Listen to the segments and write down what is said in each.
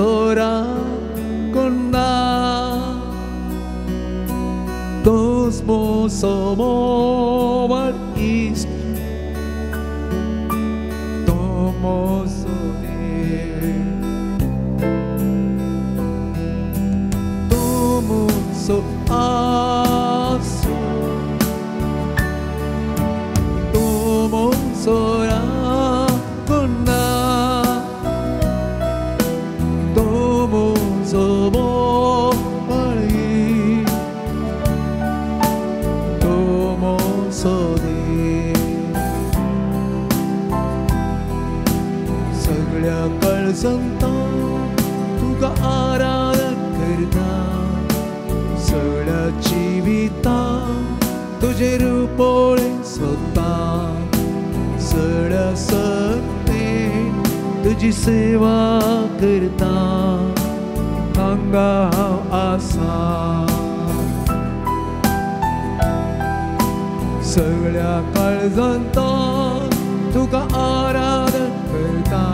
मोसोरा कोन्ना तूंच मोसो मोवाळ इश्ट तूं मोसो देव तूं मोसो आसो तूं मोसो राखना तूं मोसो मोवाळ तूं मोसो देव सगळ्या काळजांत तुका आराधन करता सगळ्या जिवितांत तुजें रूप पळोवंक सोदता सगळ्या शक्तेन तुजी सेवा करता हांगा हांव आसा सगळ्या काळजांत तुका आराधन करता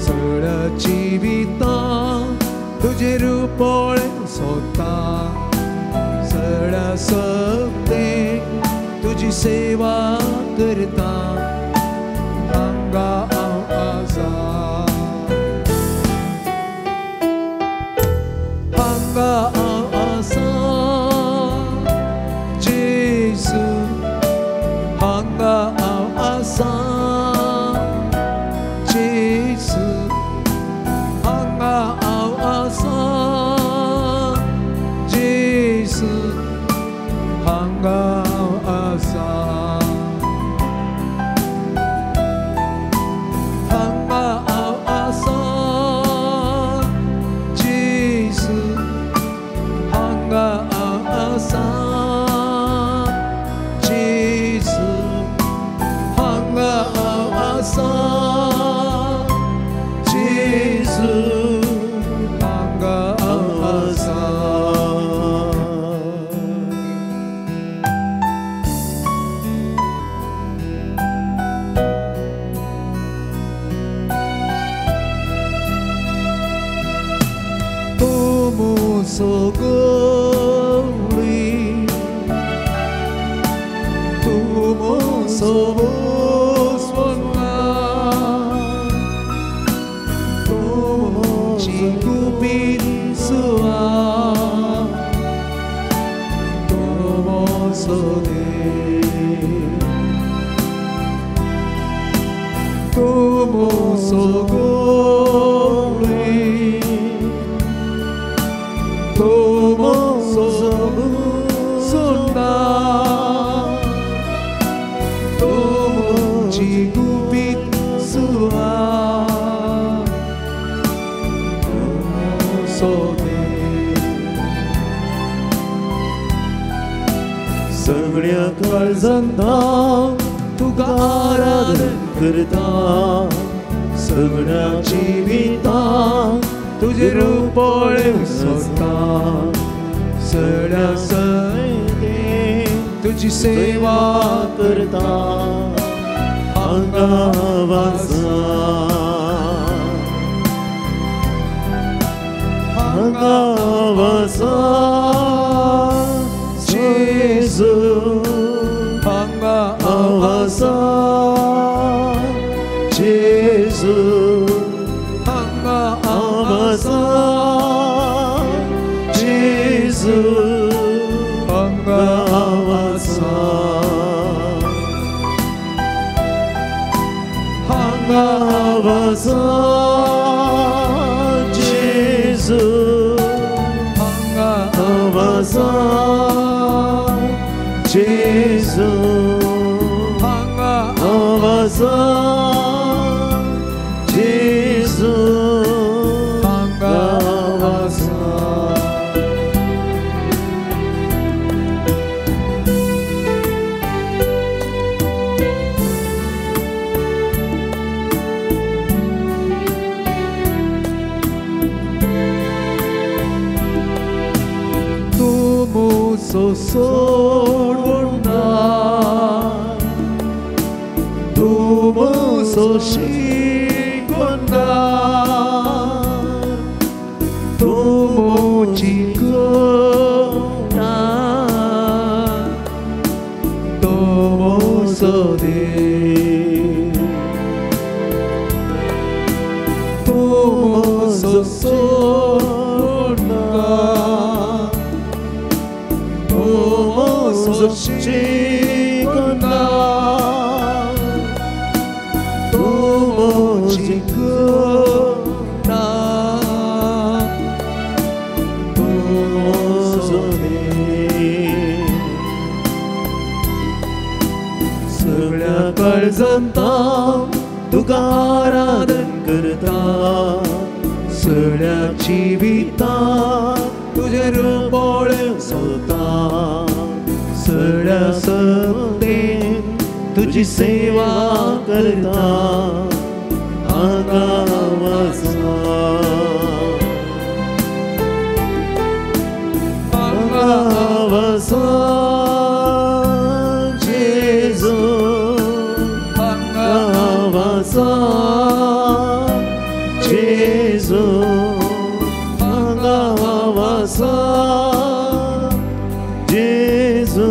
सगळ्या जिवितांत तुजें रूप पळोवंक सोदता सगळ्या शक्तेन तुजी सेवा करता हांगा हांव आसा हांगा हांव आसा जेजू हांगा हांव आसा जेजू हांगा हांव आसा जेजू हांगा हांव आसा हांगा हांव आसा जेजू हांगा हांव आसा जेजू हांगा हांव आसा जेजू हांगा हांव आसा. तूं मोसो गोरी तूं मोसो बोसवना तूं म्हजी गुपीत सुवा तूं मोसो देव तूं मोसो गोरी तूं मोसो बोसवना तूं म्हजी गुपीत सुवा तूं मोसो देव. सगळ्या काळजांत तुका आराधन करता सगळ्या जिवितांत तुजें रूप पळोवंक सोदता सगळ्या शक्तेन तुजी सेवा करता हांगा हांव आसा हांगा हांव आसा जेजू हांगा हांव हांव आसा जेजू हांगा हांव हांव आसा जेजू हांगा हांव आसा हांगा हांव आसा जेजू हांगा हांव आसा जेजू हांगा हांव आसा जेजू हांगा हांव आसा. तूं मोसो सोडना तूं मोसो शिकवना 소나 도모소치구나 도모지구나 도모소니 सगळ्या काळजांता तुका आराधन करता सगळ्या जिवितांत तुजें रूप पळोवंक सोदता सगळ्या सत्तेन तुजी सेवा करता हांगा वसा हांगा वसा जेजू हांगा वसा जेजू हांगा वसा जेजू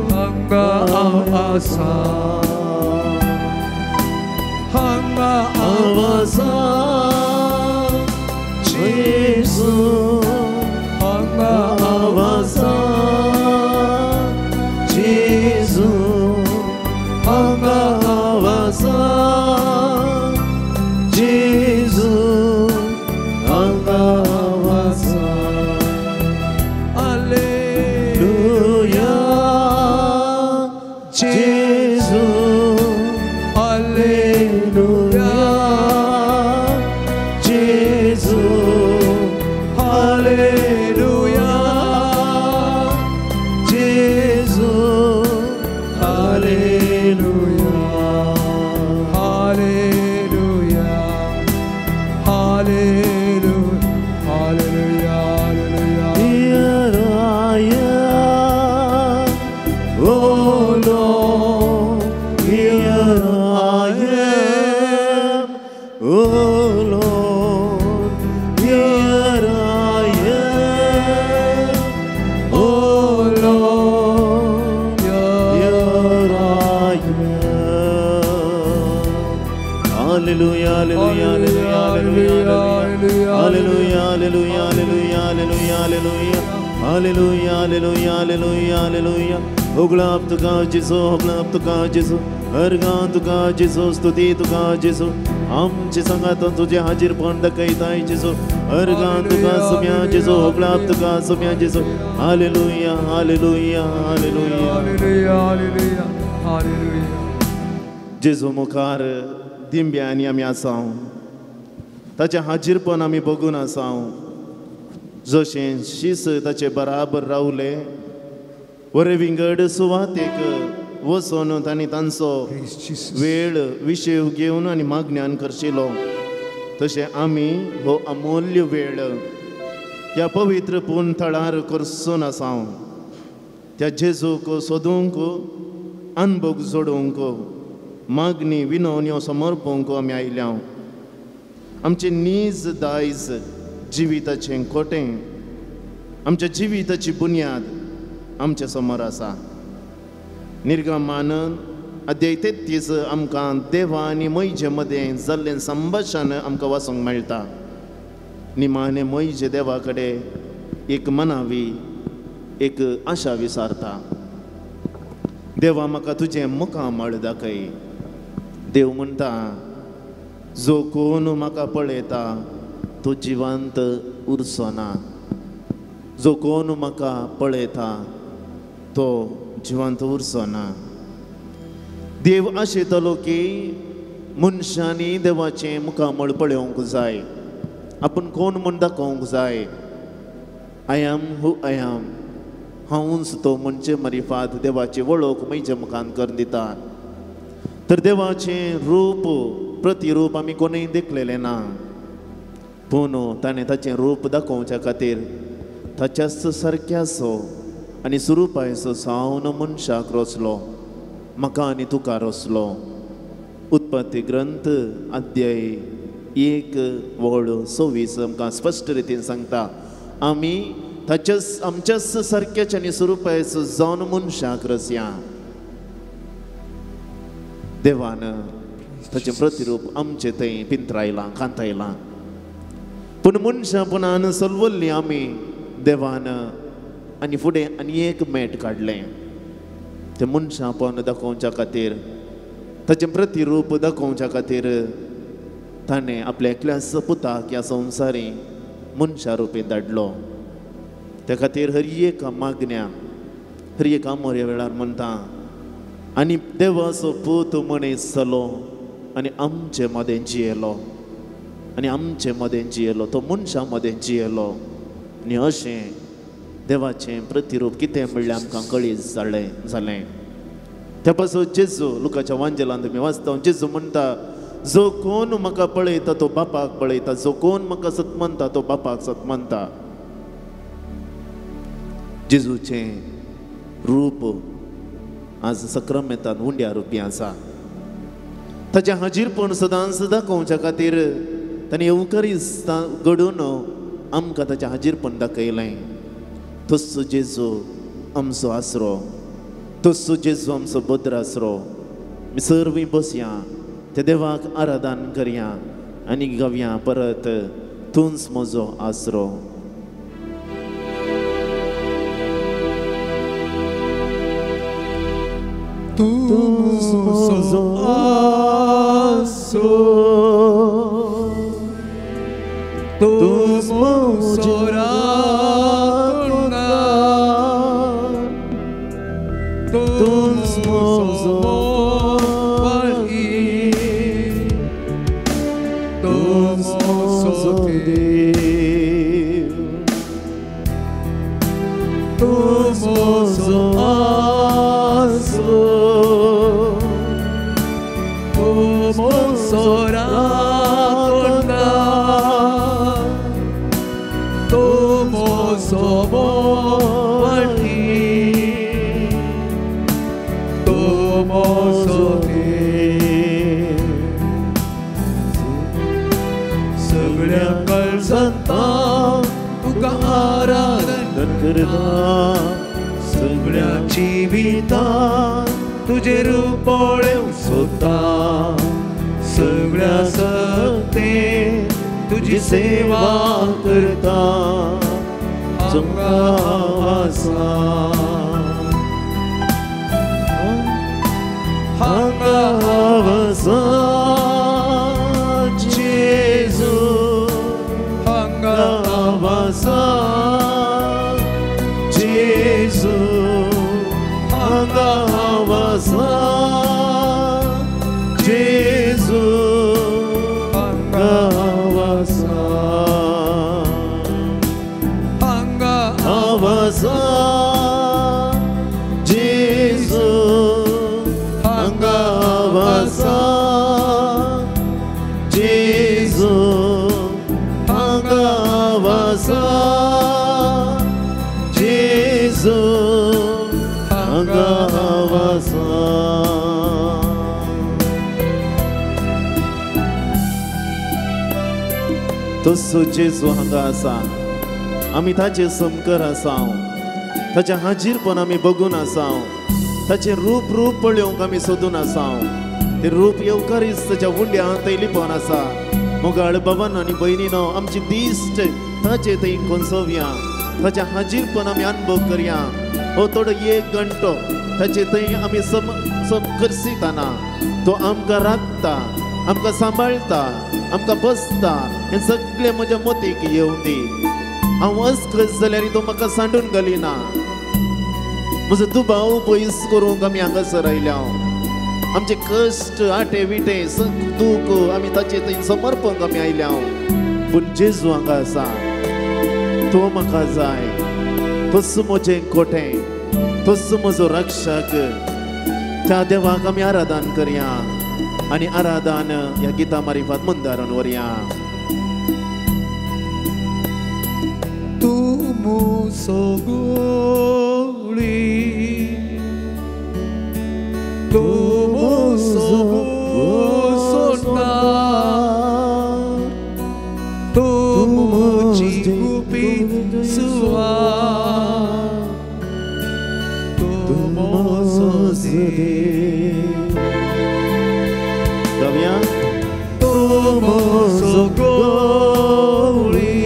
हांगा आसा हांगा वसा जेजू हांगा वसा जेजू हांगा वसा जेजू हांगा वसा Alleluia Gesù Alleluia Gesù Alleluia Gesù Alleluia Alleluia Alleluia Alleluia Alleluia Here I am, oh Lord, here I am, oh Lord, here I am, oh Lord, here I am. Hallelujah, hallelujah, hallelujah, hallelujah, hallelujah, hallelujah, hallelujah, hallelujah, hallelujah, hallelujah, hallelujah, hallelujah. होगळाप तुका जेजू, होगळाप तुका जेजू, अर्गां तुका जेजू, स्तुती तुका जेजू, आमचे संगातून तुजें हाजीरपण दाखयताय जेजू, अर्गां तुका सुम्या जेजू, होगळाप तुका सुम्या जेजू. Hallelujah, hallelujah, hallelujah. Hallelujah hallelujah hallelujah. जेजू मुखार दिंब्यांनी आमी आसा, ताचें हाजीरपण आमी बघून आसा. जशें शीस ताचे बराबर रावले वरे विंगड सुवातेक वचून तांणी तांचो वेळ विशेव घेवन आनी मागण्यान करशिलो, तशें आमी हो अमूल्य वेळ ह्या पवित्र पूर्ण थळार करसून आसा. त्या जेजूक सोदूंक, अनभोग जोडूंक, मागणी विनवण्यो समर्पूंक आमी आयल्या. आमचें नीज दायज जिविताचें कोटें, आमच्या जिविताची बुन्याद आमच्या समोर आसा. निर्गमान अध्याय 33 आमकां देवा आनी मैजे मदें जाल्लें संभाशण आमकां वाचूंक मेळटा. निमाणें मैजे देवा कडेन एक मनावी, एक आशा विसारता, देवा म्हाका तुजें मुखामळ दाखय. देव म्हणटा, जो कोण म्हाका पळयता तो जिवंत उरचो ना, जो कोण म्हाका पळयता तो जिवंत उरचो ना. देव आशेतलो की मनशांनी देवाचें मुखामळ पळोवंक जाय, आपूण कोण म्हूण दाखोवंक जाय. I am who I am, हांवूच तो म्हणचे मरिफात देवाची वळख म्हज्या मुखान करून दिता. तर देवाचें रूप प्रतिरूप आमी कोणूय देखलेलें ना, पूण ताणें ताचें रूप दाखोवच्या खातीर ताच्याच सारक्याचो आनी सुरुपायचो सावन मनशाक रचलो, म्हाका आनी तुका रचलो. उत्पत्ती ग्रंथ अध्याय 1 वळ 26 आमकां स्पश्ट रितीन सांगता, आमी ताच्याच आमच्याच सारक्याच आनी सुरुपायचो जावन मनशाक रचया. देवान ताचें प्रतिरूप आमचे थंय पिंतरायलां, कांतायलां. पूण मनशापणान सलवल्ली आमी देवान आनी फुडें आनी एक मेट काडलें तें मनशापण दाखोवच्या खातीर, ताचें प्रतिरूप दाखोवच्या खातीर ताणें आपल्या एकल्याच पुताक ह्या संवसारी मनशा रुपी धाडलो. त्या खातीर हर एक मागण्या हर एक आमोऱ्या वेळार म्हणटा आनी देवाचो पूत मनीस जालो आनी आमचे मदें जियेलो आनी आमचे मदें जियेलो, तो मनशां मदें जियेलो. आनी अशें देवाचें प्रतिरूप कितें म्हणल्यार आमकां कळीत जालें. त्या पासून जेजू लुकाच्या वांजेलांत तुमी वाचता, जेजू म्हणटा जो कोण म्हाका पळयता तो बापाक पळयता, जो कोण म्हाका सतमनता तो बापाक सतमनता. जेजूचें रूप आज सक्रामेंतान उंड्या रुपी आसा. ताचें हाजीरपण सदांच दाखोवच्या खातीर ताणें येवकारीस्त घडोवन आमकां ताचें हाजीरपण दाखयलें. तस्सो जेजू आमचो आसरो, तस्सो जेजू आमचो बद्र आसरो. आमी सर्वीं बसया त्या देवाक आराधन करया आनी गावया परत तूंच म्हजो आसरो. तूंच म्हजो आसरो, तूंच म्हजो राखणदार, तूंच म्हजो वाली, तूंच म्हजो देव, तूंच म्हजो आसरो, तूंच म्हजो राखणदार, तूं म्हजो वाली, तूं म्हजो देव. सगळ्या काळजांत तुका आराधन करता, सगळ्या जिवितांत तुजें रूप पळोवंक सोदता, सगळ्या सक्तेन तुजी सेवा करता. हांगा आसा, हांगा आसा जेजू, हांगा आसा जेजू, हांगा आसा जेजू, हांगा आसा, हांगा आसा जेजू, हांगा आसा जेजू, हांगा आसा जेजू, हांगा आसा. तसो जेजू हांगा आसा, आमी ताचे समकर आसा, ताचें हाजीरपण आमी बगून आसा, ताचें रूप रूप पळोवंक आमी सोदून आसा. तें रूप येवकारीस्त उंड्या थंय लिपोवन आसा. मोगाळ बाबान आनी भयणीनो आमची दिश्ट ताचे थंय कोसोवया, ताचें हाजीरपण आमी अनुभव करया. हो थोडो एक घंटो ताचे थंय आमी सम करसिताना तो आमकां राखता, आमकां सांबाळटा, आमकां बसता. हें सगळें म्हज्या मतीक येवं दी. हांव अस्कस जाल्यार तो म्हाका सांडून घालिना. म्हजो दुबाव पयस करूंक आमी हांगासर आयल्या. आमचे कश्ट आटे विटे दूख आमी ताचे थंय समर्पण आमी आयल्या. पूण जेजू हांगा आसा, तो म्हाका जाय, तोच म्हजें कोटें, तोच म्हजो रक्षक. त्या देवाक आमी आराधन करया आनी आराधन ह्या गिता मारिफात मंदारून व्हरया. तूं म्हजो गुळी, तूं म्हजो सोडणार, तूं म्हजी गुपीत सुवात, तूं म्हजो देव. गावया. तूं म्हजो गोळी,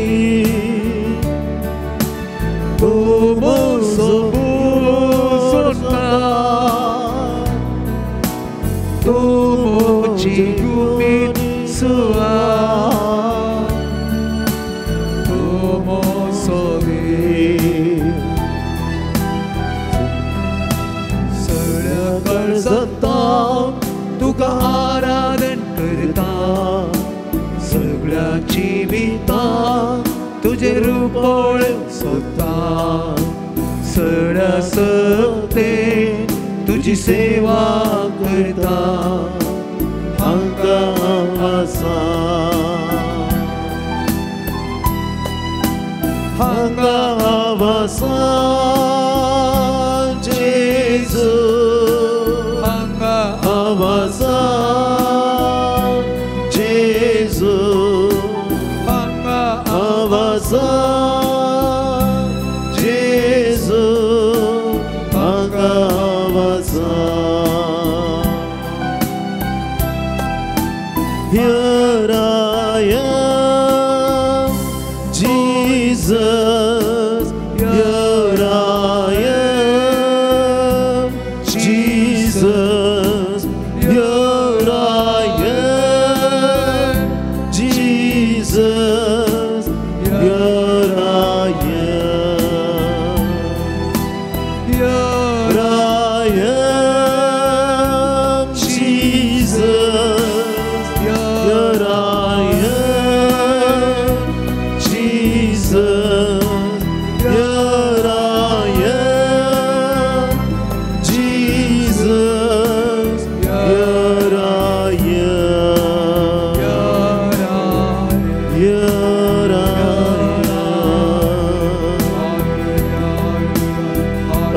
तूं देव सगळ्या काळजांत तुका आराधन करता सगळ्या जिवितांत तुजें रूप पळोवंक सोदता सगळ्या सत्तेन तुजी सेवा करता हांगा आसा हांगा आसा जेजू हांगा आसा जेजू हांगा आसा जेजू हांगा आसा. Here I am, Jesus. Here I am, Jesus. Here I am, Jesus. Here I am. Here I am, Jesus. Here I am, Jesus. Here I am, Jesus. Here I am. Here I am.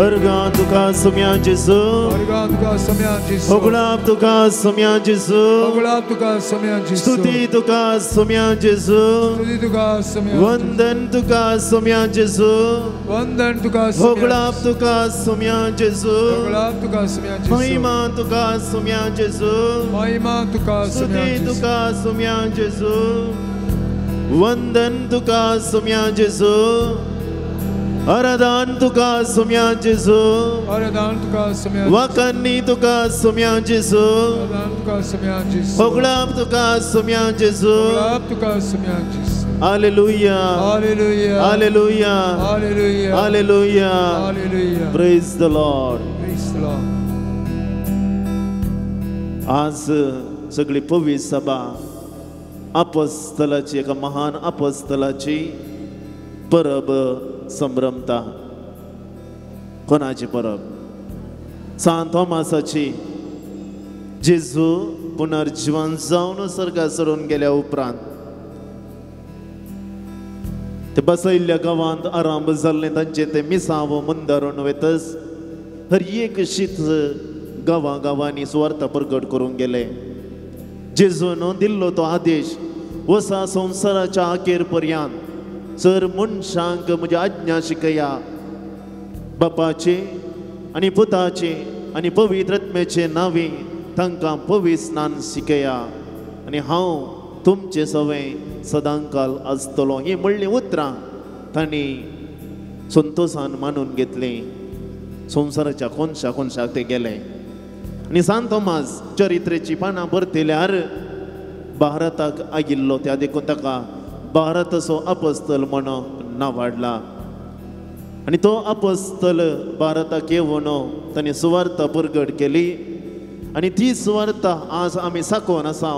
अर्गां तुका सोम्या जेजू अर्गां तुका सोम्या जेजू होगळाप तुका सोम्या जेजू होगळाप तुका सोम्या जेजू स्तुती तुका सोम्या जेजू स्तुती तुका सोम्या वंदन तुका सोम्या जेजू वंदन तुका सोम्या होगळाप तुका सोम्या जेजू होगळाप तुका सोम्या जेजू महिमा तुका सोम्या जेजू महिमा तुका सोम्या स्तुती जेजू तुका सोम्या जेजू वंदन तुका सोम्या जेजू आराधन तुका सोम्या जेजू आराधन तुका सोम्या वाकांनी तुका सोम्या जेजू आराधन तुका सोम्या जेजू होगळाप तुका सोम्या जेजू होगळाप तुका सोम्या जेजू. Hallelujah hallelujah hallelujah hallelujah hallelujah. Hallelujah. Praise the Lord. Praise the Lord. आज सगळी पवित्र सभा अपस्तलाची एका महान अपस्तलाची परब संभ्रमता. कोणाची परब? सांत थॉमासाची. जेजू पुनर्जीवन जावन स्वर्गा सोडून गेल्या उपरांत ते बसयल्ल्या गांवांत आरांभ जाल्लें तांचें तें मिसांव मुंदारून वेतच हर एक शीत गांवां गांवांनी सुवार्थ प्रगट करूंक गेले. जेजून दिल्लो तो आदेश वसा संवसाराच्या अखेर पर्यंत सर मनशांक म्हजी आज्ञा शिकया, बापाचे आनी पुताचे आनी पवित्र आत्म्याचे नांवे तांकां पवित्र स्नान शिकया आनी हांव तुमचे सवें सदांकाल आसतलो. हीं म्हणलीं उतरां तांणी संतोशान मानून घेतलीं. संवसाराच्या कोनशा कोनशाक ते गेले आनी सांत थॉमास चरित्रेची पानां बरयल्यार भारताक आयिल्लो त्या देखून ताका भारताचो अपस्तल म्हण नांवाडला आनी तो अपस्तल भारताक येवन ताणें सुवार्थ परगट केली आनी ती सुवार्थ आज आमी साकोवन आसा,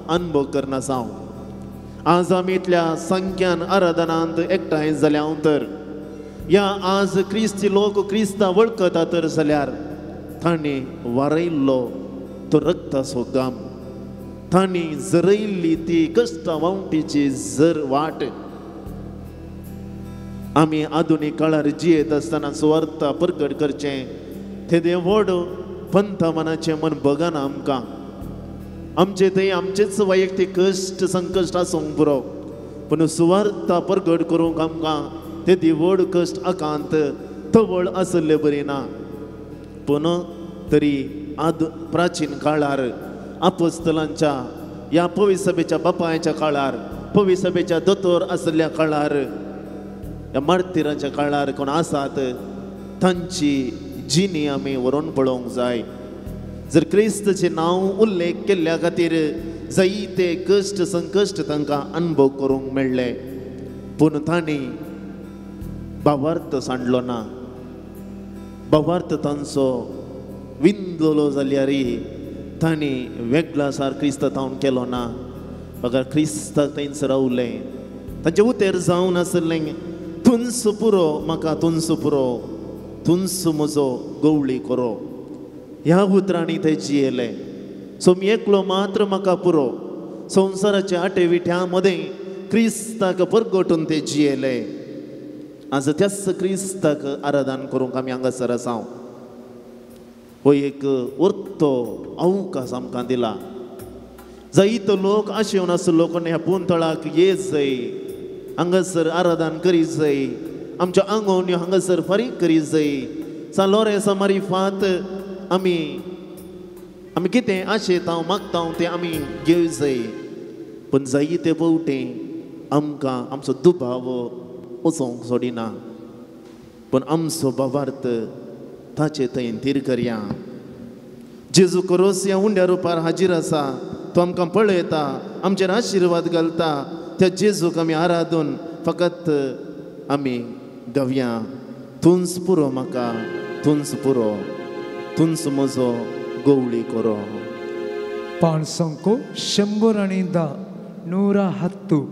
अनुभव करना आसा. आज आमी इतल्या संख्यान आराधनांत एकठांय जाल्या तर या आज क्रिस्ती लोक क्रिस्ता वळखता तर जाल्यार ताणें वारयल्लो तो रक्ताचो गाम, तांणी जरयल्ली ती कश्टा वावटीची जर वाट. आमी आधुनीक काळार जियेत आसतना सुवार्थ परगट करचें तेदें व्हड पंथमनाचें मन बगना आमकां. आमचे थंय आमचेच वैयक्तीक कश्ट संकश्ट आसूंक पुरो, पूण सुवार्थ परगट करूंक आमकां तेदी व्हड कश्ट आकांत तवळ आसले बरी ना. पूण तरी आद प्राचीन काळार अपस्तलांच्या ह्या पवित्र सभेच्या बापायच्या काळार, पवित्र सभेच्या दोतोर आसल्या काळार, ह्या मार्तिरांच्या काळार कोण आसात तांची जिणी आमी व्हरून पळोवंक जाय. जर क्रिस्तचें नांव उल्लेख केल्ल्या खातीर जायते कश्ट संकश्ट तांकां अनुभव करूंक मेळ्ळे. पूण तांणी भावार्थ सांडलो ना. भावार्थ तांचो विंदलो जाल्यार तांणी वेगळा सार क्रिस्त तावन केलो ना, बगर क्रिस्ताक थंयच रावलें. तांचें उतेर जावन आसलें, तुंस पुरो म्हाका, तुंस पुरो, तुंस म्हजो गवळी करो. ह्या उतरांनी ते जियेले. सोमी एकलो मात्र म्हाका पुरो. संवसाराच्या आटे विठ्या मदें क्रिस्ताक परगटून ते जियेले. आज त्याच क्रिस्ताक आराधन करूंक आमी हांगासर आसा. हो एक उरतो अवकाश आमकां दिला. जायतो लोक आशेवन आसलो कोण ह्या पुंतळाक येत जाय, हांगासर आराधन करीत जाय, आमच्या आंगोवण्यो हांगासर फारीक करीत जाय. सान लोरेंसा मारिफात आमी आमी कितें आशेता मागता तें आमी घेवं जाय. पूण जायते फावटी आमकां आमचो दुबाव वचोंक सोडिना, पूण आमचो भावार्थ ताचे थंय थीर करया. जेजू क्रोस ह्या उंड्या रुपार हाजीर आसा, तो आमकां पळयता, आमचेर आशिर्वाद घालता. त्या जेजूक आमी आराधून फकत आमी गावया, तुंच पुरो म्हाका, तुंच पुरो, तुंच म्हजो गवळी करो. पाणसंको 110 110.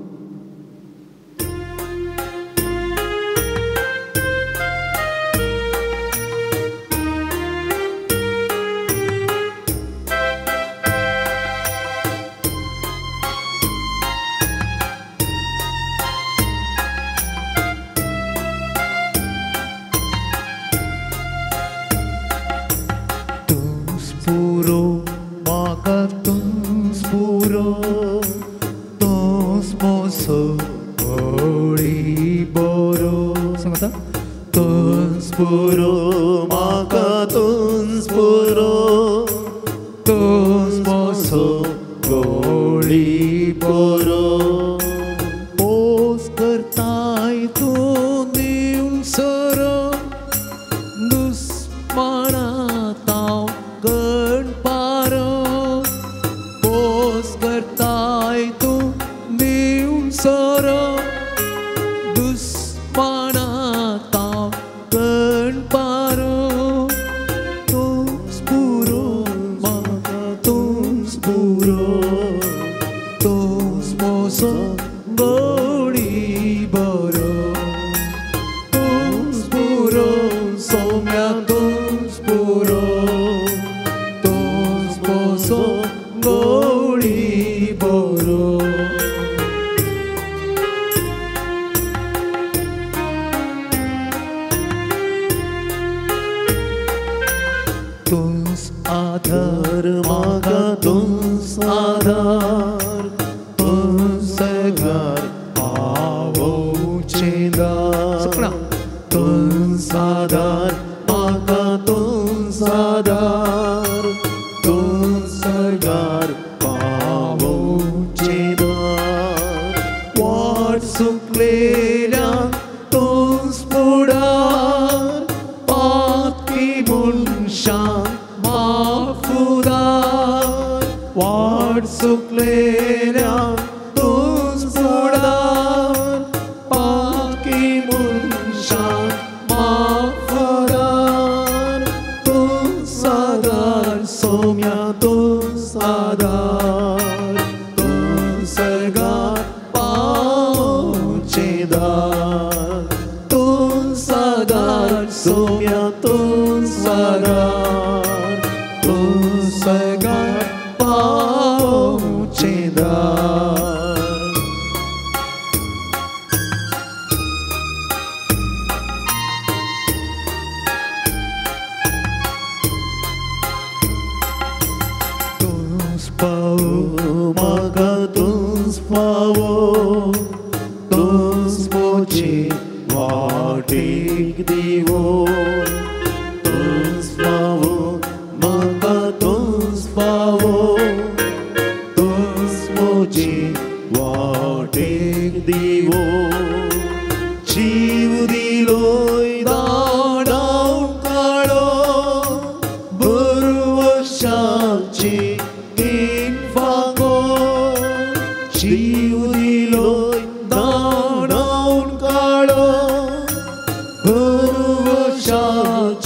जीव दिलोय दाणाव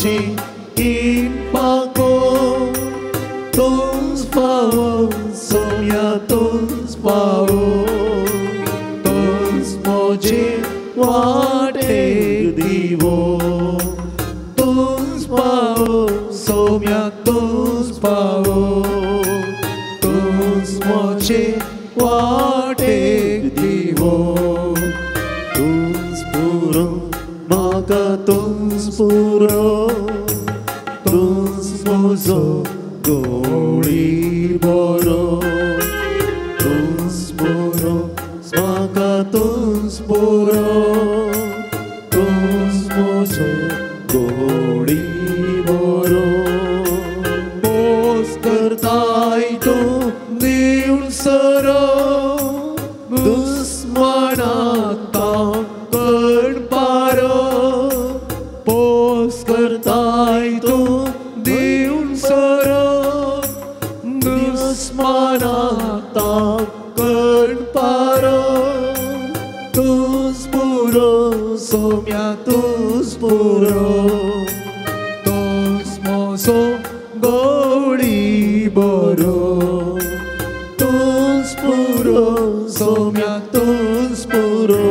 मोजे इनपाको तुझ पावो सोम्या तुझ पावो तुझ मोजे वाटे दिवो तुझ पावो सोम्या तुझ पावो तुझ मोजे वाटे दिवो तुझ पुरो म्हाका तुझ पुरो तुझ म्हजो गोळी बरो तुझ पुरो म्हाका तुझ पुरो तुझ म्हजो गोळी बरो पोस करताय तूं दिवन सरो दुस्मनाता कण पारो पोस करताय तूं दिवन सरो दुस्मनाता कण पारो तुझ पुरो सोम्या तुझ पुरो तुझ म्हजो गोडी बरो तुझ पुरो सोम्या तुझ पुरो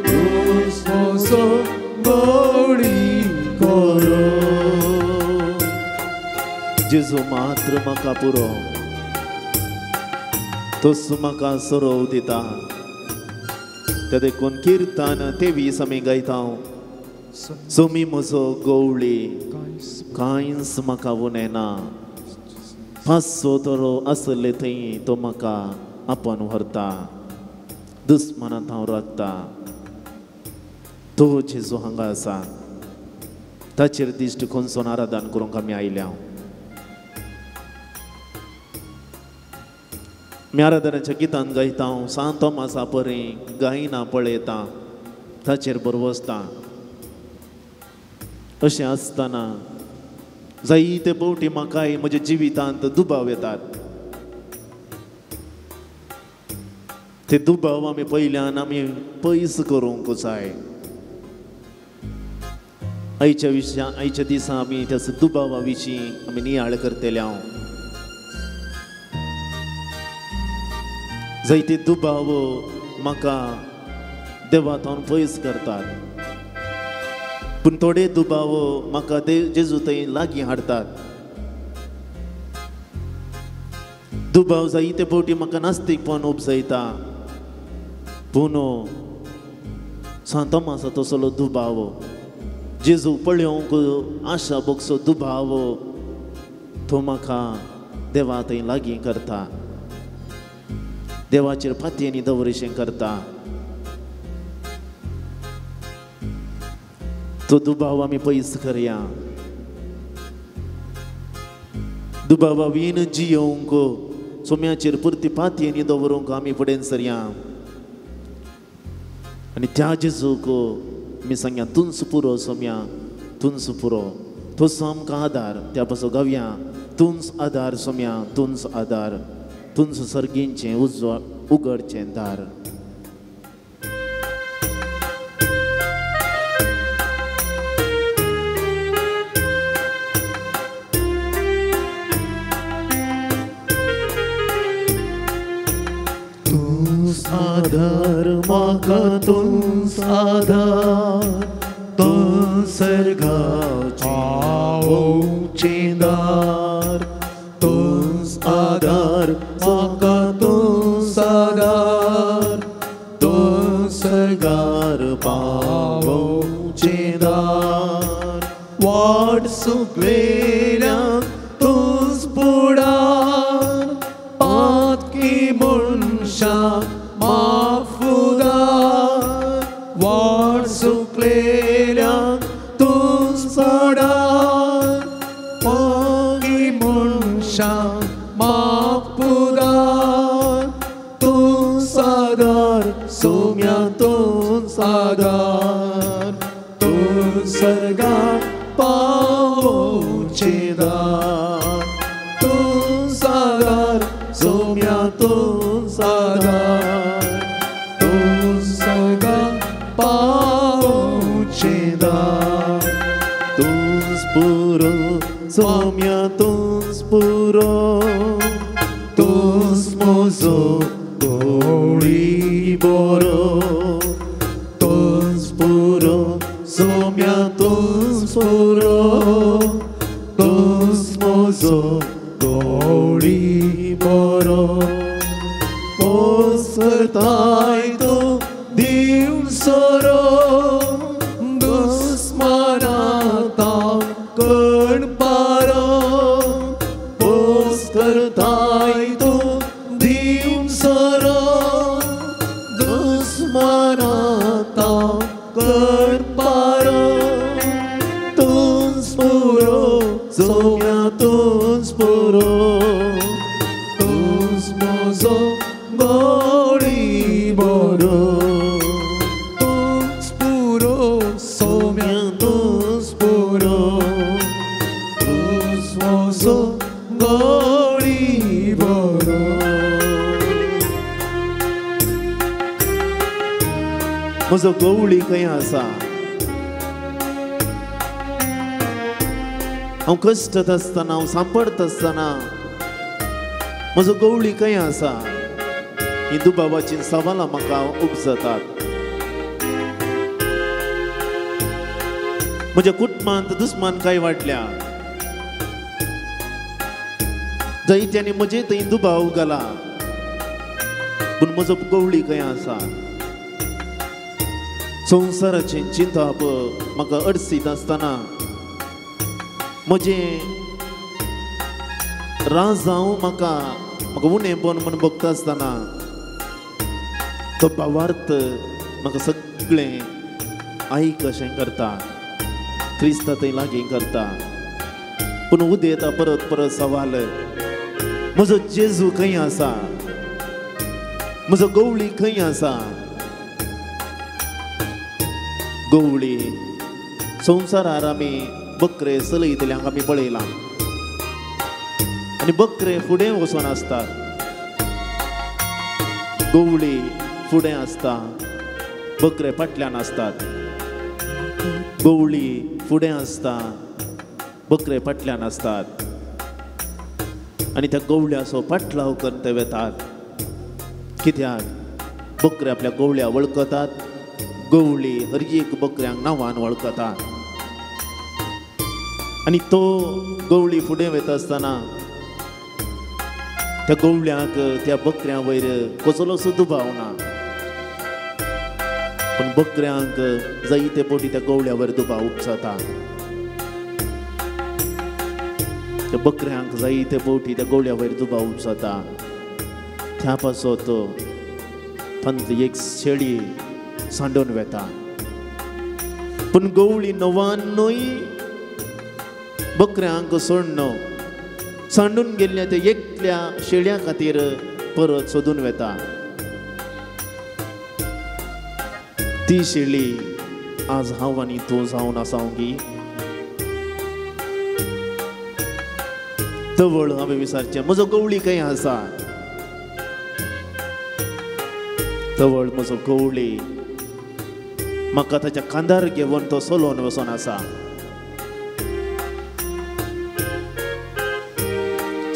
तुझ म्हजो गोडी बरो. जेजू मात्र म्हाका पुरो तोच म्हाका सरोव दिता. ते देखून किर्तन 23 आमी गायता. सोमी म्हजो गवळी कांयच म्हाका उणें ना. पांचसो तरो आसले थंय तो म्हाका आपण व्हरता दुस्मनांत हांव राखता. तो जेजू हांगा आसा ताचेर दिश्ट खंयसून आराधन करूंक आमी आयल्या. आमी आराधनाच्या गितान गायता सांत तोमासा परी गायना पळयता ताचेर बरवसता. अशें आसतना जायते फावटी म्हाकाय म्हज्या जिवितांत दुबाव येतात. ते दुबाव आमी पयल्यान आमी पयस करूंक जाय. आयच्या विशया आयच्या दिसा आमी त्या दुबावा विशीं आमी नियाळ करतले. हांव जायते दुबाव म्हाका देवा थावन पयस करतात पूण थोडे दुबाव म्हाका जेजू थंय लागीं हाडटात. दुबाव जायते फावटी म्हाका नास्तीकपण उपजयता पूण सांत तोमासा तसलो दुबाव जेजू पळोवंक आशा भोगसो दुबाव तो म्हाका देवा थंय लागीं करता देवाचेर फातयेनी दवरिशें करता. तो दुबाव आमी पयस करया. दुबावा वीन जियोवंक सोम्याचेर पुरती पातयेनी दवरूंक आमी फुडें सरया आनी त्या जेजूक आमी सांगया तुंच पुरो सोम्या तुंच पुरो तोच आमकां आदार. त्या पासो गावया तुंच आदार सोम्या तुंच आदार तुंच सर्गींचें उजवा उगडचें दार. तूं आधार म्हाका तूं आधार तूं सर्गाचें दार तूं आधार म्हाका तूं आधार तूं सर्गार पावोवचें दार वाट सुकलेल्या तूंच पुडार पातकी मनशां माफुदार वाट सुकलेल्या तूंच पुडार पातकी मनशां माफुदार तूं आधार सोम्या तूं आधार तूं सर्गार पावोवचें दार तूं आधार सोम्या तूं आधार तूं सर्गार पावोवचें दार तूं सोम्या तूंच पुरो तूंच म्हजो गवळी बरो तूंच पुरो सोम्या तूंच पुरो तूंच म्हजो गवळी बरो पोस करताय तूं दिवन सोरो दुस्मानाता कण पारो पोस करताय तूं दिवन सोरो दुस्मानाता कण पारो तूंच पुरो सोम्या तूंच पुरो तूंच म्हजो गवळी बरो तूंच पुरो सोम्या तूंच पुरो तूंच म्हजो गवळी बरो. म्हजो गवळी खंय आसा? हांव कश्टत आसतना, हांव सांपडत आसतना म्हजो गवळी खंय आसा? ही दुबावाचीं सवालां म्हाका उपजतात. म्हज्या कुटुंबांत दुस्मान काय वाडल्या, जायत्यांनी म्हजे थंय दुबाव घाला, पूण म्हजो गवळी खंय आसा? संवसाराचें चिंतप म्हाका अडसीत आसतना म्हजें राजांव म्हाका म्हाका उणेपण म्हूण भोगता आसतना तो भावार्थ म्हाका सगळें आयक अशें करता, क्रिस्ता थंय लागीं करता. पूण उदेता परत परत सवाल, म्हजो जेजू खंय आसा? म्हजो गवळी खंय आसा? गवळी संवसारार आमी बकरे चलयतल्यांक आमी पळयलां आनी बकरे फुडें वचून आसतात, गवळी फुडें आसता, बकरे फाटल्यान आसतात. गवळी फुडें आसता, बकरे फाटल्यान आसतात आनी त्या गवळ्याचो फाटलाव करून ते वेतात. कित्याक? बकरे आपल्या गवळ्या वळखतात, गवळी हर एक बकऱ्यांक नांवान वळखता. आनी तो गवळी फुडें वता आसतना त्या गवळ्यांक त्या बकऱ्यां वयर कसलोच दुबाव ना, पूण बकऱ्यांक जायते पटी त्या गवळ्या वयर दुबाव उपजता. त्या बकऱ्यांक जायते पटी त्या गवळ्या वयर दुबाव उपजता. त्या पासत तांतली एक शेळी सांडून वेता, पूण गवळी 99 बकऱ्यांक सोडण सांडून गेल्ल्या त्या एकल्या शेळ्या खातीर परत सोदून वेता. ती शेळी आज हांव आनी तूं जावन आसा गी? तवळ हांवें विचारचें, म्हजो गवळी खंय आसा? तवळ म्हजो गवळी म्हाका ताच्या खांदार घेवन तो चलोवन वचोन आसा.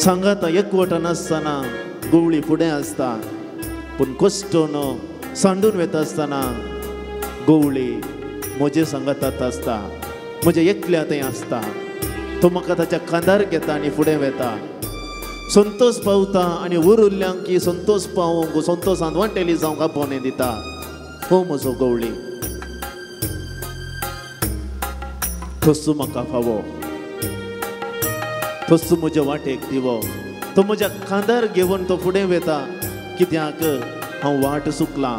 सांगाता एकवटान आसतना गवळी फुडें आसता, पूण कश्टोन सांडून वता आसतना गवळी म्हजे सांगातात आसता, म्हज्या एकल्या थंय आसता. तो म्हाका ताच्या खांदार घेता आनी फुडें वता, संतोष पावता आनी उरुल्ल्यांक की संतोष पावोवंक संतोषांत वांटेली जावंक आपोवणें दिता. हो म्हजो गवळी, तसो म्हाका फावो, तसो म्हज्या वाटेक दिवो. तो म्हज्या खांदार घेवन तो फुडें वता, कित्याक हांव वाट चुकलां,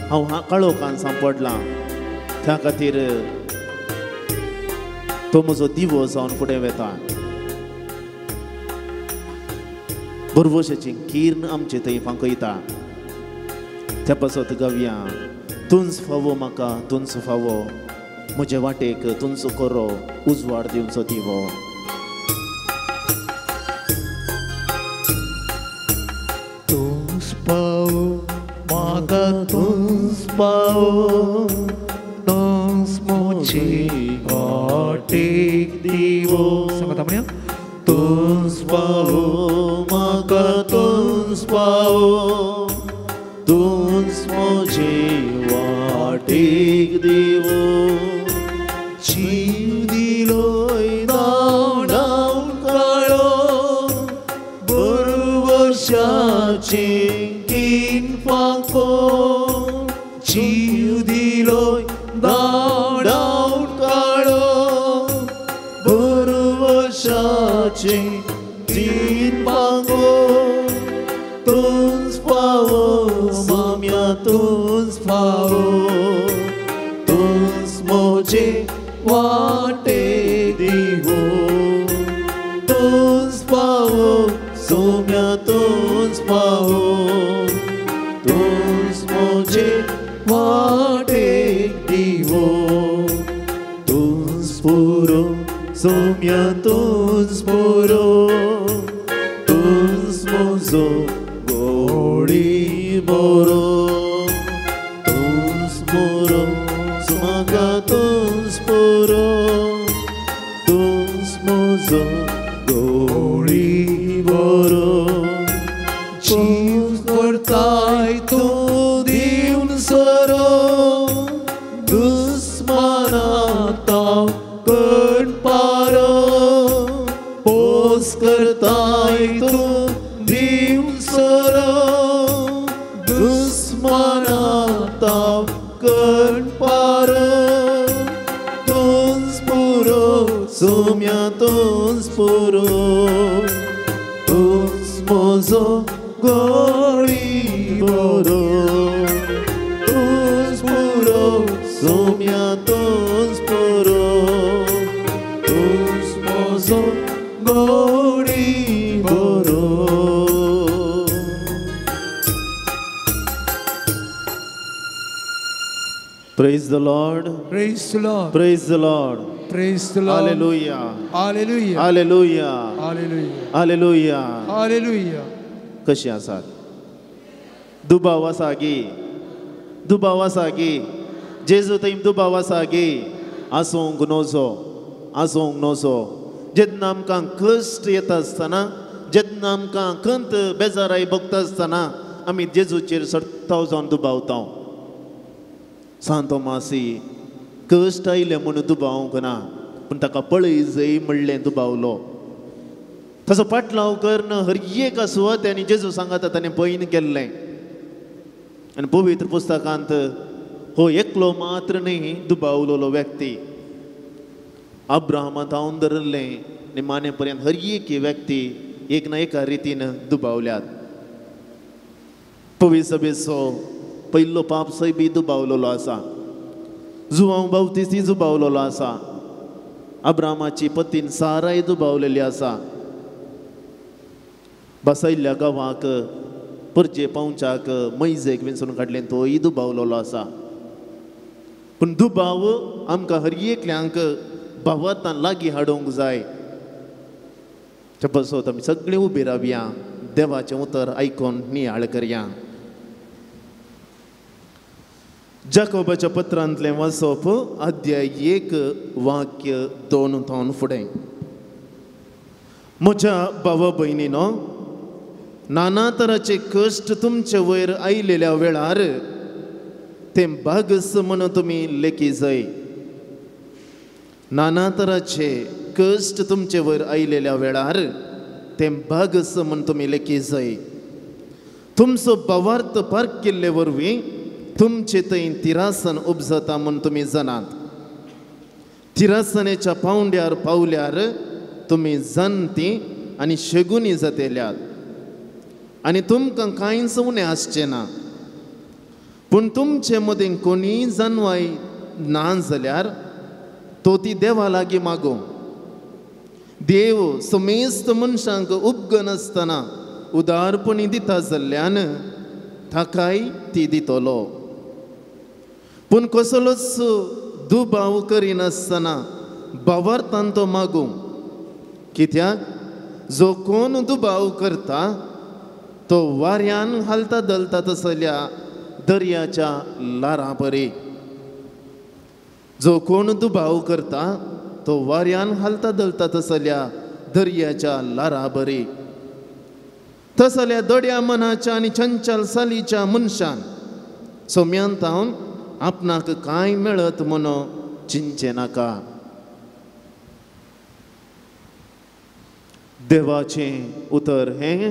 हांव काळोखान सांपडलां, त्या खातीर तो म्हजो दिवो जावन फुडें वता. भरवशाची किर्ण आमचे थंय फांकयता. त्या पासत गावया, तूंच फावो म्हाका, तूंच फावो म्हजे वाटेक, तूंच करो उजवाड दिवचो दिवो. तूंच पावो म्हाका, तूंच पावो, तूंच मोजे वाटेक दिवो. सांगात म्हणया तूंच पावो म्हाका तूंच पावो तूंच मोजे वाटेक दिवो. जीव दिलोय धांवडावन काडो बरोवरशाचे तीन फांको. जीव दिलोय धांवडावन काडो बरोवरशाचे तीन फांको. तूंच पावो सोम्या तूंच पावो तूंच मोजे वाटेक दिवो. तूंच पावो सोम्या तूंच पावो तूंच मोजे वाटेक दिवो. तूंच पुरो सोम्या तूंच पुरो तूंच मोजो गोडी बोरो. तूंच पुरो म्हाका तूंच पुरो तूंच मोजो गोडी बोरो. जीव करताय तूं दिवन सरो दुस्माना ताव कण पारो. पोस करताय तूं दिवन सरो दुस्माना ताव कण पारो. तूंच पुरो सोम्या तूंच पुरो तूंच मोजो गोडी बोरो. तूंच पुरो सोम्या तूंच पुरो तूंच मोजो गोडी बोरो. Praise the Lord. Praise the Lord. Praise the Lord. Praise the Lord. Hallelujah. Hallelujah. Hallelujah. Hallelujah. Hallelujah. Hallelujah. कशी आसात? दुबाव आसा गी? दुबाव आसा गी? जेजू थंय दुबाव आसा गी? आसूंक नजो, आसूंक नजो. जेन्ना आमकां कश्ट येता आसतना, जेन्ना आमकां खंत बेजाराय भोगता आसतना आमी जेजूचेर सत्ताव जावन दुबावता. सांत तोमासी कश्ट आयले म्हूण दुबावंक ना, पूण ताका पळय जय म्हणलें दुबावलो. ताचो पाटलाव करून हर एका सुवात्यांनी जेजू सांगाता ताणें पयन केल्लें. आनी पवित्र पुस्तकांत हो एकलो मात्र न्ही दुबावलोलो व्यक्ती. अब्राहमा थावन धरिल्लें निमाणे पर्यंत हर एक व्यक्ती एक ना एका रितीन दुबावल्यात. पवित्र सभेचो पयलो पाप सय बी दुबावलोलो आसा. जुवांव बावतीसी दुबावलोलो आसा. अब्राहमाची पतीन साराय दुबावलेली आसा. बसयल्ल्या गांवाक परजे पावच्याक मैजेक विंचून काडलें तोय दुबावलोलो आसा. पूण दुबाव आमकां हर एकल्यांक भावातान लागीं हाडूंक जाय. बसत आमी सगळीं उबी रावया, देवाचें उतर आयकून नियाळ करया. जाकोबाच्या पत्रांतलें वाचप अध्याय 1 वाक्य 2 थावन फुडें. म्हज्या भावा भयणीनो, नाना तराचे कश्ट तुमचे वयर आयिल्ल्या वेळार ते भागस म्हूण तुमी लेखी जाय. नाना तराचे कश्ट तुमचे वयर आयिल्ल्या वेळार ते भागस म्हूण तुमी लेखी जाय. तुमचो भावार्थ पार्क केल्ले वरवीं तुमचे थंय तिरासन उपजता म्हूण तुमी जाणात. तिरासनेच्या पावंड्यार पावल्यार तुमी जाणटी आनी शेगुनी जातेल्यात आनी तुमकां कांयच उणें आसचें ना. पूण तुमचे मदीं कोणीय जानवाय ना जाल्यार तो ती देवा लागीं मागूं. देव समेस्त मनशांक उपगनासतना उदारपणी दिता जाल्ल्यान ताकाय ती दितलो. पूण कसलोच दुबाव करिनासतना भावार्थान तो मागूं. कित्याक जो कोण दुबाव करता तो वाऱ्यान हालता दलता तसल्या दर्याच्या ल्हारां परी. जो कोण दुबाव करता तो वाऱ्यान हालता दलता तसल्या दर्याच्या लारा बरी। तसल्या दड्या मनाच्या आनी चंचल सालीच्या मनशान सोम्यान तावन आपणाक कांय मेळत म्हण चिंतचें नाका। देवाचें उतर हें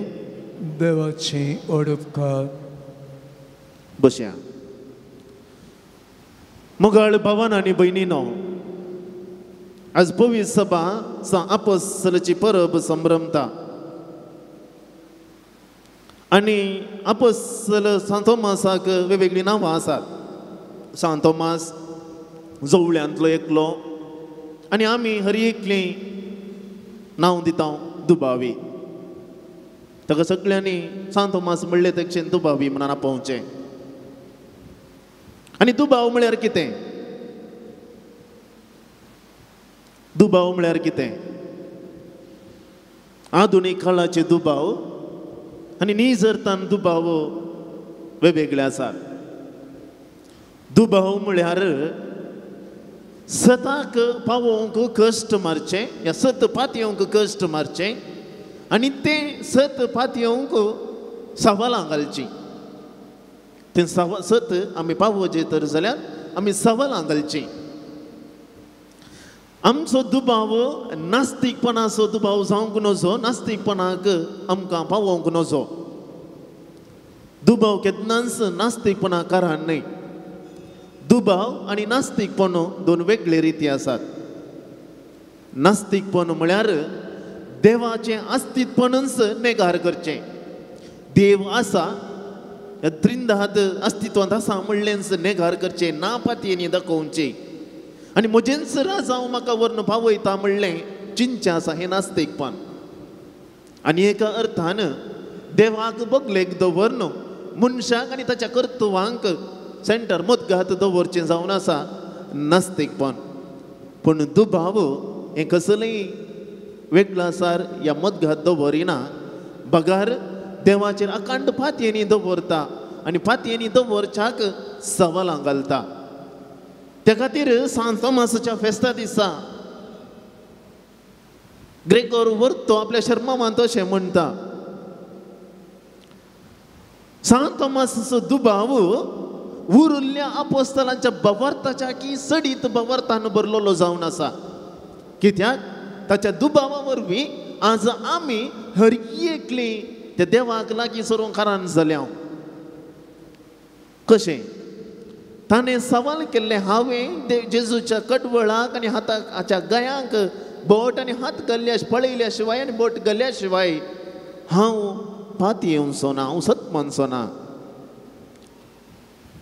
देवाचें ओडपकार। बसया। मोगाळ भावान आनी भयणीनो, आज पवित्र सभा सा आपोस्तलाची परब संभ्रमता आनी आपोस्तल सांत तोमासाक वेगवेगळीं नांवां आसात। सांत तोमास जोवळ्यांतलो एकलो आनी आमी हर एकली नांव दिता दुबावी। ताका सगळ्यांनी सांत तोमास म्हणलें तेक्षेन दुबावी म्हणून आपोवचें। आनी दुबाव म्हळ्यार कितें? दुबाव म्हळ्यार कितें? आधुनीक काळाचे दुबाव आनी नीज अर्थान दुबाव वेगवेगळे आसात। दुबाव म्हळ्यार सताक पावोवंक कश्ट मारचें या सत पातयेवंक कश्ट मारचें आनी तें सत पातयेवंक सवालां घालचीं। तें सत आमी पावोवचें तर जाल्यार आमी सवालां घालचीं। आमचो दुबाव नास्तिकपणाचो दुबाव जावंक नजो, नास्तिकपणाक आमकां पावोवंक नजो। दुबाव केन्नाच नास्तिकपणा कारण न्हय। दुबाव आनी नास्तिकपण दोन वेगळे रिती आसात। नास्तिकपण म्हळ्यार देवाचें अस्तित्वपणच नेगार करचें। देव आसा ह्या त्रिंदाद अस्तित्वांत आसा म्हणलेंच नेगार करचें, ना पातयेनी दाखोवचें आनी म्हजेंच राजांव म्हाका व्हरून पावयता म्हणलें चिंतचें आसा, हें नास्तिकपण। आनी एका अर्थान देवाक बगलेक दवरन मनशाक आनी ताच्या कर्तुवांक सेंटर मदघात दवरचें जावन आसा नास्तिकपण। पूण दुबाव हें कसलेंय वेगळो आसार ह्या मदघात दवरिना, बगार देवाचेर अखंड पातयेनी दवरता आनी पातयेनी दवरच्याक सवालां घालता। त्या खातीर सांत तोमासाच्या फेस्ता दिसा ग्रेगोर वर्तो आपल्या शर्मावांत अशें म्हणटा, सांत तोमासाचो दुबाव उरिल्ल्या आपोस्तलांच्या बवार्थाच्या की सडीत बवार्थान भरलेलो जावन आसा। कित्याक ताच्या दुबावा वरवीं आज आमी हर एकली त्या देवाक लागीं सरूंक कारण जाल्या। कशें ताणें सवाल केल्लें, हांवें जेजूच्या कटवळाक आनी हाताच्या गयांक बोट आनी हात घाल्ल्या पळयल्या शिवाय आनी बोट घाल्ल्या शिवाय हांव पातयेवचो ना, हांव सत मानचो ना।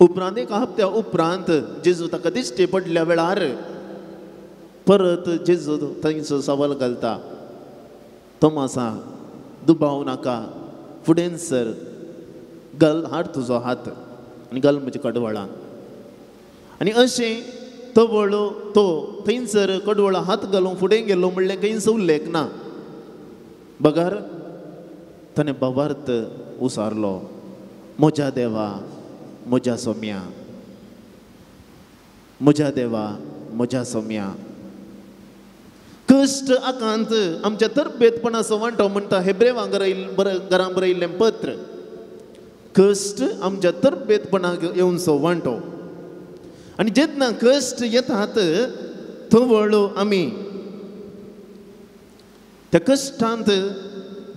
उपरांत एका हप्त्या उपरांत जेजू ताका दिश्टी पडल्या वेळार परत जेजू थंयचो सवाल घालता, तोमासा दुबाव नाका, फुडें सर, घाल हाड तुजो हात आनी घाल म्हज्या कडवळान। आनी अशें तवळो तो थंयसर कडवळो हात घालून फुडें गेलो म्हणलें खंयच उल्लेख ना, बगर ताणें भावार्थ उसारलो, म्हज्या देवा म्हज्या सोम्या, म्हज्या देवा म्हज्या सोम्या। कश्ट आकांत आमच्या तरबेतपणाचो वांटो म्हणटा हेब्रेवांक घरां बरयल्लें पत्र। कश्ट आमच्या तरबेतपणाक येवचो वांटो आनी जेन्ना कश्ट येतात तवळ आमी त्या कश्टांत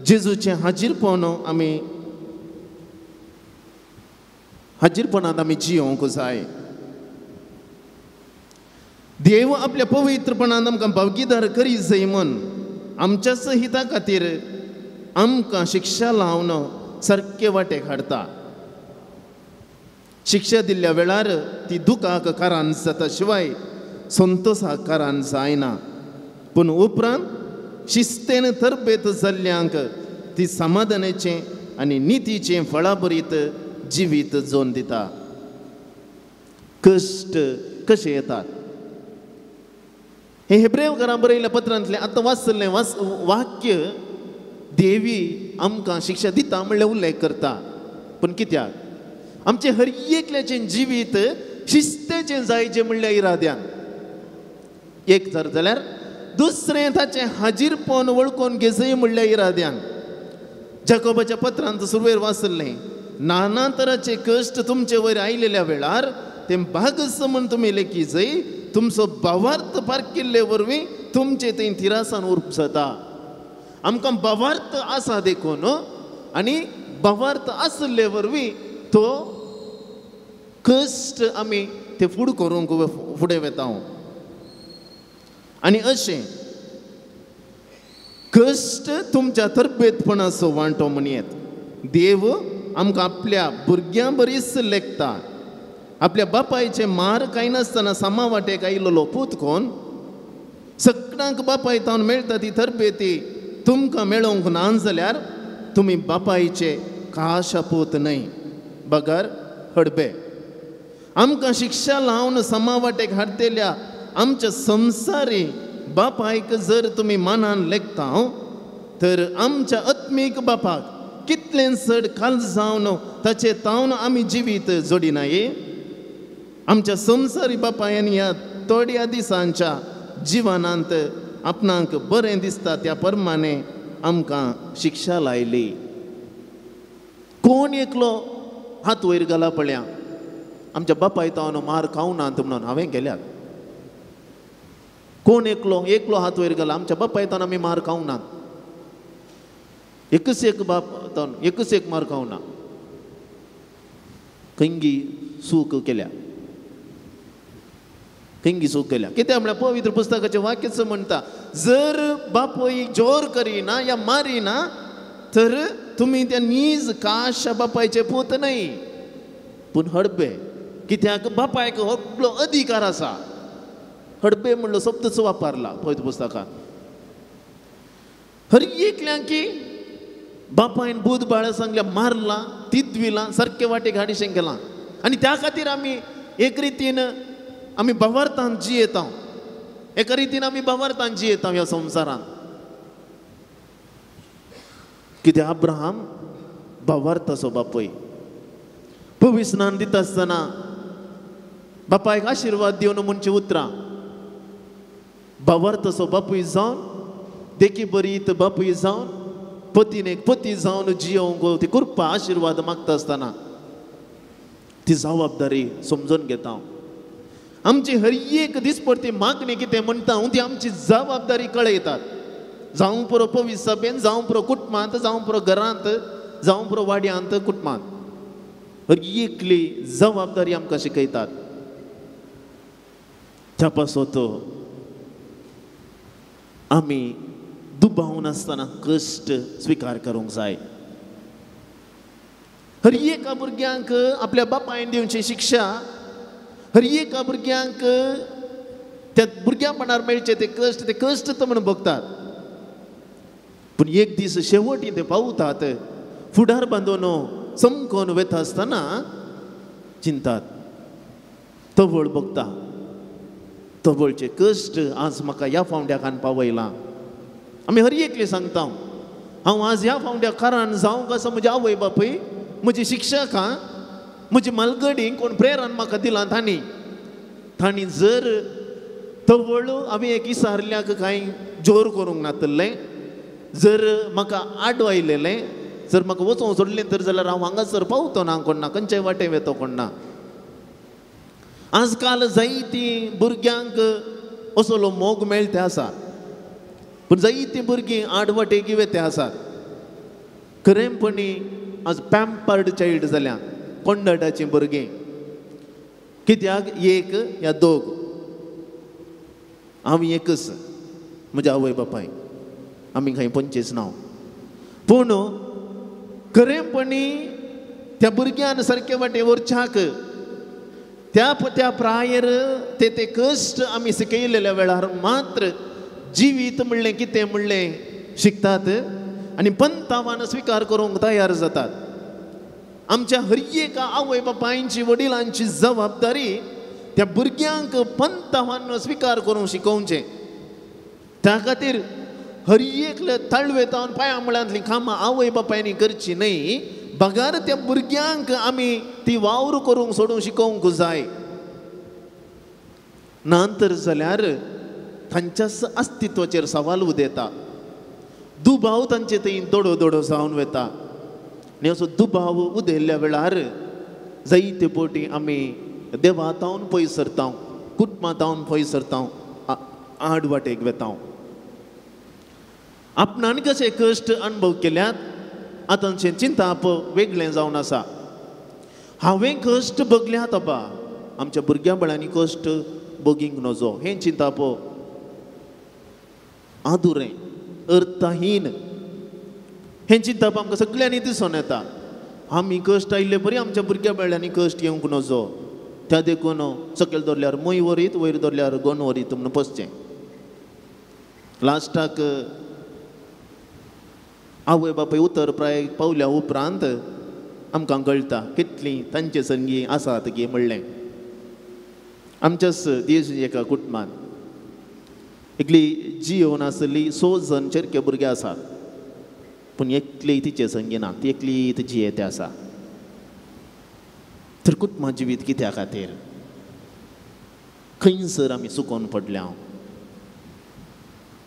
जेजूचें हाजीरपण आमी हाजीरपणांत आमी जियोवंक जाय। देव आपल्या पवित्रपणान आमकां भागीदार करी जाय म्हूण आमच्याच हिता खातीर आमकां शिक्षा लावन सारके वाटेक हाडटा। शिक्षा दिल्ल्या वेळार ती दुखाक कारण जाता शिवाय संतोषाक कारण जायना, पूण उपरांत शिस्तेन तरबेत जाल्ल्यांक ती समाधानाचें आनी नितीचें फळाभरीत जिवीत जोन दिता। कश्ट कशे येतात हे हेब्रेव घरां बरयल्ल्या पत्रांतलें आतां वाचल्लें वाक्य देवी आमकां शिक्षा दिता म्हणल्यार उल्लेख करता, पूण कित्याक आमचें हर एकल्याचें जिवीत शिस्तेचें जायचें म्हणल्या इराद्यान। एक जर जाल्यार दुसरें ताचें हाजीरपण वळखून घेजय म्हणल्या इराद्यान. जाकोबाच्या पत्रांत सुरवेर वाचल्लें, नाना तराचे कश्ट तुमचे वयर आयिल्ल्या वेळार ते भागस म्हूण तुमी लेखी जय तुमचो भावार्थ पारकिल्ले वरवीं तुमचे थंय थिरासान उर्प जाता. आमकां भावार्थ आसा देखून आनी भावार्थ आशिल्ले वरवीं तो कश्ट आमी ते फुड करूंक फुडें वेता. आनी अशें कश्ट तुमच्या तरबेतपणाचो वांटो म्हणयेत. देव आमकां आपल्या भुरग्यां बरीच लेखता. आपल्या बापायचे मार कांय नासतना सामा वाटेक आयिल्लो पूत कोण सगळ्यांक बापाय तावन मेळटा ती तरबेती तुमकां मेळोवंक ना जाल्यार तुमी बापायचे काशा पूत न्हय बगर हडबे. आमकां शिक्षा लावन सामा वाटेक हाडटेल्या आमच्या संवसारी बापायक जर तुमी मनान लेखता तर आमच्या आत्मीक बापाक कितलें चड काल जावन ताचे तावन आमी जिवीत जोडिनाये. आमच्या संवसारी बापायन ह्या थोड्या दिसांच्या जिवनांत आपणाक बरें दिसता त्या प्रमाणे आमकां शिक्षा लायली. कोण एकलो हात वयर घाला पळया आमच्या बापाय तावन मार खावनात म्हणून हांवें गेल्यात. कोण एकलो एकलो हात वयर घाला आमच्या बापाय तावन आमी मार खावनात. एकच एक बाप तावन एकच एक मार खावना. खंयगी चूक केल्या, खंयगी चूक केल्या. कित्याक म्हळ्यार पवित्र पुस्तकाचें वाक्यच म्हणटा जर बापूय जोर करिना या मारिना तर तुमी त्या नीज काशा बापायचे पूत न्हय पूण हडबे. कित्याक बापायक व्हडलो अधिकार आसा. हडबे म्हणलो शब्दच वापरला पवित्र पुस्तकांत. हर एकल्यांकी बापायन बूद बाळा सांगल्या मारला तिद्विला सारके वाटेक हाडिशें केलां. आनी त्या खातीर आमी एक रितीन आमी भावार्थान जियेता, एका रितीन आमी भावार्थान जियेता ह्या संवसारांत. कित्याक अब्राहम भावार्थाचो बापूय. पविस्नान दिता आसतना बापायक आशिर्वाद दिवन म्हणची उतरां भावार्थाचो बापूय जावन देखी बरी बापूय जावन पतीन एक पती जावन जियोवंक ती कृपा आशिर्वाद मागता आसतना ती जबाबदारी समजून घेता. आमची हर एक दिसपडती मागणी कितें म्हणटा ती आमची जबाबदारी कळयतात. जावं पुरो पवित्र सभेन, जावं पुरो कुटुंबांत, जावं पुरो घरांत, जावं पुरो वाड्यांत कुटुंबांत हर एकली जबाबदारी आमकां शिकयतात. त्या पासत आमी दुबाव नासतना कश्ट स्विकार करूंक जाय. हर एका भुरग्यांक आपल्या बापायन दिवची शिक्षा, हर एका भुरग्यांक त्या भुरग्यांपणार मेळचे ते कश्ट, ते कश्ट तर म्हणून भोगतात. पूण एक दीस शेवटी ते पावतात फुडार बांदून चमकोन वता आसतना चिंतात तवळ भोगता. तवळचे कश्ट आज म्हाका ह्या फावंड्याकान पावयलां. आमी हर एकले सांगता हांव आज ह्या फावंड्या कारण जावंक आसा म्हजी आवय बापूय, म्हजी शिक्षकां, म्हजी मालगडी कोण प्रेरण म्हाका दिलां तांणी. तांणी जर तवळ हांवें एक इसारल्याक कांय जोर करूंक नातलें, जर म्हाका आडो आयलेलें, जर म्हाका वचोंक सोडलें तर जाल्यार हांव हांगासर पावतो ना कोण ना, खंयच्याय वाटे वेतो कोण ना. आजकाल जायतीं भुरग्यांक असलो मोग मेळटे आसा पूण जायतीं भुरगीं आडवाटेक वेते आसात. खरेंपणी आज पॅम्पर्ड चायल्ड जाल्या कोंडाटाचीं भुरगीं. कित्याक एक या दोग, हांव एकच म्हज्या आवय बापाय, आमी खंय पंचेच नांव. पूण खरेंपणी त्या भुरग्यान सारके वाटे वरच्याक त्या त्या प्रायर ते ते कश्ट आमी शिकयलेल्या वेळार मात्र जिवीत म्हणलें कितें म्हणलें शिकतात आनी पंतावान स्विकार करूंक तयार जातात. आमच्या हर एका आवय बापायंची वडिलांची जबाबदारी त्या भुरग्यांक पंतावान स्विकार करूंक शिकोवचें. त्या खातीर हर एकले ताळवे तावन पांया मुळांतलीं कामां आवय बापायनी करची न्हय, बगार त्या भुरग्यांक आमी ती वावर करूंक सोडूंक शिकोवंक जाय. ना तर जाल्यार तांच्याच अस्तित्वाचेर सवाल उदेता, दुबाव तांचे थंय दोडो दोडो जावन वता. आनी असो दुबाव उदेल्ल्या वेळार जायते पटी आमी देवा तावन पयस सरता, कुटुंबा तावन पयस सरता, आड वाटेक वेता. आपणान कशे कश्ट अणभव केल्यात आतांचें चिंताप वेगळें जावन आसा. हांवें कश्ट भोगल्यात आबा, आमच्या भुरग्यां बाळांनी कश्ट भोगींक नजो हें चिंताप आदुरें, अर्थहीन हें चिंताप आमकां सगळ्यांनी दिसून येता. आमी कश्ट आयिल्ले बरी आमच्या भुरग्यां बाळांनी कश्ट येवंक नजो, त्या देखून सकयल दवरल्यार मय वरीत, वयर दवरल्यार गोन वरीत म्हणून पसचें. लास्टाक आवय बापूय उतर प्राय पावल्या उपरांत आमकां कळटा कितलीं तांचे संगी आसात गी म्हणलें. आमच्याच देश एका कुटुंबान एकली जियोवन आसली 6 जण चेरके भुरगे आसात, पूण एकली तिचे संगी ना, ती एकली तिची येते आसा. तर कुटुंबा जिवीत कित्या खातीर खंयसर आमी चुकोन पडल्या.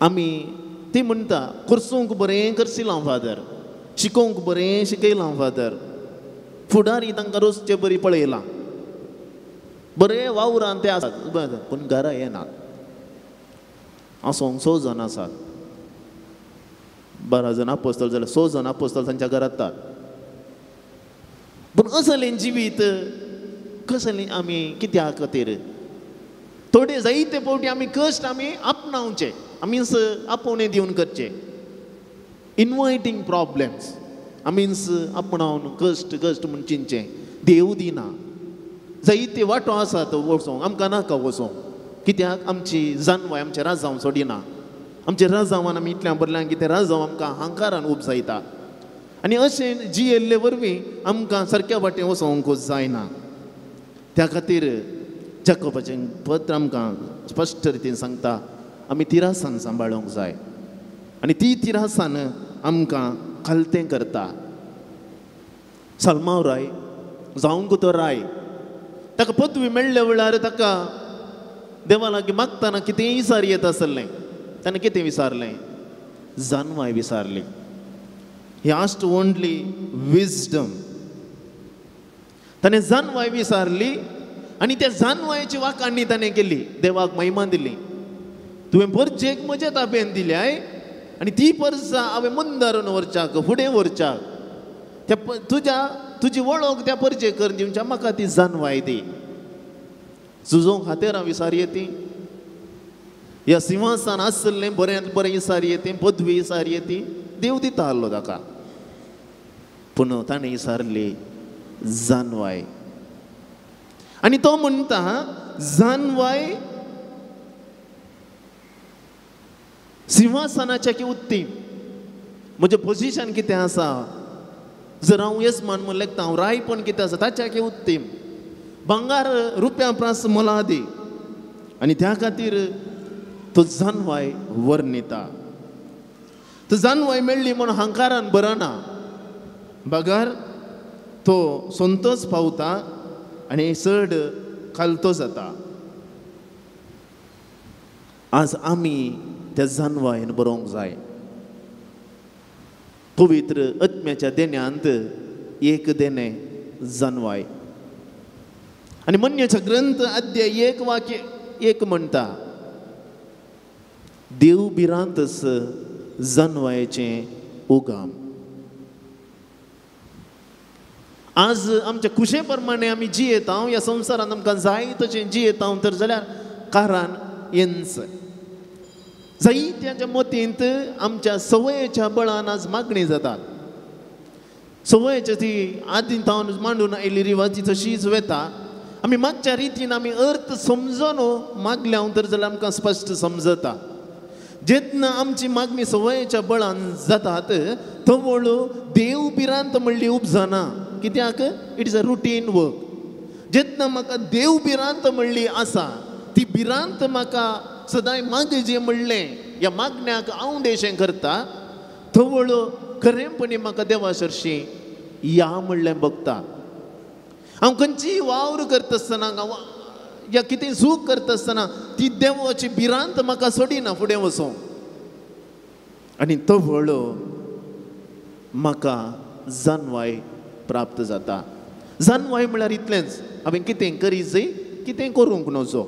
आमी ती म्हणटा करसूंक बरें करसिलां फादर, शिकोवंक बरें शिकयलां फादर, फुडारी तांकां रोजचे बरी पळयलां, बरें वावरान ते आसात, पूण घरा येनात. आसोंक 6 जाण आसात, 12 जाण आपोस्तल जाल्यार 6 जाण आपोस्तल तांच्या घरांत. पूण असलें जिवीत कसलें आमी कित्या खातीर? थोडे जायते फावटी आमी कश्ट आमी आपणावचे, आमीच आपोवणें दिवन करचें. इनवायटींग प्रॉब्लेम्स आमीच आपणावन कश्ट कश्ट म्हूण चिंतचें. देव दिना, जायते वांटो आसात वचोंक, आमकां नाका वचोंक, कित्याक आमची जानवाय आमचें राजांव सोडिना. आमच्या राजांवान आमी इतल्यां भरल्यां की तें राजांव आमकां हांकारान उपजायता आनी अशें जियेल्ले वरवीं आमकां सारक्या वाटेन वचोंक जायना. त्या खातीर जाकोबाचें पत्र आमकां स्पश्ट रितीन सांगता आमी तिरासान सांबाळूंक जाय आनी ती तिरासान आमकां खालतें करता. सलमाव राय जावंक तो राय, ताका पदवी मेळ्ळ्या वेळार ताका देवा लागीं मागतना कितेंय विचार येत आसलें. ताणें कितें विचारलें? जानवाय विचारली. He asked only wisdom. ताणें जानवाय विचारली आनी त्या जानवायची वाखाणी ताणें केली, देवाक महिमा दिली. तुवें परजेक म्हज्या ताब्यान दिल्याय आनी ती परसा हांवें मुंदारून व्हरच्याक, फुडें व्हरच्याक, त्या तुज्या तुजी वळख त्या परजेक करून दिवच्या म्हाका ती जानवाय दी. झुजोंक हातेरां विसार येती, ह्या सिंहासन आसलें बऱ्यांत बरें विसार येती, पदवी विसार येती, देव दिता आहलो ताका, पूण ताणें विसारली जानवाय. आनी तो म्हणटा जानवाय सिंहासनाच्या की उत्तीम. म्हजें पोजिशन कितें आसा, जर हांव येसमान म्हूण लेखता, हांव रायपण कितें आसा ताच्या की उत्तीम, भांगार रुपया प्रास मोलादी. आनी त्या खातीर तो जानवाय वर्णिता. तो जानवाय मेळ्ळी म्हूण हांकारान बरना, बगर तो संतोष पावता आनी चड खालतो जाता. आज आमी त्या जानवायन बरोवंक जाय. पवित्र आत्म्याच्या देण्यांत एक देणें जानवाय. आनी मन्याचा ग्रंथ अध्याय 1 वाक्य 1 म्हणटा, देव भिरांतच जानवायचें उगाम. आज आमच्या खुशे प्रमाणे आमी जियेता, ह्या संवसारांत आमकां जाय तशें जियेता तर जाल्यार कारण येंच जायत्यांच्या मतींत आमच्या संवयेच्या बळान आज मागणी जातात. संवयेच्या ती आदीं तावन मांडून आयिल्ली रिवाज ती तशीच वता. आमी मागच्या रितीन आमी अर्थ समजून मागल्या तर जाल्यार आमकां स्पश्ट समजता. जेन्ना आमची मागणी संवयेच्या बळान जातात तवळ देव भिरांत म्हणली उपजना. कित्याक? It is a routine work. जेन्ना म्हाका देव भिरांत म्हणली आसा ती भिरांत म्हाका सदांय मागचे म्हणलें ह्या मागण्याक आवडेशें करता तवळ खरेंपणी म्हाका देवा सरशी या म्हणलें बघता. हांव खंयचीय वावर करता आसतना हांव या कितें चूक करता आसतना ती देवाची भिरांत म्हाका सोडिना फुडें वचूंक आनी तो व्हडलो म्हाका जानवाय प्राप्त जाता. जानवाय म्हळ्यार इतलेंच, हांवें कितें करी जाय कितें करूंक नजो.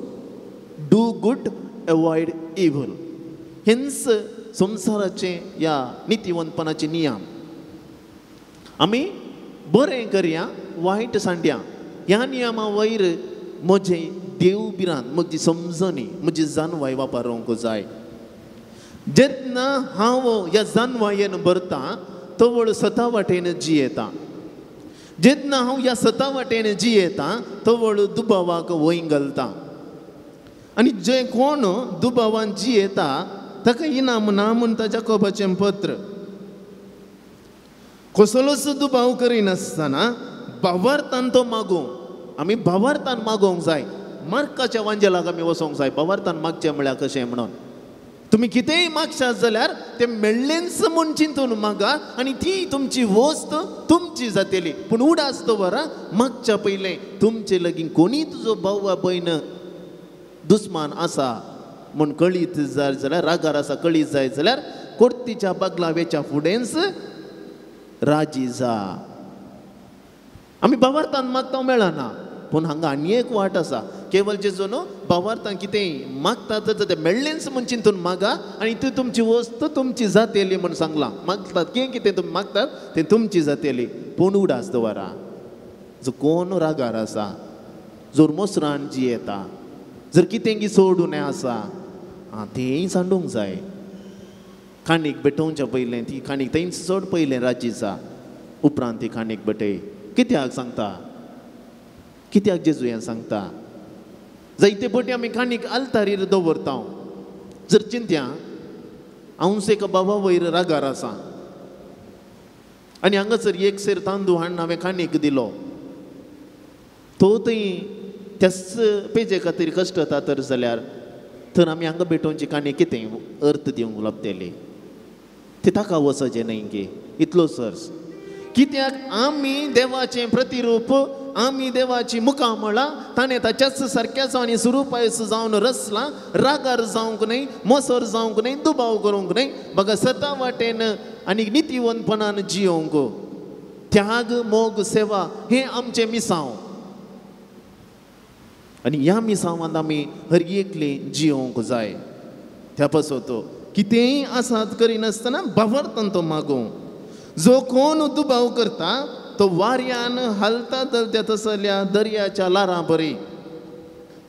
Do good, avoid evil, हेंच संवसाराचें ह्या नितीवंतपणाचे नियम. आमी बरें करया वायट सांड्या, ह्या नियमा वयर म्हजें देव भिरांत, म्हजी समजणी, म्हजी जानवाय वापरूंक जाय. जेन्ना हांव ह्या जानवायेन भरता तवळ सता वाटेन जियेता. जेन्ना हांव ह्या सता वाटेन जियेता तवळ दुबावाक वंय घालता आनी जे कोण दुबावान जियेता ताका इनाम ना म्हणटा जाकोबाचें पत्र. कसलोच दुबाव करिनासतना भावार्थान तो मागूं. आमी भावार्थान मागोवंक जाय. मार्काच्या वांजेलाक आमी वचोंक जाय. भावार्थान मागचें म्हळ्यार कशें म्हणून तुमी कितेंय मागशात जाल्यार तें मेळ्ळेंच म्हूण चिंतून मागा आनी ती तुमची वस्त तुमची जातली. पूण उडास दवरा मागच्या पयलें तुमचे लागीं कोणीय तुजो भाव वा भयण दुस्मान आसा म्हूण कळीत जाय जाल्यार, रागार आसा कळीत जाय जाल्यार कोर्तीच्या बागला वेच्या फुडेंच राजी जा. आमी भावार्थान मागता मेळना, पूण हांगा आनी एक वाट आसा. केवल जेजू न्हू भावार्थान कितेंय मागता तर तें मेळ्ळेंच म्हूण चिंतून मागा आनी ती तुमची वस्त तुमची जातली म्हूण सांगलां. मागतात कितें कितें तुमी मागतात तें तुमची जातली. पूण उडास दवरा, जो कोण रागार आसा, जर मोसरान जियेता, जर कितें सोडून आसा आं तेंय सांडूंक जाय. खाणीक भेटोवच्या पयलें ती खाणीक थंयच चड पयलें राजीचा उपरांत ती खाणीक भेटय. कित्याक सांगता, कित्याक जेजू हें सांगता? जायते पटी आमी खाणीक आल्तारीर दवरता. जर चिंत्या हांवच एका बाबा वयर रागार आसा आनी हांगासर एक सेर तांदूळ हाडून हांवें खाणीक दिलो, तो थंय त्याच पेजे खातीर कश्टता तर जाल्यार तर आमी हांगा भेटोवची काणी कितें अर्थ दिवंक लागतली? ती ताका वचचें न्हय की इतलो सर्स. कित्याक आमी देवाचें प्रतिरूप, आमी देवाची मुखां म्हळां, ताणें ताच्याच सारक्याचो आनी सुरुपायस जावन रचलां. रागार जावंक न्हय, मोसर जावंक न्हय, दुबाव करूंक न्हय, बघा सता वाटेन आनी नितीवंतपणान जियोवंक. त्याग, मोग, सेवा हें आमचें मिसांव आनी ह्या मिसांवांत आमी हर एकले जियोवंक जाय. त्या पासत कितेंय आसात करिनासतना भावार्थान तो मागूं. जो कोण दुबाव करता तो वाऱ्यान हालता चलत्या तसल्या दर्याच्या ल्हारां बरी,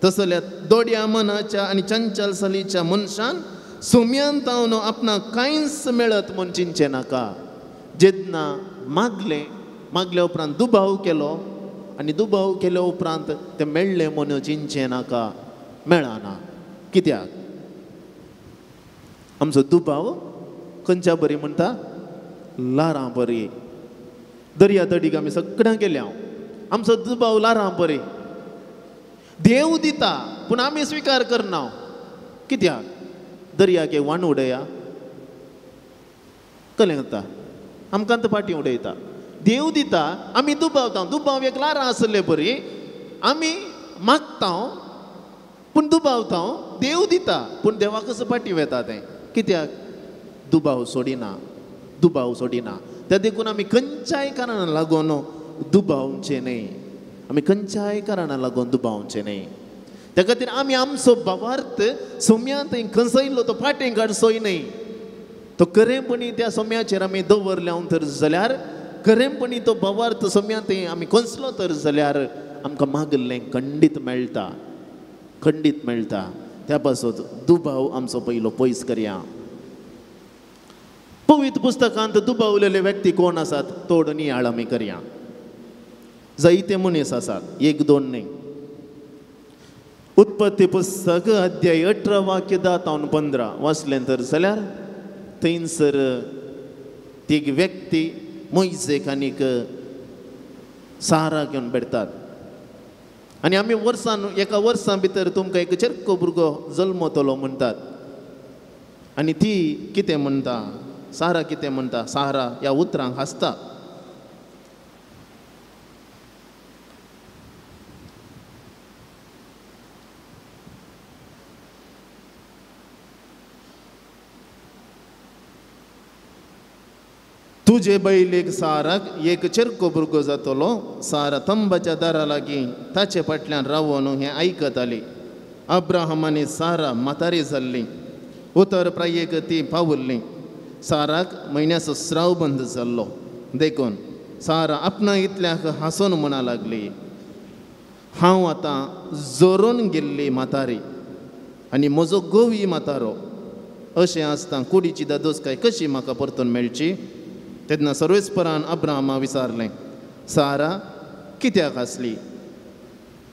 तसल्या दोड्या मनाच्या आनी चंचल सलीच्या मनशान सोम्यान तावन आपणाक कांयच मेळत म्हूण चिंतचें नाका. जेन्ना मागलें, मागल्या उपरांत दुबाव केलो आनी दुबाव केल्या उपरांत तें मेळ्ळें म्हूण चिंतचें नाका, मेळना. कित्याक आमचो दुबाव खंयच्या बरी म्हणटा? ल्हारां बरी. दर्या तडीक आमी सगळ्यां गेल्या, आमचो दुबाव ल्हारां बरी. देव दिता पूण आमी स्विकार करना. कित्याक? दर्याक एक वाण उडया कलें जाता, आमकां तो फाटीं उडयता. देव दिता, आमी दुबावता. दुबाव एक ल्हारां आसले बरी, आमी मागता पूण दुबावता. देव दिता पूण देवाकच फाटीं वेता तें. कित्याक? दुबाव सोडिना, दुबाव सोडिना. त्या देखून आमी खंयच्याय कारणाक लागून दुबावचें न्हय. आमी खंयच्याय कारणाक लागून दुबावचें न्हय. त्या खातीर आमी आमचो भावार्थ सोम्या थंय खंयसयलो तो फाटीं काडचोय न्हय. तो खरेंपणी त्या सोम्याचेर आमी दवरल्या तर जाल्यार, खरेंपणी तो भावार्थ सोम्या थंय आमी खंयसलो तर जाल्यार आमकां मागिल्लें खंडीत मेळटा, खंडीत मेळटा. त्या पासत दुबाव आमचो पयलो पयस करया. पवित्र पुस्तकांत दुबावलेले व्यक्ती कोण आसात तोड नियाळ आमी करया. जायते मनीस आसात, एक दोन न्हय. उत्पत्ती पुस्तक अध्याय 18 वाक्य 10 15 वाचलें तर जाल्यार थंयसर ती व्यक्ती मोयजेक आनीक सारा घेवन भेटतात आनी आमी वर्सान एका वर्सां भितर तुमकां एक चेरको भुरगो जल्मतलो म्हणटात. आनी ती कितें म्हणटा, सारा कितें म्हणटा, सारा ह्या उतरांक हांसता. तुजे बैलेक साराक एक चेरको भुरगो जातलो. सारा तंबाच्या दारा लागीं ताचे फाटल्यान रावन हें आयकताली. अब्राहम आनी सारा म्हातारी जाल्ली. उतर प्रायेक ती पावल्ली. साराक म्हयन्याचो स्राव बंद जाल्लो. देखून सारा आपणा इतल्याक हांसून म्हणा लागली, हांव आतां जोरून गेल्ली म्हातारी आनी म्हजो गोवी म्हातारो. अशें आसता कुडीची दादोसकाय कशी म्हाका परतून मेळची? तेन्ना सर्वेस्परान अब्राहमा विचारलें, सारा कित्याक आसली?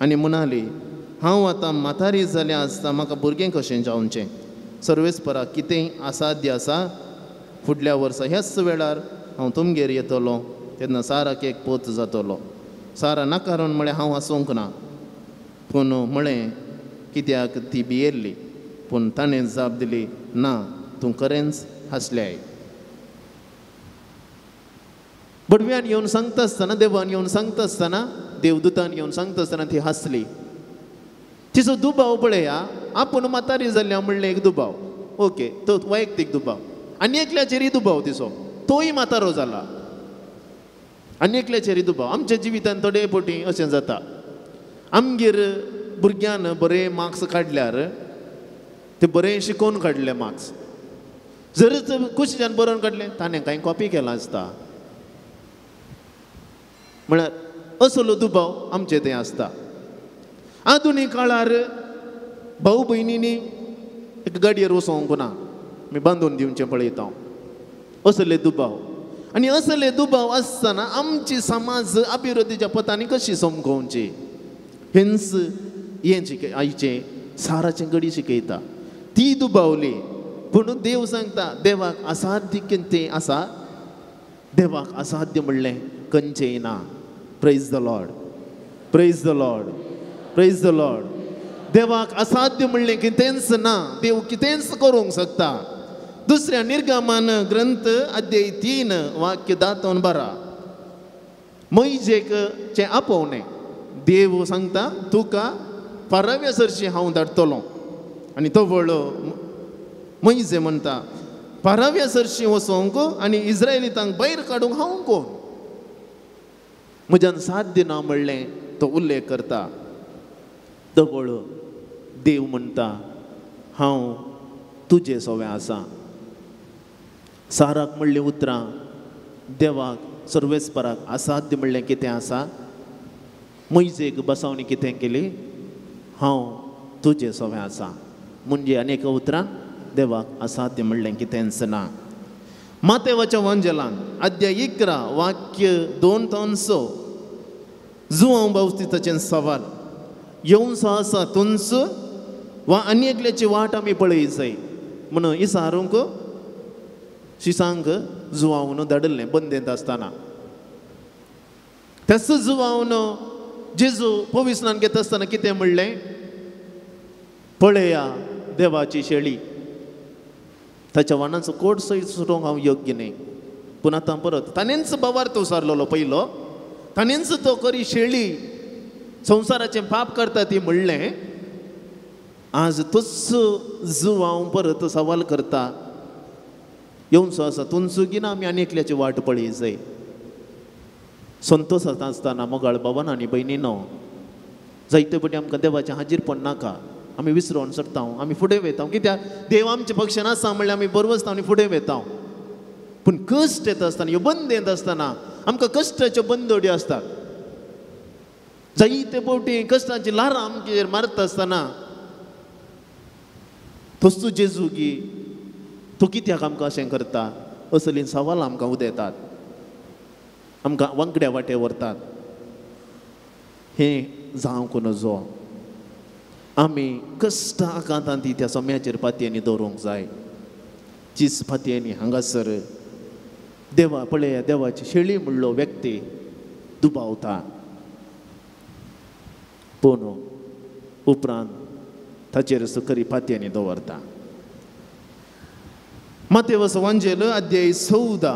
आनी म्हणाली, हांव आतां म्हातारी जाल्या आसता म्हाका भुरगें कशें जावचें? सर्वेस्पराक कितेंय असाध्य आसा? फुडल्या वर्सा ह्याच वेळार हांव तुमगेर येतलो, तेन्ना साराक एक पोत जातलो. सारा नाकारून म्हळें, हांव हांसूंक ना. पूण म्हळें, कित्याक ती भियेल्ली. पूण ताणें जाप दिली, ना, तूं खरेंच हांसल्याय. बडव्यान येवन सांगता आसतना, देवान येवन सांगता आसतना, देवदूतान येवन सांगता आसतना ती हांसली. तिचो दुबाव पळया, आपूण म्हातारी जाल्या म्हणलें एक दुबाव, ओके, तो वैयक्तीक दुबाव. आनी एकल्याचेरय दुबाव तिचो, तोय म्हातारो जाला. आनी एकल्याचेरय दुबाव. आमच्या जिवितान थोडे फावटी अशें जाता, आमगेर भुरग्यान बरे मार्क्स काडल्यार ते बरें शिकोवन काडले मार्क्स, जरच कुशीच्यान बरोवन काडलें ताणें कांय कॉपी केलां आसता. म्हळ्यार असलो दुबाव आमचे थंय आसता. आधुनीक काळार भाऊ भयणींनी एक गाडयेर वचोंक ना, आमी बांदून दिवचें पळयता. असले दुबाव. आनी असले दुबाव आसतना आमची समाज अभिवृद्धीच्या पथांनी कशी समकोवची, हेंच हें आयचें साराचें गडी शिकयता. ती दुबावली, पूण देव सांगता देवाक असाध्य कितें आसा? देवाक असाध्य म्हणलें खंयचेंय ना. Praise the Lord, praise the Lord, praise the Lord. देवाक असाध्य म्हणलें कितेंच ना. देव कितेंच करूंक शकता. दुसऱ्या निर्गमन ग्रंथ अध्याय 3 वाक्य 10-12. मैजेक चें आपोवणें. देव सांगता तुका फाराव्या सरशी हांव धाडटलो. आनी तो व्हडलो मैजे म्हणटा, फाराव्या सरशी वचोंक आनी इस्रायलितांक भायर काडूंक हांव कोण? म्हज्यान साध्य ना म्हणलें तो उल्लेख करता. दवळ देव म्हणटा हांव तुजे सोवें आसा. साराक म्हणलीं उतरां देवाक सर्वेस्पराक असाध्य म्हणलें कितें आसा? मैजेक बसावणी कितें केली? हांव तुजे सोवें आसा. म्हणजे अनेक उतरां देवाक असाध्य म्हणलें कितेंच ना. मातेवाच्या वांजेलान अध्याय 11 वाक्य 2-6 जुवांव बावस्तिताचें सवाल येवंचो आसा तुंच वा आनी एकल्याची वाट आमी पळय जाय म्हणून इसारूंक शिसांक जुवावन धाडिल्लें बंदेंत आसतना. त्याच जुवावन जेजू पविस्नान घेता आसतना कितें म्हणलें? पळया देवाची शेळी, ताच्या वाणाचो कोट सयत सुटोवंक हांव योग्य न्ही. पूण आतां परत ताणेंच भावार्थ उसारलेलो पयलो, ताणेंच तो करी शेळी संवसाराचें पाप करता ती म्हणलें. आज तोच जुवांव परत सवाल करता, येवचो आसा तुमचो गिना आमी आनी एकल्याची वाट पळय जाय. संतोश आसतना मोगाळ बाबान आनी भयणीनो, जायते फावटी आमकां देवाचें हाजीरपण नाका, आमी विसरोन सरता, आमी फुडें वयता. कित्याक देव आमचे पक्षान आसा म्हणल्यार आमी बरो आसता आनी फुडें वयता. पूण कश्ट येता आसतना, ह्यो बंद येता आसतना आमकां कश्टाच्यो बंदोड्यो आसतात. जायते फावटी कश्टांची ल्हारां आमचेर मारता आसतना तोच जेजू की तूं कित्याक आमकां अशें करता असलीं सवालां आमकां उदयतात, आमकां वांकड्या वाटे व्हरतात. हें जावंक नजो. आमी कश्ट आकांतान ती त्या सोम्याचेर पातयेंनी दवरूंक जाय. चीज पातयेंनी हांगासर देवा पळया देवाची शेळी म्हणलो व्यक्ती दुबावता, पूण उपरांत ताचेर सकरी पातयेंनी दवरता. मातेवस वांजेल अध्याय 14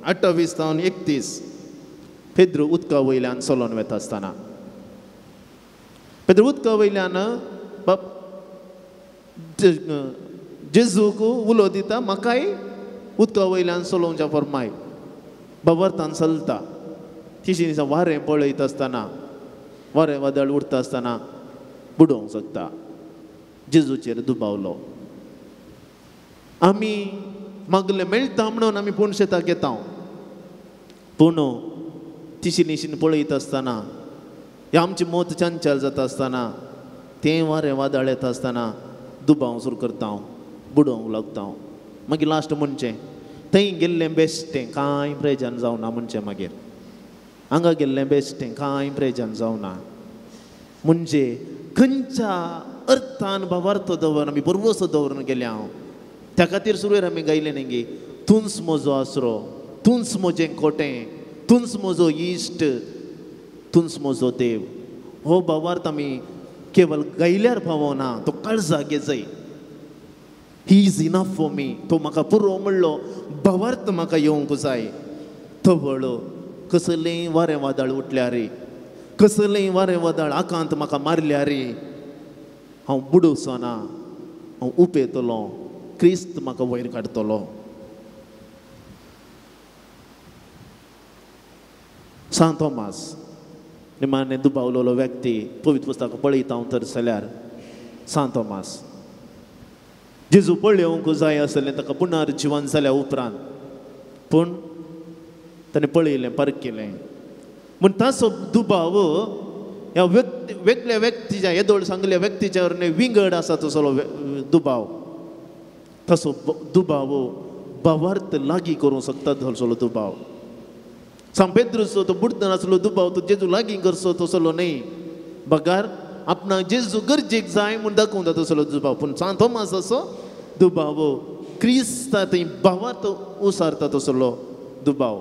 28-31. पेद्रू उदका वयल्यान चलोन वता आसतना, पेद्रू उदका वयल्यान बाप जेजूक उलो दिता, म्हाकाय उदका वयल्यान चलोवच्या फर्माय. भावार्थान चलता तिशी वारें पळयत आसतना वारें वादळ उरता आसतना बुडोवंक शकता. जेजूचेर दुबावलो. आमी मागलें मेळटा म्हणून आमी पूण शेताक येता, पूण तिशी निशीन पळयत आसतना ह्या आमची मत चंचल जाता आसतना तें वारें वादळ येता आसतना दुबाव सुरू करता, बुडोवंक लागता. मागीर लास्ट म्हणचें थंय गेल्लें बेश्टें कांय प्रयोजन जावना म्हणचें, मागीर हांगा गेल्लें बेश्टें कांय प्रयोजन जावना. म्हणजे खंयच्या अर्थान भावार्थ दवरून आमी बरवसो दवरून गेल्या हांव. त्या खातीर सुरवेर आमी गायलें न्ही, तूंच म्हजो आसरो, तूंच म्हजें कोटें, तूंच म्हजो इश्ट, तूंच म्हजो देव. हो भावार्थ आमी केवल गायल्यार पावना, तो काळजाक जाय. He is enough for me. तो म्हाका पुरो म्हणलो भावार्थ म्हाका येवंक जाय. तवळ कसलेंय वारें वादळ उठल्यार, कसलेंय वारें वादळ आकांत म्हाका मारल्यार हांव बुडोवचो ना, हांव उपेतलो, क्रिस्त म्हाका वयर काडटलो. सांत थोमास निमाणें दुबावलेलो व्यक्ती पवित्र पुस्तक पळयता हांव तर जाल्यार सांत थोमास जेजू पळोवंक जाय आसलें ताका पुनर्जिवन जाल्या उपरांत, पूण ताणें पळयलें परकेलें. म्हूण ताचो दुबाव ह्या व्यक्ती वेगळ्या व्यक्तीच्या येदोळ सांगल्या व्यक्तीच्या वरवीं विंगड आसा तसलो दुबाव. तसो दुबाव भावार्थ लागीं करूंक शकता तसलो दुबाव. सांत पेद्रूचो तो बुडटना आसलो दुबाव तो जेजू लागीं करचो तसलो न्हय, बगार आपणाक जेजू गरजेक जाय म्हूण दाखोवंक जाता तसलो दुबाव. पूण सांत थोमास असो दुबाव क्रिस्ता थंय भावार्थ उसारता तसलो दुबाव.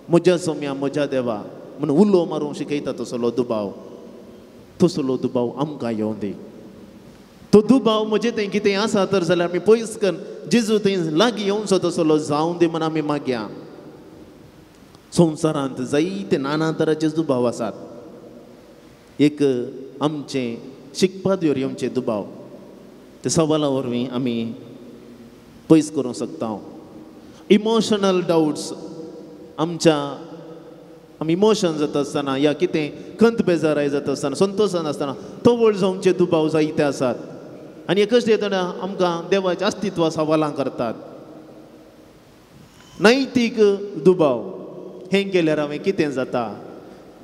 म्हज्या सोम्या म्हज्या देवा म्हूण उलो मारूंक शिकयता तसलो दुबाव. तसलो दुबाव आमकां येवं दी. तो दुबाव म्हजे थंय कितें आसा तर जाल्यार आमी पयस करून जेजू थंय लागीं येवचो तसलो जावं दी म्हूण आमी मागया. संवसारांत जायते नाना तराचे दुबाव आसात. एक आमचें शिकपा वरवीं येवचे दुबाव, ते सवाला वरवीं आमी पयस करूंक शकता. इमोशनल डावट्स, आमच्या आमी इमोशन जाता आसतना या कितें खंत बेजाराय जाता आसतना संतोशान आसतना तवळ जावचे दुबाव जायते आसात. आनी एकच येतना आमकां देवाचें अस्तित्व सवालां करतात. नैतीक दुबाव, हें केल्यार हांवें कितें जाता,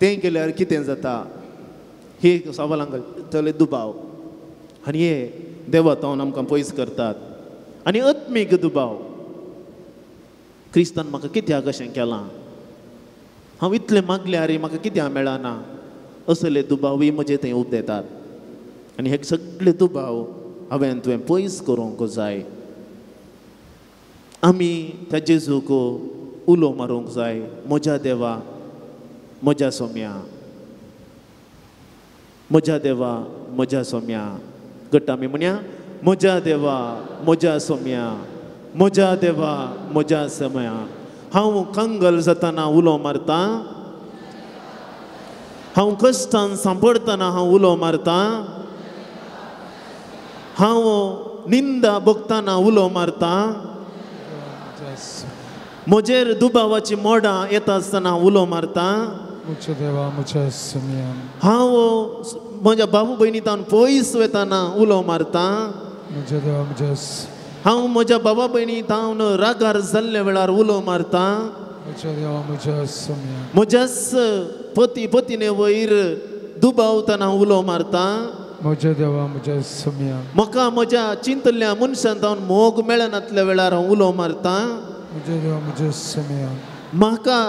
तें केल्यार कितें जाता, हे सवालां करतले दुबाव. आनी हे देवा तावन आमकां पयस करतात. आनी आत्मीक दुबाव, क्रिस्तान म्हाका कित्याक अशें केलां, हांव इतलें मागल्यार म्हाका कित्याक मेळना, असले दुबावूय म्हजे थंय उबदेतात. आनी हे सगळे दुबाव हांवें तुवें पयस करूंक जाय. आमी त्या जेजूक उलो मारूंक जाय, म्हज्या देवा म्हज्या सोम्या, म्हज्या देवा म्हज्या सोम्या. घट्ट आमी म्हणया, म्हज्या देवा म्हज्या सोम्या, म्हज्या देवा म्हज्या सोम्या. हांव कंगल जातना उलो मारता, हांव कश्टान सांपडटना हांव उलो मारता, हांव निंदा भोगतना उलो मारता, म्हजेर दुबावाची मोडां येता आसतना उलो मारता, हांव म्हज्या बाबू भयणी तावन पयस वतना उलो मारता, हांव म्हज्या बाबा भयणी तावन रागार जाल्ल्या वेळार उलो मारता, म्हज्याच पती पतीने वयर दुबावतना उलो मारता, म्हाका म्हज्या चिंतल्या मनशान तावन मोग मेळनातल्या वेळार हांव उलो मारता, म्हाका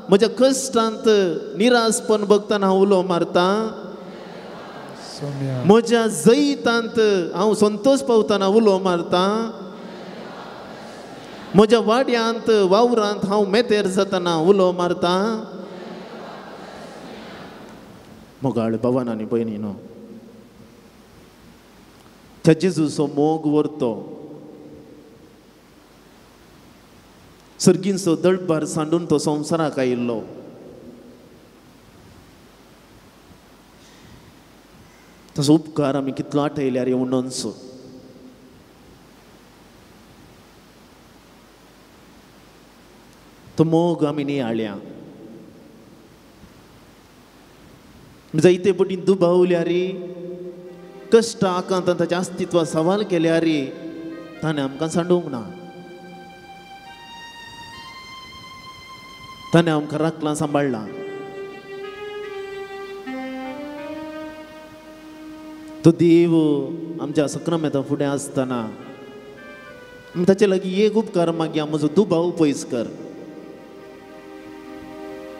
म्हज्या कश्टांत निराशपण बघतना हांव उलो मारता, म्हज्या जैतांत हांव संतोष पावतना उलो मारता, म्हज्या वाड्यांत वावरांत हांव मेतेर जातना उलो मारता. मोगाळ भवन आनी भयणी न्हू, त्या जेजूचो मोग व्हरतो सर्गींचो दळपार सांडून तो संवसाराक आयिल्लो. तसो उपकार आमी कितलो आठयल्यार येवनचो. तो मोग आमी नियाळया. जायते पटी दुबावल्यार, कश्ट आकांतान ताच्या अस्तित्वा सवाल केल्यार ताणें आमकां सांडूंक ना, ताणें आमकां राखलां, सांबाळ्ळां. तो देव आमच्या सक्रामेंता फुडें आसतना आमी ताचे लागीं एक उपकार मागया, म्हजो दुबाव पयस कर,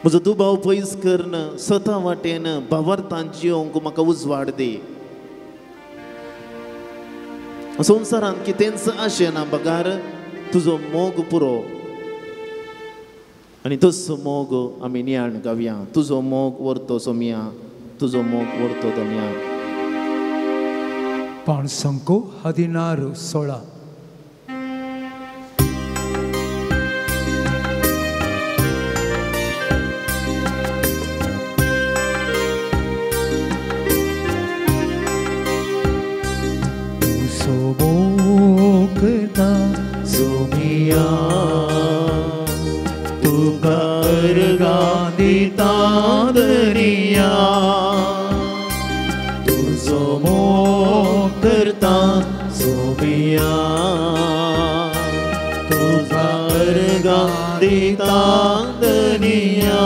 म्हजो दुबाव पयस करून स्वता वाटेन भावार्थान जियोंक म्हाका उजवाड दी. संवसारांत कितेंच आशें ना बगार तुजो मोग पुरो, आनी तसो मोग आमी नियाळ गावया. तुजो मोग व्हरतो सोमया, तुजो मोग व्हरतो धनया. पाणसंको 16-16. सोमिया तुका अर्गां दिता दर्या, तुजो मोग करता सोमिया, तुका अर्गां दिता दर्या,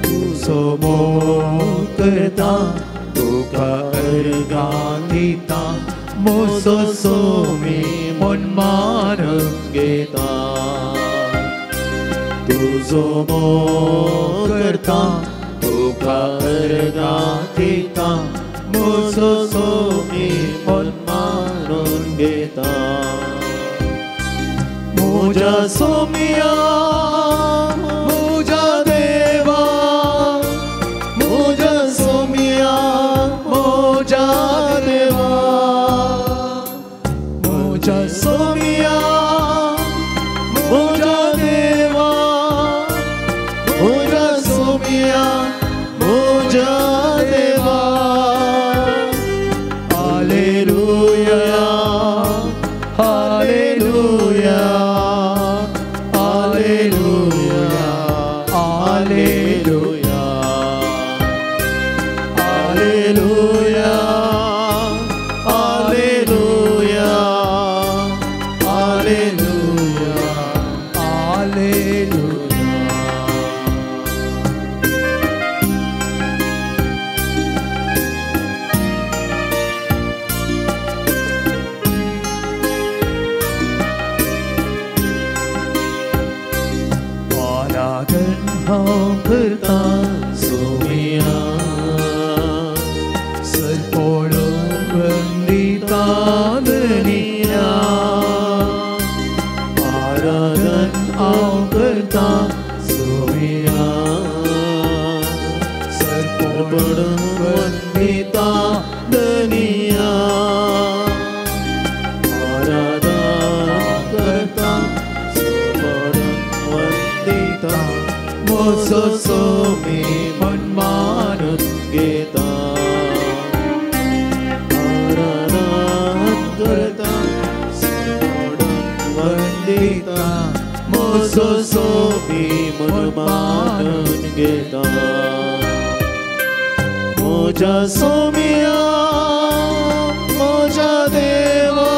तुजो मोग करता तुका अर्गां दिता, मोसो सोमी मन मारून घेता, तुजो मोग करता तुका अर्गां दिता, मोसो सोमी मन मारून घेता. म्हज्या सोमिया म्हज्या देवा, म्हज्या सोमिया म्हज्या देवा, म्हज्या सोमिया म्हज्या देवा, म्हज्या सोमिया म्हज्या देवा. Hallelujah hallelujah hallelujah hallelujah hallelujah hallelujah hallelujah hallelujah. आराधन हांव करता सोमिया, सरपोळोवन वंदिता धनिया, आराधन हांव करता सोमिया, सरपोळोवन वंदिता धनिया, आराधन करता सरपडून वंदिता, मोसो सोमी मन मारून घेता, आराधन करता सरपडून वंदिता, मोसो सोमी मन मानून घेता. म्हज्या सोमिया म्हज्या देवा,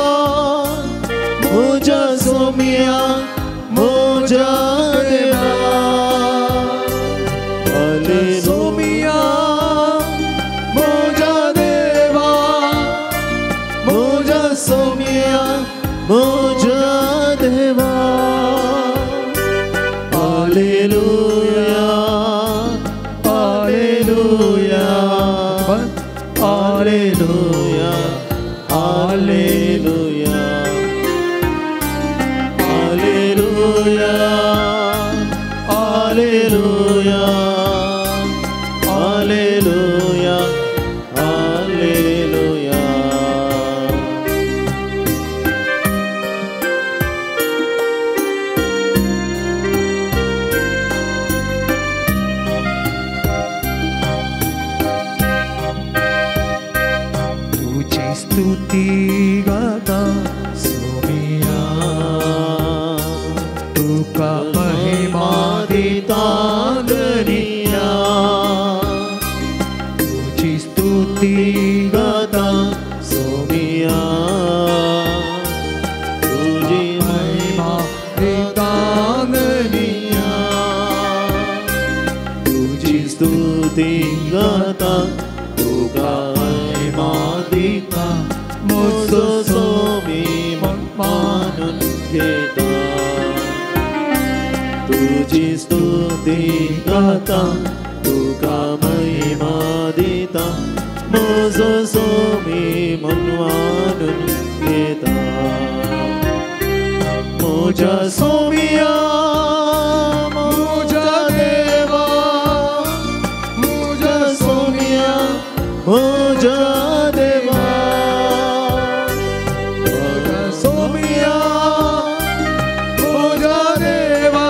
म्हज्या सोमिया म्हज्या देवा, सोमिया म्हज्या देवा, म्हज्या सोमिया म्हज्या देवा. Hallelujah hallelujah hallelujah hallelujah hallelujah hallelujah hallelujah hallelujah. तुजी स्तुती गाता सोमिया, तुका स्तुती गाता तुका महिमा दिता म्हजो स्वामी मानून घेता तुजी स्तुती गाता तुका महिमा दिता म्हजो स्वामी मानून घेता म्हज्या स्वामिया म्हज्या देवा म्हज्या स्वामिया म्हज्या देवा म्हज्या स्वामिया म्हज्या देवा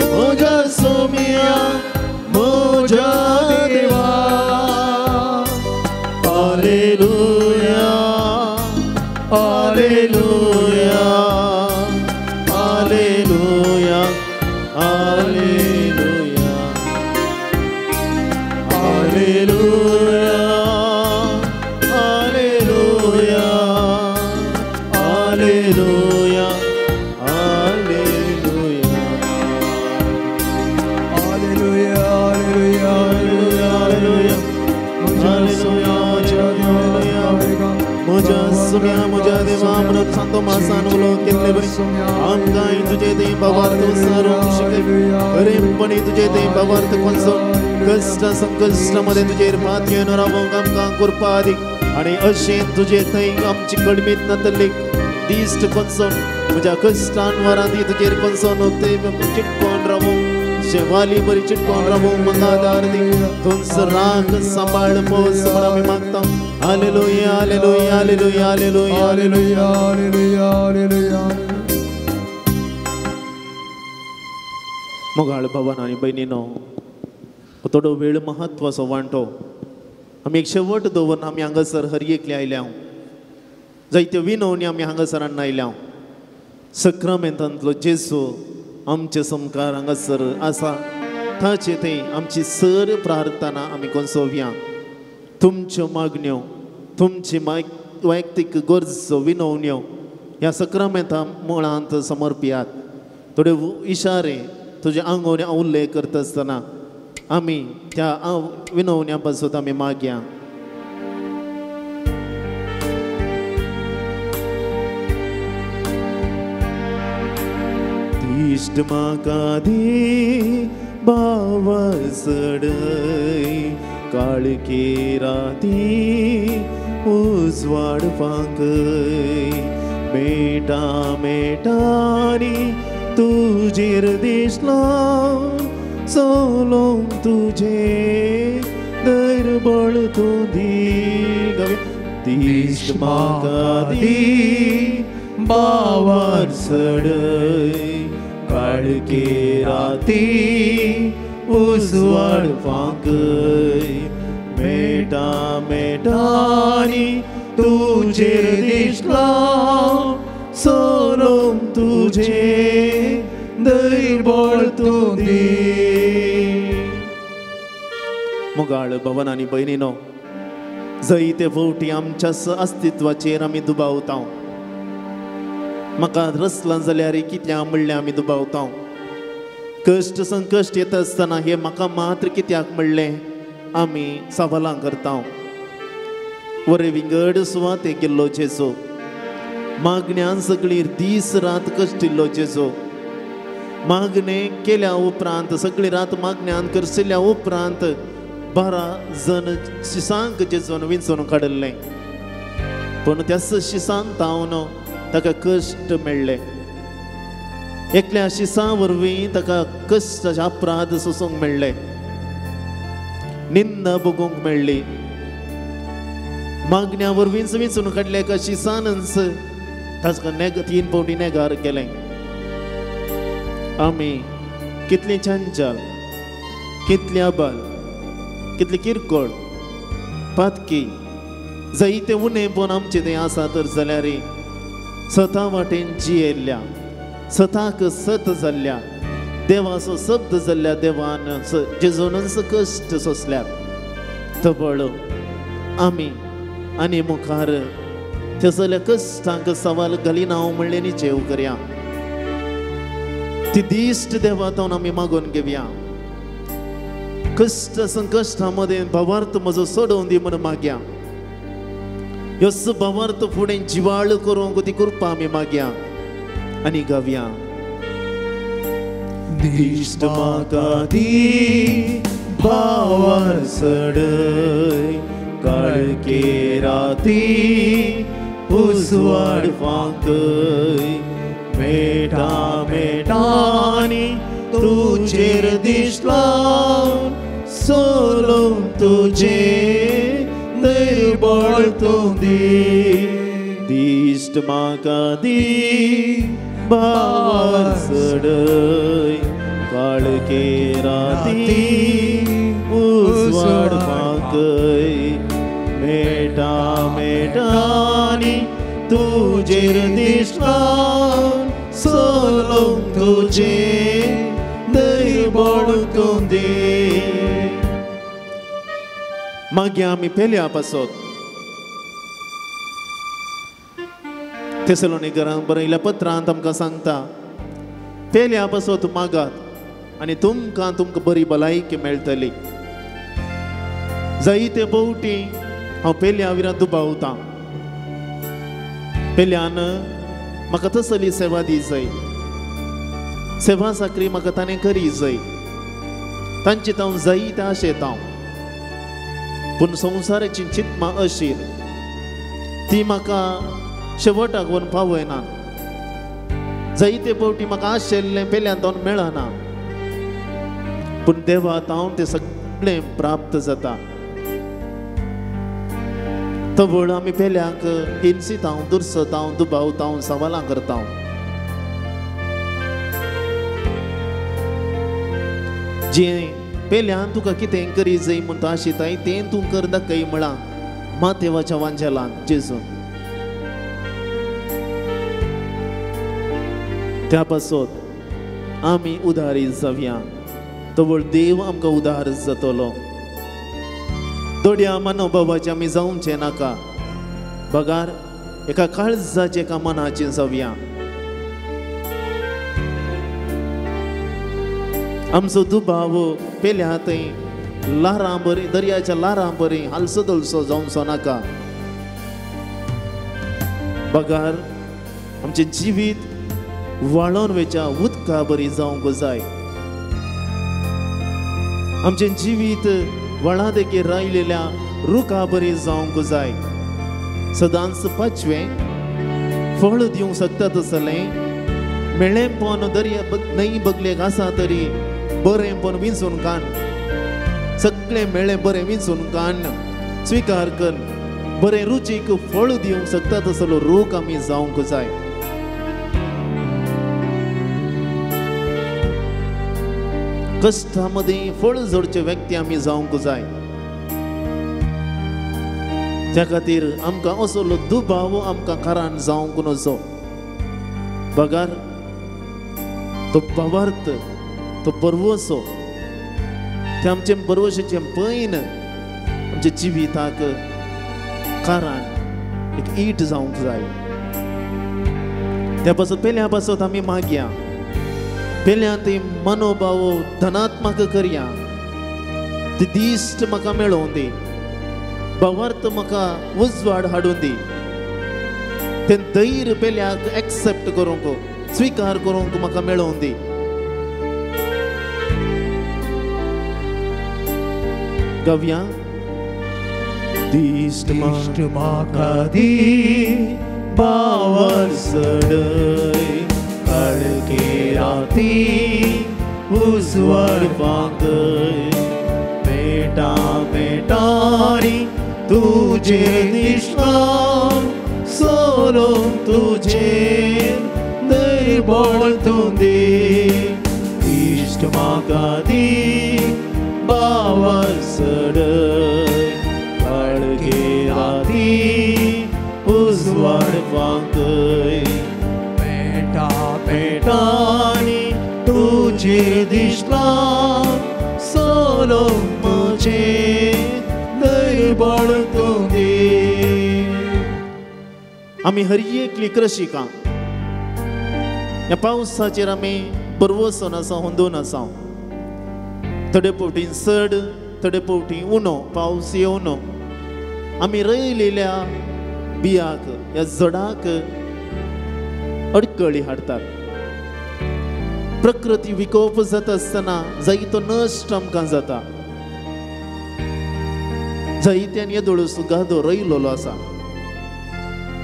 म्हज्या स्वामिया म्हज्या देवा hallelujah hallelujah hallelujah hallelujah hallelujah hallelujah hallelujah hallelujah hallelujah hallelujah hallelujah म्हज्या सुम्या म्हज्या देवा म्हणून सांतो मासान उलो केल्ले बरी आमकांय तुजे थंय भावार्थ सारूंक शिकय खरेपणी तुजे थंय भावार्थ कोनसो कश्ट संकश्ट मदें तुजेर पात घेवन रावोंक आमकां कृपा दी आनी अशें तुजे थंय आमची कडमीत नातली दिश्ट कोनसो म्हज्या कश्टान वरांनी तुजेर कोनसो ते चिटकोन रावोंक शेवाली बरी चिटकोन रावोंक म्हाका आदार दी तुमचो राख सांबाळ पोस म्हण आमी मागता hallelujah hallelujah hallelujah hallelujah hallelujah hallelujah hallelujah. मोगाळ भावान आनी भयणीनो थोडो वेळ म्हत्वाचो वांटो आमी एक शेवट दवरून आमी हांगासर हर एकले आयल्या जायत्यो विनवणी आमी हांगासर आयल्या सक्रामेंतांतलो जेजू आमचे समकार हांगासर आसा ताचे थंय आमची सर प्रार्थना आमी कोसोवया तुमच्यो मागण्यो तुमची वैयक्तीक गरजो विनवण्यो ह्या सक्रामेंता मुळांत समर्पियात थोडे इशारे तुजे आंगोवणे उल्लेख करता आसतना आमी त्या विनवण्या पासून आमी मागया. दिश्ट म्हाका दी बावा सडय काळखी राती उजवाड फांकय मेटा मेटानी तुजेर दिसलो सोलोंक तुजे दरबळ तूं दी दिश्ट म्हाका दी बावार सडय काळखी राती उजवाड फांकय मेटा मेटानी तुजेर दिसलो सोलोंक तुजे दैरबळ तूं दी. मोगाळ भवन आनी भयणीनो जायते फावटी आमच्या अस्तित्वाचेर आमी दुबावता म्हाका रसलां जाल्यार कित्याक म्हणलें आमी दुबावता कश्ट संकश्ट येता आसतना हें म्हाका मात्र कित्याक म्हणलें आमी सवालां करता. वरे विंगड सुवातेक गेल्लो जेजू मागण्यान सगळी दीस रात कश्टिल्लो जेजू मागणे केल्या उपरांत सगळी रात मागण्यान करशिल्ल्या उपरांत 12 जण शिसांक जेजून विंचून काडिल्लें पूण त्याच शिसान तावन ताका कश्ट मेळ्ळे एकल्या शिसा वरवीं ताका कश्ट अपराध सोसूंक मेळ्ळे निंदा भोगूंक मेळ्ळी मागण्या वरवींच विंचून काडले एका शिसानच ताका 3 फावटी नेगार केलें. आमी कितली चंचल कितली अबल कितली किरकोळ पातकी जायते उणेपण आमचें तें आसा तर जाल्यार सता वाटेन जियेल्ल्या सताक सत जाल्ल्या देवाचो शब्द जाल्ल्या देवान जेजूनच कश्ट सोंसल्यात तबळ आमी आनी मुखार थंयसरल्या कश्टांक सवाल घालिना म्हणलें निचेव करया ती दिश्ट देवा तावन आमी मागून घेवया. कश्ट संकश्टा मदें भावार्थ म्हजो सोडोवन दी म्हूण मागया. ह्यो भावार्थ फुडें जिवाळ करूंक ती कृपा आमी मागया आनी गावया. दिश्ट म्हाका दी भावार सडय काळखे राती उजवाड फांकय मेटा मेटानी तुजेर दिसलां सोलों तुजे निर्बळ तूं दी. दिश्ट म्हाका दी भावार सडय काळखे राती उजवाड फांकय मेटा मेटानी तुजेर दिसलां सोलों तुजे निर्बळ तूं दी. मागीर आमी पेल्या पासत थेसलोनिकरांक बरयल्या पत्रांत आमकां सांगता पेल्या पासत मागात आनी तुमकां तुमकां बरी भलायकी मेळटली. जायते भोवटी हांव पेल्या विरांत दुबावतां. पेल्यान म्हाका तसली सेवा दी जाय, सेवा साकरी म्हाका ताणें करी जाय, तांची हांव जायते आशेता. पूण संवसाराची चिंतमा अशीर ती म्हाका शेवटाक व्हरून पावयना. जायते फावटी म्हाका आशिल्लें पेल्यान तावन मेळना, पूण देवा तावन तें सगळें प्राप्त जाता. तवळ आमी पेल्याक हिंसितां, दुरसतां, दुबावतां, सवालां करता. जें पेल्यान तुका कितें करी जाय म्हूण तूं आशिताय तें तूं कर दाखय म्हळां मातेवाच्या वांजेलान जेजून. त्या पासत आमी उदारी जावया, तवळ देव आमकां उदार जातलो. दोड्या मनोभावाचे आमी जावचें नाका, बगार एका काळजाचे एका मनाचे जावया. आमचो दुबाव पेल्या थंय ल्हारां बरी दर्याच्या ल्हारां बरी हालसो दलसो जावचो नाका, बगार आमचें जिवीत व्हाळोन वेच्या उदका बरी जावंक जाय. आमचें जिवीत व्हाळा देगेर रायलेल्या रुखा बरी जावंक जाय. सदांच पाचवें फळ दिवंक शकता तसलें मेळेंपण दर्या न्हंय बगलेक आसा तरी बरेंपण विंचून काड, सगळें मेळें बरें विंचून काड, स्विकार कर, बरें रुचीक फळ दिवंक शकता तसलो रूख आमी जावंक जाय. कश्टा मदीं फळ जोडचे व्यक्ती आमी जावंक जाय. त्या खातीर आमकां असलो दुबाव आमकां कारण जावंक नजो, बगार तो भावार्थ तो बरवसो ते आमचें बरवशेचें पैन आमच्या जिविताक कारण एक ईट जावंक जाय. त्या पासत पेल्या पासत आमी मागया, पेल्या ती मनोभाव धनात्मक करया, ती दिश्ट म्हाका मेळोवन दी, भावार्थ म्हाका उजवाड हाडून दी, तें धैर्य पेल्याक एक्सेप्ट करूंक स्विकार करूंक म्हाका मेळोवन दी. गव्या दिश्ट म्हाका दी भावार सडय काळखे राती उजवाड फांकय मेटा मेटानी तुजेर दिसलां सोलों तुजेर निर्बळ तूं दी. इश्ट म्हाका दी भावार सडय काळखे राती उजवाड फांकय मेटा मेटानी तुजेर दिसलां सोलों म्हजेर निर्बळ तूं दी. आमी हर एकली क्रशिकां ह्या पावसाचेर आमी बरवसून आसा, हुंदून आसा. थोडे फावटी चड, थोडे फावटी उणो पावस येवनो आमी रयलेल्या बियाक ह्या झडाक अडकळी हाडटात. प्रकृती विकोप जाता आसतना जायतो नश्ट आमकां जाता. जायत्यान येदोळसो गादो रयलेलो आसा.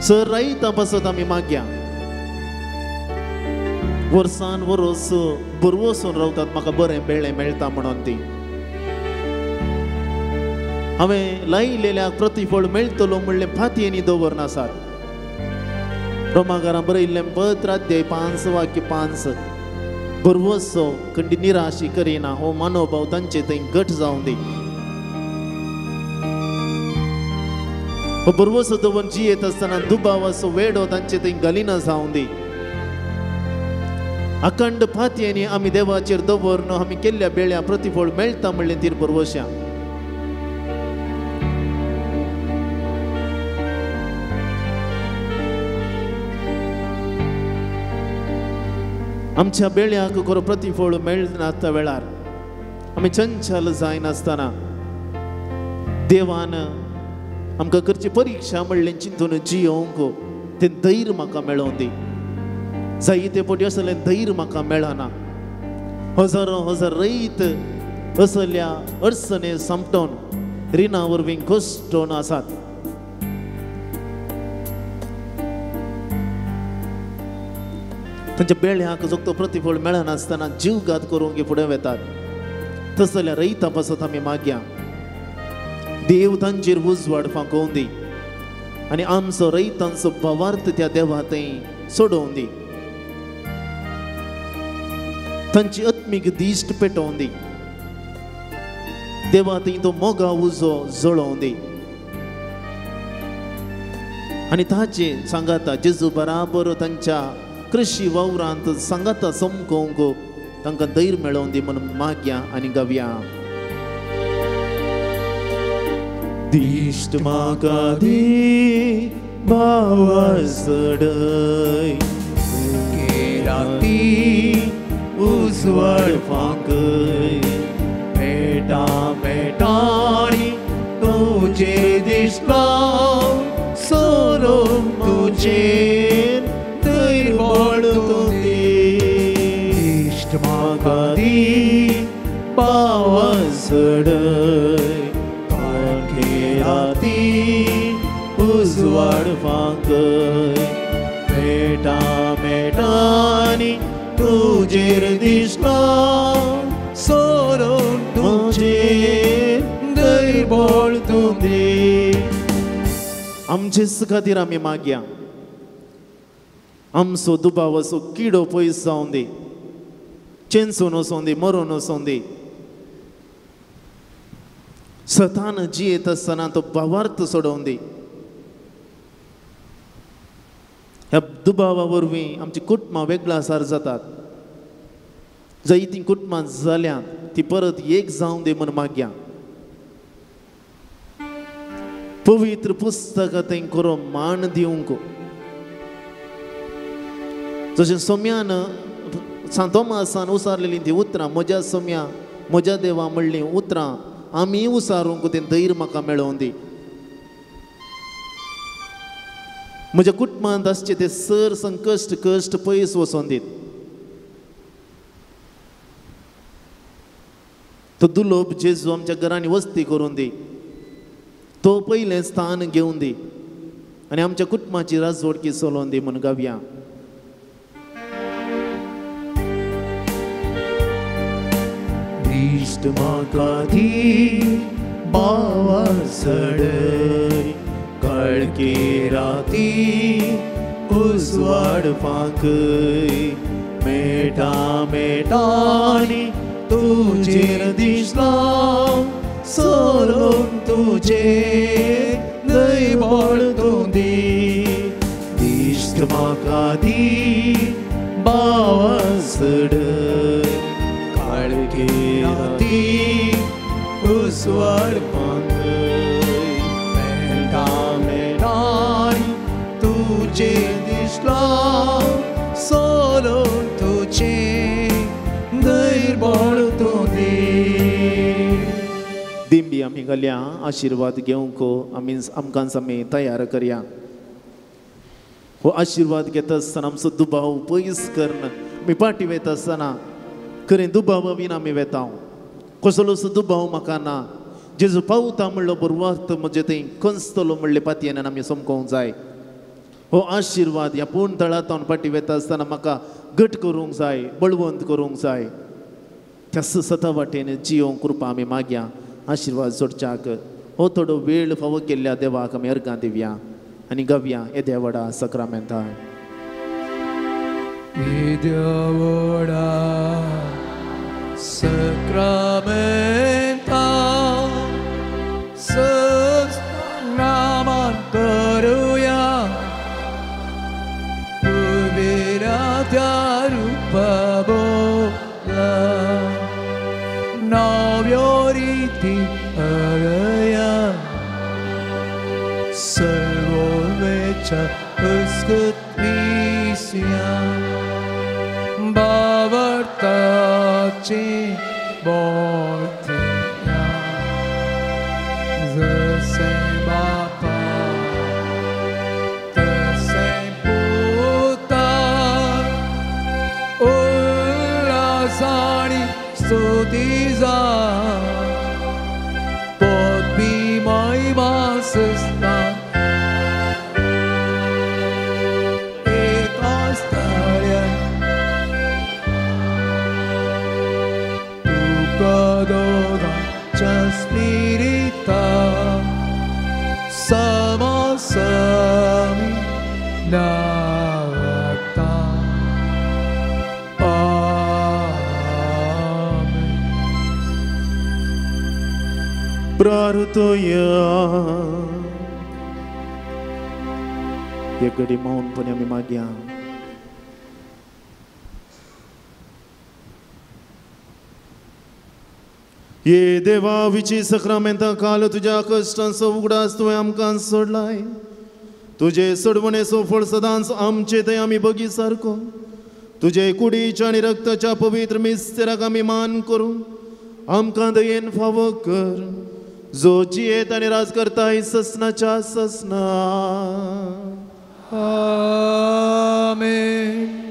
सर रायता पासत आमी मागया वर्सान वरोस बरवसून रावतात म्हाका बरें बेळें मेळटा म्हणून ती हांवें लायलेल्या प्रतिफळ मेळटलो म्हणलें फातयेनी दवरनासात. रोमागारां बरयल्लें पत्र अध्याय 5 वाक्य 5 बरवसो खंडी निराशी करिना हो मनोभाव तांचे थंय घट जावन दी. हो बरवसो दवरून जियेत आसतना दुबावाचो वेडो तांचे थंय घालिना जावन दी. अखंड फातयेनी आमी देवाचेर दवरून आमी केल्ल्या बेळ्या प्रतिफळ मेळटा म्हणलें तीर बरवश्या. आमच्या बेळ्याक खरो प्रतिफळ मेळना वेळार आमी चंचल जायनासतना देवान आमकां करची परिक्षा म्हणलें चिंतून जियोवंक तें धैर्य म्हाका मेळोवन दी. जायते फावटी असलें धैर्य म्हाका मेळना. हजारो हजार रयत असल्या अडचणे सांपटोन रिणा वरवीं कश्टोन आसात. तांच्या बेळ्याक जोगतो प्रतिफळ मेळनासतना जीवघात करूंक फुडें वेतात. तसल्या रयता पासत आमी मागया देव तांचेर उजवाड फांकोवन दी आनी आमचो रयतांचो भावार्थ त्या देवा थंय सोडोवन दी. तांची आत्मीक दिश्ट पेटोवन दी. देवा थंय तो मोगा उजो जळोवन दी आनी ताचे सांगाता जेजू बराबर तांच्या कृषी वावरांत सांगाता समकोवंक तांकां धैर्य मेळोवन दी म्हणून मागया आनी गावया. दिश्ट म्हाका दी भावा चडय राती उजवाड फांकय पेटा पेटाणी तुजे दिसला सोरोम तुजेर दैर्बळ तुदी. दिश्ट म्हाका दी पावा चडय राती उजवाड फांकय पेटा मेटानी तुजेर दिसला सोरोन तुजेर दैर्बळ तुदी. आमचेच खातीर आमी मागया आमचो दुबावाचो किडो पयस जावन दी, चेंचून वचोन दी, मरून वचोन दी. सतान जियेत आसतना तो भावार्थ सोडोवन दी. ह्या दुबावा वरवीं आमची कुटुंबां वेगळासार जातात. जायतीं कुटुंबां जाल्यांत ती परत एक जावन दी म्हूण मागया. पवित्र पुस्तकां थंय खरो मान दिवंक जशें सोम्यान सांतोमासान उसारलेलीं तीं उतरां म्हज्या सोम्या म्हज्या देवा म्हणलीं उतरां आमी उसारूंक तें धैर्य म्हाका मेळोवन दी. म्हज्या कुटुंबांत आसचे ते सर संकश्ट कश्ट पयस वचोन दीत. तो दुलोब जेजू आमच्या घरांनी वस्ती करून दी, तो पयलें स्थान घेवन दी आनी आमच्या कुटुंबाची राजवडकी चलोवन दी म्हूण गावया. दिश्ट म्हाका दी बावा चडय काळखे राती उजवाड फांकय मेटा मेटानी तुजेर दिसला सोरोन तुजेर दैबळ तुदी. दिश्ट म्हाका दी बावा चडय काळखे राती उजवाड फांकय मेटा मेटानी तुजे दिसला सोरोन तुजे दैर्बळ तुदी. आमी घालया आशिर्वाद घेवंक आमी आमकांच आमी तयार करया. हो आशिर्वाद घेता आसतना आमचो दुबाव पयस करून आमी फाटी वयता आसतना खरें दुबाव बीन आमी वेता. कसलोसो दुबाव म्हाका ना, जेजू पावता म्हणलो बरवार्थ म्हजे थंय कंसतलो म्हणले पातयेन आमी समकोंक जाय. हो आशिर्वाद ह्या पूर्ण तळांत फाटी वयता आसतना म्हाका घट करूंक जाय, बळवंत करूंक जाय. त्या सता वाटेन जियोंक कृपा आमी मागया. आशिर्वाद जोडच्याक हो थोडो वेळ फावो केल्ल्या देवाक आमी अर्गां दिवया आनी गावया येद्या व्हडा सक्रामेंतान. येद्या व्हडा सक्रामेंता नामान करुया पुर्विल्या त्या रुपा बोला नव्यो रिती अरया सर्वोवेच्या उत्कृतीसिया बावर्ताची बोलतिया जसे बापा तसे पुता उल्हासानी स्तुती जा पदवी महिमा सस्ता Spirita samasami navakta. Amen. प्रार्थोया. एक घडी मौनपणे आमी मागया. ये देवा विची सक्रामेंता काल तुज्या कश्टांचो उगडास तुवें आमकां सोडलाय. तुजे सोडवणेचो फळ सदांच आमचे थंय आमी बगी सारको. तुजे कुडीच्या आनी रक्ताच्या पवित्र मिस्तेराक आमी मान करूं आमकां दयेन फावो कर, जो जियेत आनी राज करताय ससनाच्या ससना. आमेन.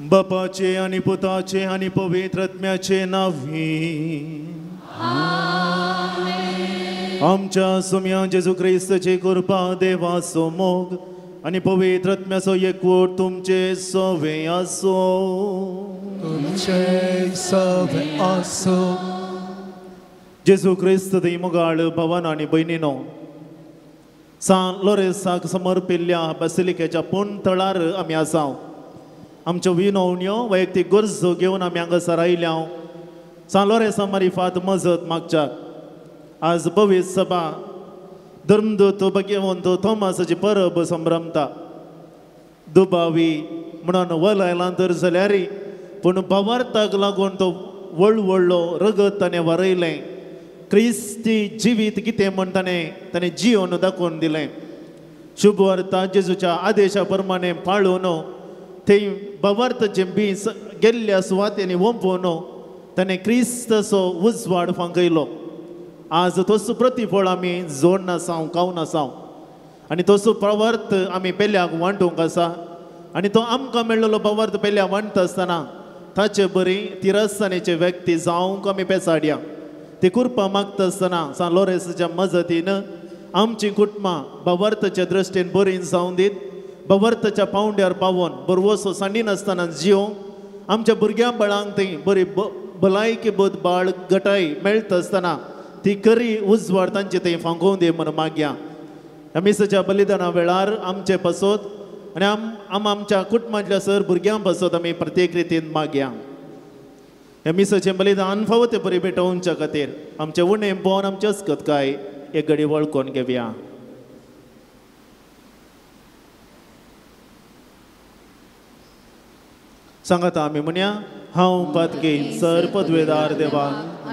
बापाचे आनी पुताचे आनी पवित्र आत्म्याचे नांवी आमच्या सोम्या जेजू क्रिस्ताचे कृपा, देवाचो मोग आनी पवित्र आत्म्याचो एकवट तुमचे सवे आसो. तुमचे सवे आसो. जेजू क्रिस्त दी मोगाळ भवन आनी भयणीनो, सान लोरेसाक समर्पिल्ल्या बासिलिकेच्या पूर्ण थळार आमी आसा. आमच्यो विनवण्यो वैयक्तीक गरजो घेवन आमी हांगासर आयल्या. सान लोरेंसा मारिफात मजत मागच्याक आज पवित्र सभा धर्मदूत भगवंत थोमासाची परब संभ्रमता. दुबावी म्हणून वलायला तर जाल्यार पूण भावार्थाक लागून तो वळवळ्ळो रगत ताणें वारयलें. क्रिस्ती जिवीत कितें म्हण ताणें ताणें जिवन दाखोवन दिलें. शुभवार्ता जेजूच्या आदेशा प्रमाणे पाळून थंय भावार्थाचें बी गेल्ल्या सुवातेनी वोंपोवन ताणें क्रिस्ताचो उजवाड फांकयलो. आज तसो प्रतिफळ आमी जोड आसाव खावन आसाव आनी तसो भावार्थ आमी पेल्याक वांटूंक आसा आनी तो आमकां मेळ्ळो भावार्थ पेल्या वांटता आसतना ताचे बरी तिरस्तानेचे व्यक्ती जावंक आमी पेसाडया. ती कृपा मागता आसतना सान लोरेंसाच्या मजतीन आमची कुटुंबां भावार्थाच्या दृश्टीन बरी जावन दीत, भावार्थाच्या पावंड्यार पावोन बरवसो सांडिनासतना जिवंक आमच्या भुरग्यां बाळांक ती बरी भलायकी बोध बाळ गटाय मेळटा आसतना ती खरी उजवाड तांचे थंय फांकोवन दी म्हण मागया. ह्या मिसाच्या बलिदाना वेळार आमचे पासत आनी आम आमच्या कुटुंबांतल्या सर भुरग्यां पासत आमी प्रत्येक रितीन मागया. ह्या मिसाचें बलिदान फावो ते बरी भेटोवच्या खातीर आमचें उणें पळोवन आमचें अस्कतकाय एक घडी वळखून घेवया. सांगात आमी म्हणया, हांव पातकी सर पदवेदार देवा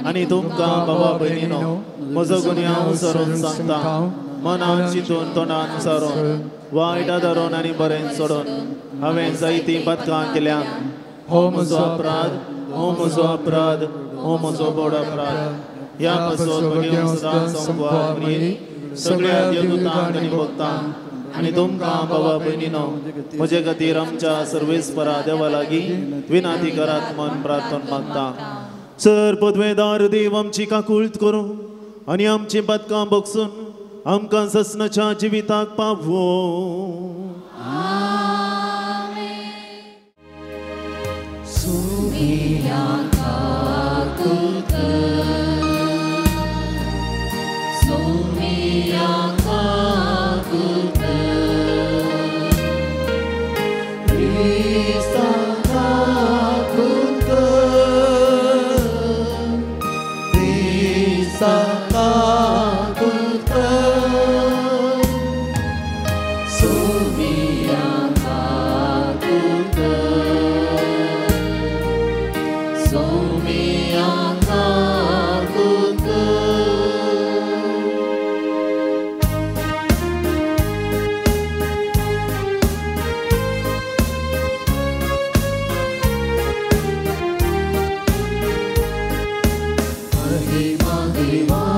आनी तुमकां बाबा भयणीनो म्हजो गुन्यांव सरून सांगता. मनान चिंतून तोंडान सारून वायट धरून आनी बरें सोडून हांवें जायतीं पातकां केल्या. हो म्हजो अपराध, हो म्हजो अपराध, हो म्हजो व्हड अपराध. ह्या पासत सदां संवाद सगळ्या देवदूतांक आनी भक्तांक आनी तुमकां बाबा भयणीनो म्हजे खातीर आमच्या सर्वेस्परा देवा लागीं विनाती करात मन प्रार्थना मागता. सर पदवेदार देव आमची काकूळत करूं आनी आमची पातकां बगसून आमकां ससनाच्या जिविताक पावो. महिमा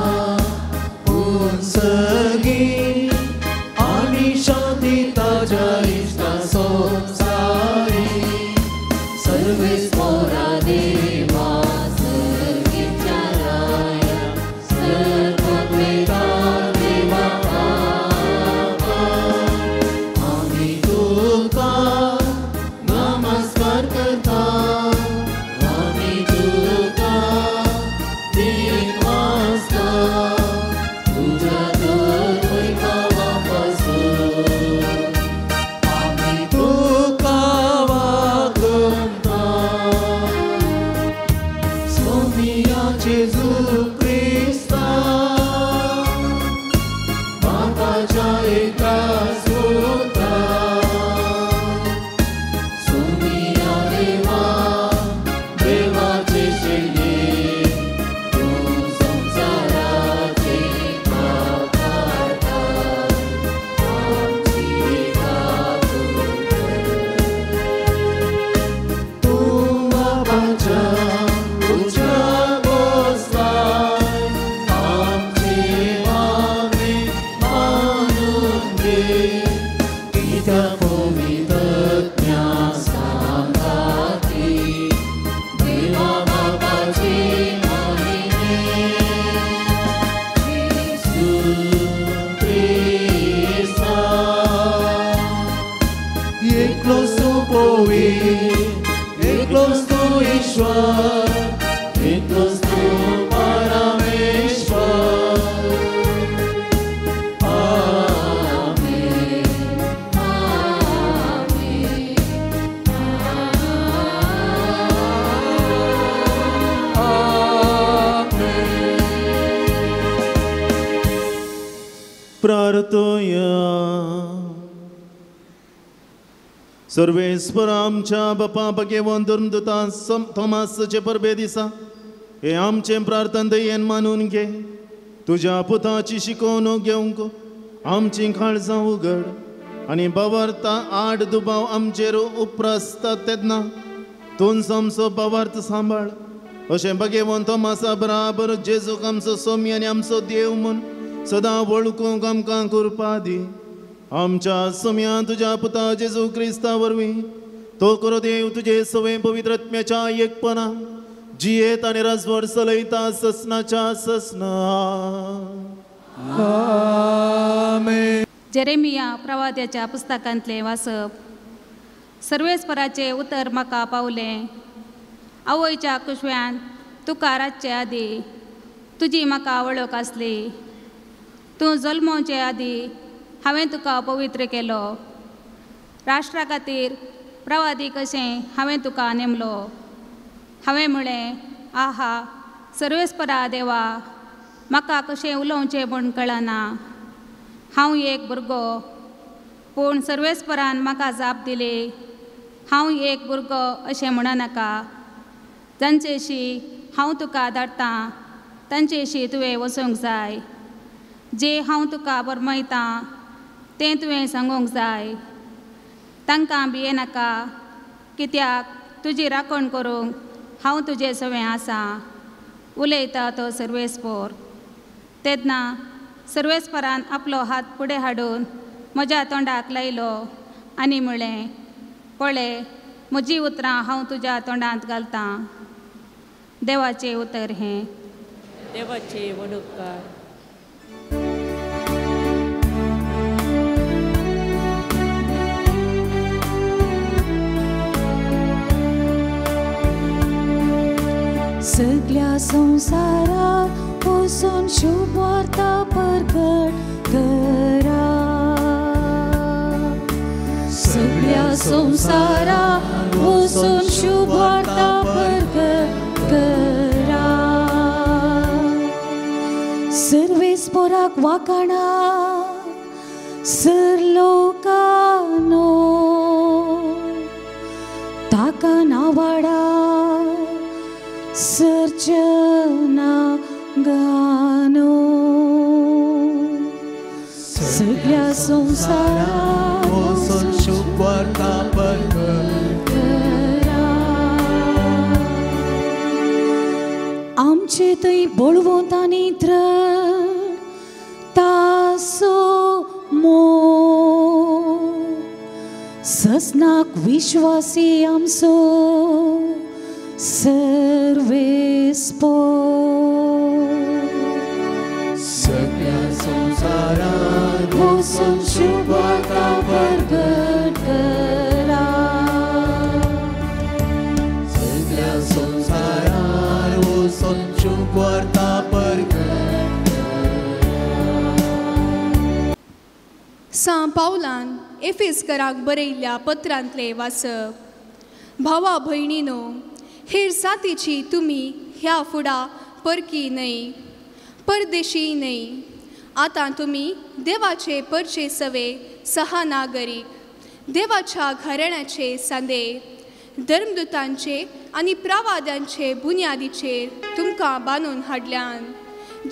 प्रार्थोया. सर्वेस्पर आमच्या बापा भगेवन धर्मदूता थॉमासचे परबे दिसा हे आमचें प्रार्थन दयेन मानून घे. तुज्या पुताची शिकोवणूक घेवंक आमची काळजां उगड आनी बावार्था आड दुबाव आमचेर उप्रासता तेन्ना तूंच आमचो बावार्थ सांबाळ. अशें भगेवन थॉमासा बराबर जेजूक आमचो सोमी आनी आमचो देव म्हूण सदां वळखूंक आमकां कृपा दी. आमच्या सोम्या तुज्या पुता जेजू क्रिस्ता वरवीं तो करो देव तुजे सवे पवित्र आत्म्याच्या एकपणा जियेत आनी राजवट चलयता ससनाच्या ससना. आमेन. जेरेमिया प्रवाद्याच्या पुस्तकांतलें वाचप. सर्वेस्पराचें उतर म्हाका पावलें. आवयच्या कुशव्यान तुका रातचे आदी तुजी म्हाका वळख आसली. तूं जल्मोवचे आदी हांवें तुका पवित्र केलो. राष्ट्रा खातीर प्रवादी कशें हांवें तुका नेमलो. हांवें म्हळें, आहा सर्वेस्परा देवा, म्हाका कशें उलोवचें म्हूण कळना. हांव एक भुरगो. पूण सर्वेस्परान म्हाका जाप दिली, हांव एक भुरगो अशें म्हणनाका. जांचेशी हांव तुका धाडटां तांचेशी तुवें वचूंक जाय. जें हांव तुका बरमयतां तें तुवें सांगूंक जाय. तांकां भियेनाका, कित्याक तुजी राखण करूंक हांव तुजे सवें आसा, उलयता तो सर्वेस्पोर. तेन्ना सर्वेस्परान आपलो हात फुडें हाडून म्हज्या तोंडाक लायलो आनी म्हळें, पळय म्हजीं उतरां हांव तुज्या तोंडांत घालतां. देवाचें उतर हें. देवाचे वडोपकार. सगळ्या संवसाराक वचून शुभवार्ता परगट करा. सगळ्या संवसाराक वचून शुभवार्ता परगट करा. सर्वेस्पोराक वाकाणा सर लोकानो, ताका नावाडा सर्जना गानो. सगळ्या संवसाराक वचून शुभवार्ता परगट करा. आमचे थंय बळवंत आनी दृढ तासो मोग, ससनाक विश्वासी आमचो सर्वेस्पोर. सगळ्या संवसाराक वचून शुभवार्ता परगट करा. सगळ्या संवसाराक वचून शुभवार्ता परगट करा. सां पावलान एफेसकराक बरयल्ल्या पत्रांतलें वाचप. भावा भयणीनो, हेर जातीची तुमी ह्या फुडा परकी न्हय, परदेशी न्हय. आतां तुमी देवाचे परचे सवे सहानागरीक, देवाच्या घराण्याचे सांदे, धर्मदूतांचे आनी प्रवाद्यांचे बुन्यादीचेर तुमकां बांदून हाडल्यान.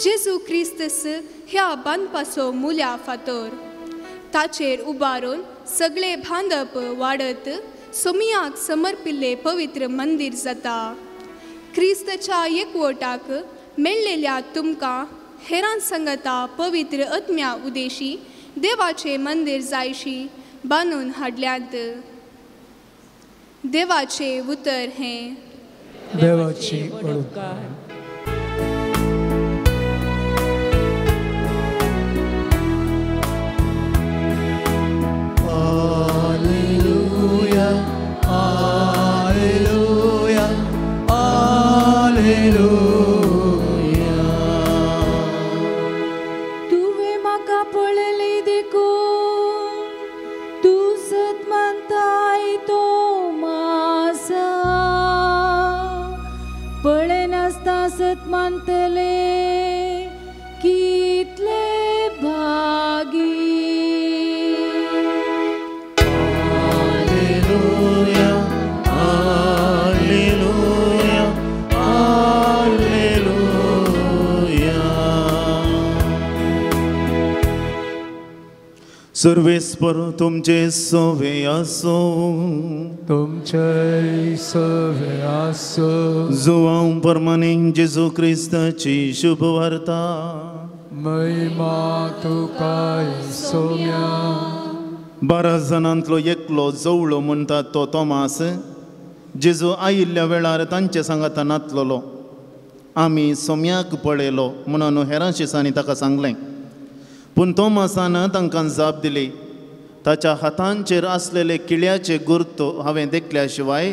जेजू क्रिस्तस ह्या बांदपाचो मुल्या फातर, ताचेर उबारून सगळे बांदप वाडत सोमियाक समर्पिल्लें पवित्र मंदीर जाता. क्रिस्तच्या एकवटाक मेळ्ळेल्या तुमकां हेरां संगता पवित्र आत्म्या उदेशी देवाचें मंदीर जायशी बांदून हाडल्यांत. देवाचें उतर हें. देवाची वडोपकार. Alleluia, Alleluia, Alleluia. तुवें म्हाका पळयली देखून तूं सत मानताय तो मासा, पळयनासतना सर्वेस्पर तुमचे सवे आसो, तुमचे सवे आसो. जुवांव परमाने जेजू क्रिस्ताची शुभवार्ता. महिमा तुका सोम्या. 12 जाणांतलो एकलो जवळो म्हणटा तो तोमास जेजू आयिल्ल्या वेळार तांचे सांगाता नातलोलो. आमी सोम्याक पळयलो म्हणून हेरां शिसांनी ताका सांगलें. पूण तोमासान तांकां जाप दिली, ताच्या हातांचेर आसलेले किळ्याचे गुर्त हांवें देखल्या शिवाय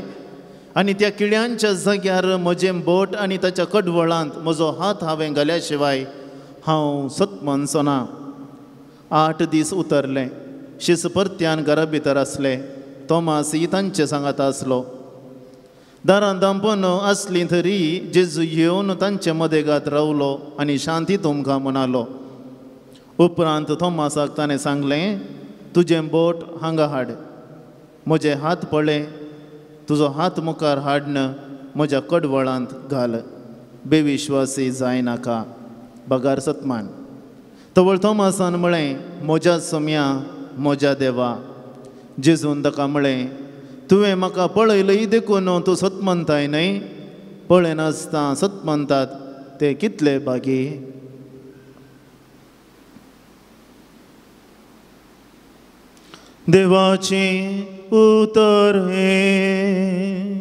आनी त्या किळ्यांच्या जाग्यार म्हजें बोट आनी ताच्या कडवळांत म्हजो हात हांवें घाल्या शिवाय हांव सत मानचो ना. 8 दीस उतरले. शीस परत्यान घरा भितर आसले. तोमास ही तांचे सांगाता आसलो. दारां दांपून आसलीं तरी जेजू येवन तांचे मदेगात रावलो आनी शांती तुमकां म्हणालो. उपरांत थोमासाक ताणें सांगलें, तुजें बोट हांगा हाड, म्हजे हात पळय, तुजो हात मुखार हाडन म्हज्या कडवळांत घाल, बेविश्वासी जायनाका, बगार सतमान. तवळ थोमासान म्हळें, म्हज्या सोम्या, म्हज्या देवा. जेजून ताका म्हळें, तुवें म्हाका पळयलय देखून तूं सत मानताय न्हय? पळयनासतना सत मानतात ते कितले भागी. देवाचें उतर हें.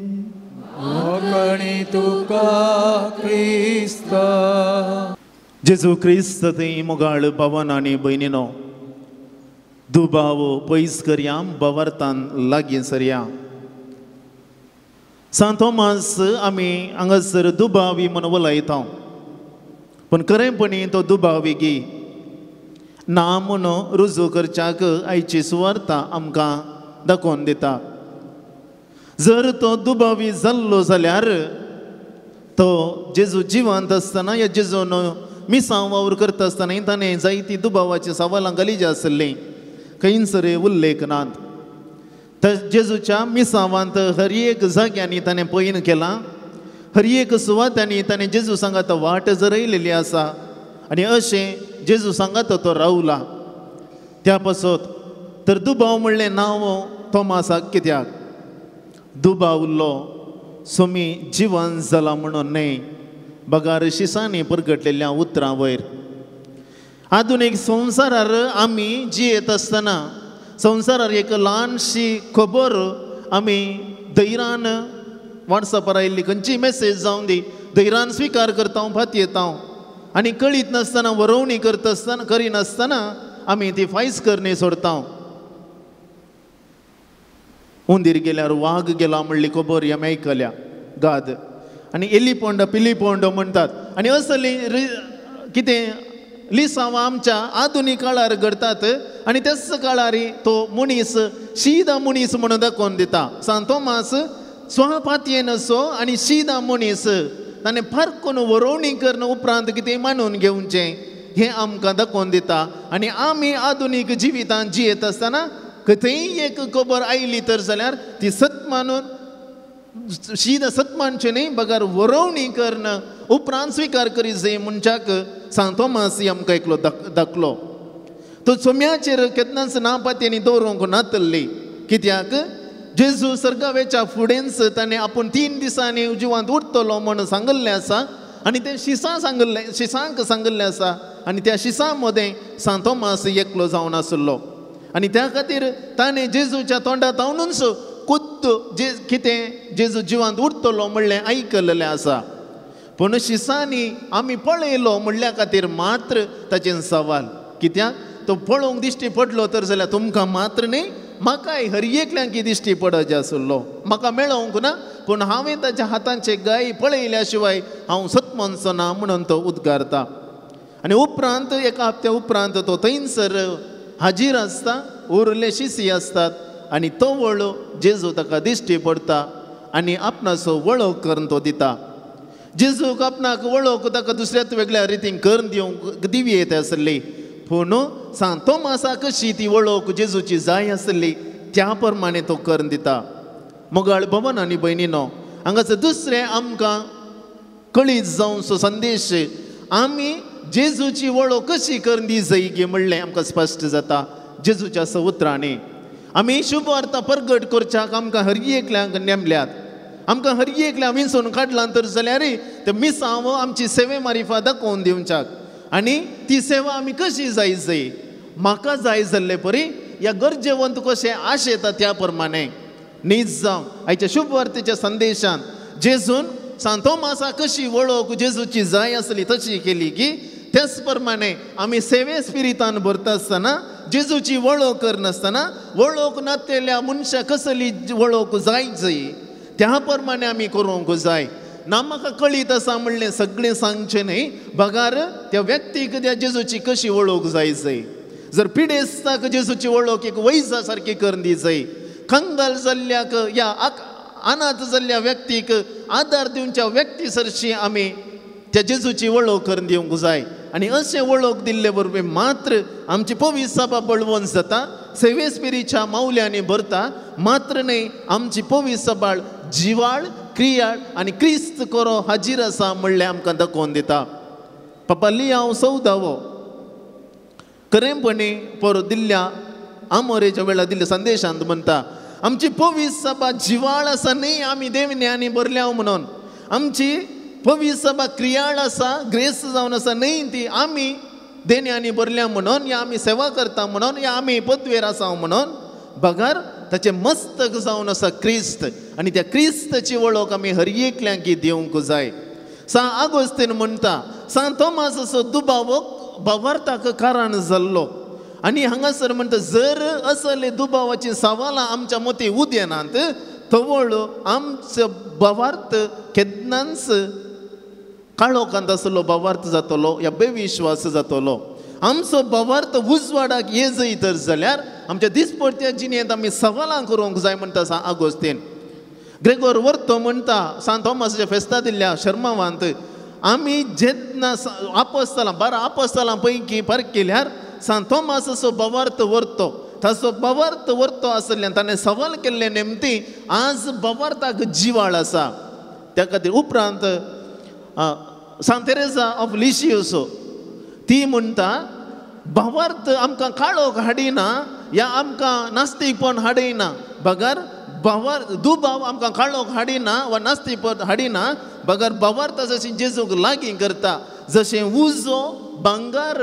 मोगणी तुका क्रिस्ता. जेजू क्रिस्त थंय मोगाळ भावान आनी भयणीनो, दुबाव पयस करया, भावार्थान लागीं सरया. सांत थोमास आमी हांगासर दुबावी म्हूण उलयता, पूण खरेंपणी तो दुबावी गी ना म्हूण रुजू करच्याक आयची सुवार्ता आमकां दाखोवन दिता. जर तो दुबावी जाल्लो जाल्यार तो जेजू जिवंत आसतना या जेजून मिसांव वावर करता आसतना ताणें जायती दुबावाची सवालां घाली आसलीं, खंयसर उल्लेख नात. तर जेजूच्या मिसांवांत हर एक जाग्यांनी ताणें पयन केलां, हर एक सुवातांनी ताणें जेजू सांगात वाट जरयलेली आसा आनी अशें जेजू सांगात तो रावला. त्या पासत तर दुबाव म्हणलें नांव थोमासाक कित्याक? दुबाव उरलो सोमी जिवन जाला म्हणून न्हय, बगार शिसांनी परगटलेल्या उतरां वयर. आधुनीक संवसारार आमी जियेत आसतना संवसारार एक ल्हानशी खबर आमी धैर्यान वॉट्सॅपार आयिल्ली खंयची मॅसेज जावं दी धैर्यान स्विकार करता, फातयेता आनी कळीत नासतना वरोवणी करता आसतना करिनासतना आमी ती फायस करणी सोडता. उंदीर गेल्यार वाग गेला म्हणली खबर आमी आयकल्या गाद, आनी एली पोंडो पिली पोंडो म्हणटात आनी असली कितें लिसांवां आमच्या आधुनीक काळार घडटात आनी त्याच काळार तो मनीस शीदा मनीस म्हणून दाखोवन दिता. सांत थोमास स्वपातयेन असो आनी शीदा मनीस ताणें फारकून वरोवणी करून उपरांत कितें मानून घेवचें हें आमकां दाखोवन दिता. आनी आमी आधुनीक जिवितांत जियेत आसतना खंयय एक खबर आयली तर जाल्यार ती सत मानून शीद सत मानचें न्हय, बगर वरोवणी करून उपरांत स्विकार करी जाय मनशाक सांत थोमास आमकां एकलो दाखलो. तो चोम्याचेर केन्नाच ना पातयेनी दवरूंक नातल्ली, कित्याक जेजू सर्गावेच्या फुडेंच ताणें आपूण 3 दिसांनी जिवांत उरतलो म्हूण सांगिल्लें आसा आनी तें शिसां सांगिल्लें, शिसांक सांगिल्लें आसा आनी त्या शिसां मदें सांत थोमास एकलो जावन आसलो आनी त्या खातीर ताणें जेजूच्या तोंडा तावनूच खुद्द जे कितें जेजू जिवांत उरतलो म्हणलें आयकल्लें आसा. पूण शिसांनी आमी पळयलो म्हणल्या खातीर मात्र ताचें सवाल, कित्याक तो पळोवंक दिश्टी पडलो तर जाल्यार तुमकां मात्र न्हय म्हाकाय हर एकल्यांक दिश्टी पडत आसलो. म्हाका मेळोवंक ना पूण हांवें ताच्या हातांचे गाय पळयल्या शिवाय हांव सत मानचो ना म्हणून तो उद्गारता. आनी उपरांत एका हप्त्या उपरांत तो थंयसर हाजीर आसता, उरले शिसी आसतात आनी तो वळो जेजू ताका दिश्टी पडटा आनी आपणाचो वळख करून तो दिता. जेजूक आपणाक वळख ताका दुसऱ्याच वेगळ्या रितीन करून दिवंक दिवी येता आसली, पूण सांत थोमासाक कशी ती वळख जेजूची जाय आसली त्या प्रमाणे तो करून दिता. मोगाळ भवन आनी भयणीनो, हांगासर दुसरें आमकां कळीत जावचो संदेश आमी जेजूची वळख कशी करून दी जाय गे म्हणलें आमकां स्पश्ट जाता. जेजूच्या उतरांनी आमी शुभवार्ता परगट करच्याक आमकां हर एकल्यांक नेमल्यात, आमकां हर एकल्या विंचून काडलां तर जाल्यार ते मिसांव आमची सेवे मारिफा दाखोवन दिवच्याक आनी ती सेवा आमी कशी जाय जाय म्हाका जाय जाल्ले परी ह्या गरजेवंत कशें आशेता त्या प्रमाणे नीज जावं. आयच्या शुभवार्तेच्या संदेशान जेजून सांत तोमासा कशी वळख जेजूची जाय आसली तशी केली की त्याच प्रमाणे आमी सेवे स्पिरितान भरता आसतना जेजूची वळख करनासतना वळख नातेल्या मनशाक कसली वळख जाय जाय त्या प्रमाणे आमी करूंक जाय. ना म्हाका कळीत आसा म्हणलें सगळें सांगचें न्हय, बगार त्या व्यक्तीक त्या जेजूची कशी वळख जाय जाय. जर पिडेस्ताक जेजूची वळख एक वैजा सारकी करून दी जाय, कंगाल जाल्ल्याक या अनाथ जाल्ल्या व्यक्तीक आदार दिवच्या व्यक्ती सरशी आमी त्या जेजूची वळख करून दिवंक जाय. आनी अशें वळख दिल्ले बरोबर मात्र आमची पवित्र सभा बळवंत जाता, सेवे स्पिरिच्या मावल्यांनी भरता, मात्र न्हय आमची पवित्र सभाळ जिवाळ क्रियाळ आनी क्रिस्त कोरो हाजीर आसा म्हणलें आमकां दाखोवन दिता. पप्पा लियाव चवदावो खरेंपणी पर दिल्ल्या आमोरेच्या वेळार दिल्ल्या संदेशांत म्हणटा आमची पवित्र सभा जिवाळ आसा न्हय आमी देवन्यांनी भरल्या म्हणून, आमची पवित्र सभा क्रियाळ आसा ग्रेस्त जावन आसा न्हय ती आमी देण्यांनी भरल्या म्हणून या आमी सेवा करता म्हणून या आमी पदवेर आसा म्हणून, बगर ताचें मस्तक जावन आसा क्रिस्त आनी त्या क्रिस्ताची वळख आमी हर एकल्यांक दिवंक जाय. सांत आगोस्तीन म्हणटा सांत तोमास असो दुबाव भावार्थाक कारण जाल्लो आनी हांगासर म्हणटा जर असले दुबावाची सवालां आमच्या मती उदेनात तवळ आमचो भावार्थ केन्नाच काळोखांत आसलो भावार्थ जातलो या बेविश्वास जातलो. आमचो भावार्थ उजवाडाक ये जय तर जाल्यार आमच्या दिसपडत्या जिणेंत आमी सवालां करूंक जाय म्हणटा सांत आगोस्तीन. ग्रेगोर वर्तो म्हणटा सांत तोमासाच्या फेस्ता दिल्ल्या शर्मावांत आमी जेन्ना आपस्तलां 12 आपस्तलां पैकी फरक केल्यार सांत तोमास असो भावार्थ वर्तो, ताचो भावार्थ वर्तो आसल्यान ताणें सवाल केल्ले नेमती आज भावार्थाक जिवाळ आसा. त्या खातीर उपरांत सांत तेरेजा ऑफ लिशियस ती म्हणटा भावार्थ आमकां काळोख हाडिना या आमकां नास्तीकपण हाडिना, बगर भावार्थ दुबाव आमकां काळोख हाडिना वा नास्तीकपण हाडिना, बगर भावार्थ जशें जेजूक लागीं करता जशें उजो भांगर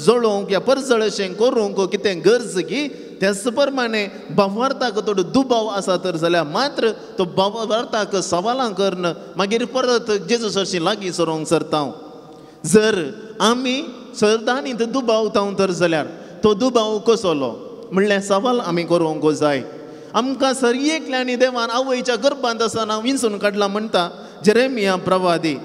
जळोवंक या परजळशें करूंक कितें गरज की त्याच प्रमाणे भावार्थाक थोडो दुबाव आसा तर जाल्यार मात्र तो भावार्थाक सवालां करून मागीर परत जेजू सरशी लागीं सरोंक सरता. जर आमी सरदांनी दुबावता तर जाल्यार तो दुबाव कसलो म्हणल्यार सवाल आमी करूंक जाय. आमकां सर एकल्यानी देवान आवयच्या गर्भांत आसतना विंचून काडला म्हणटा जेरेमिया प्रवादी,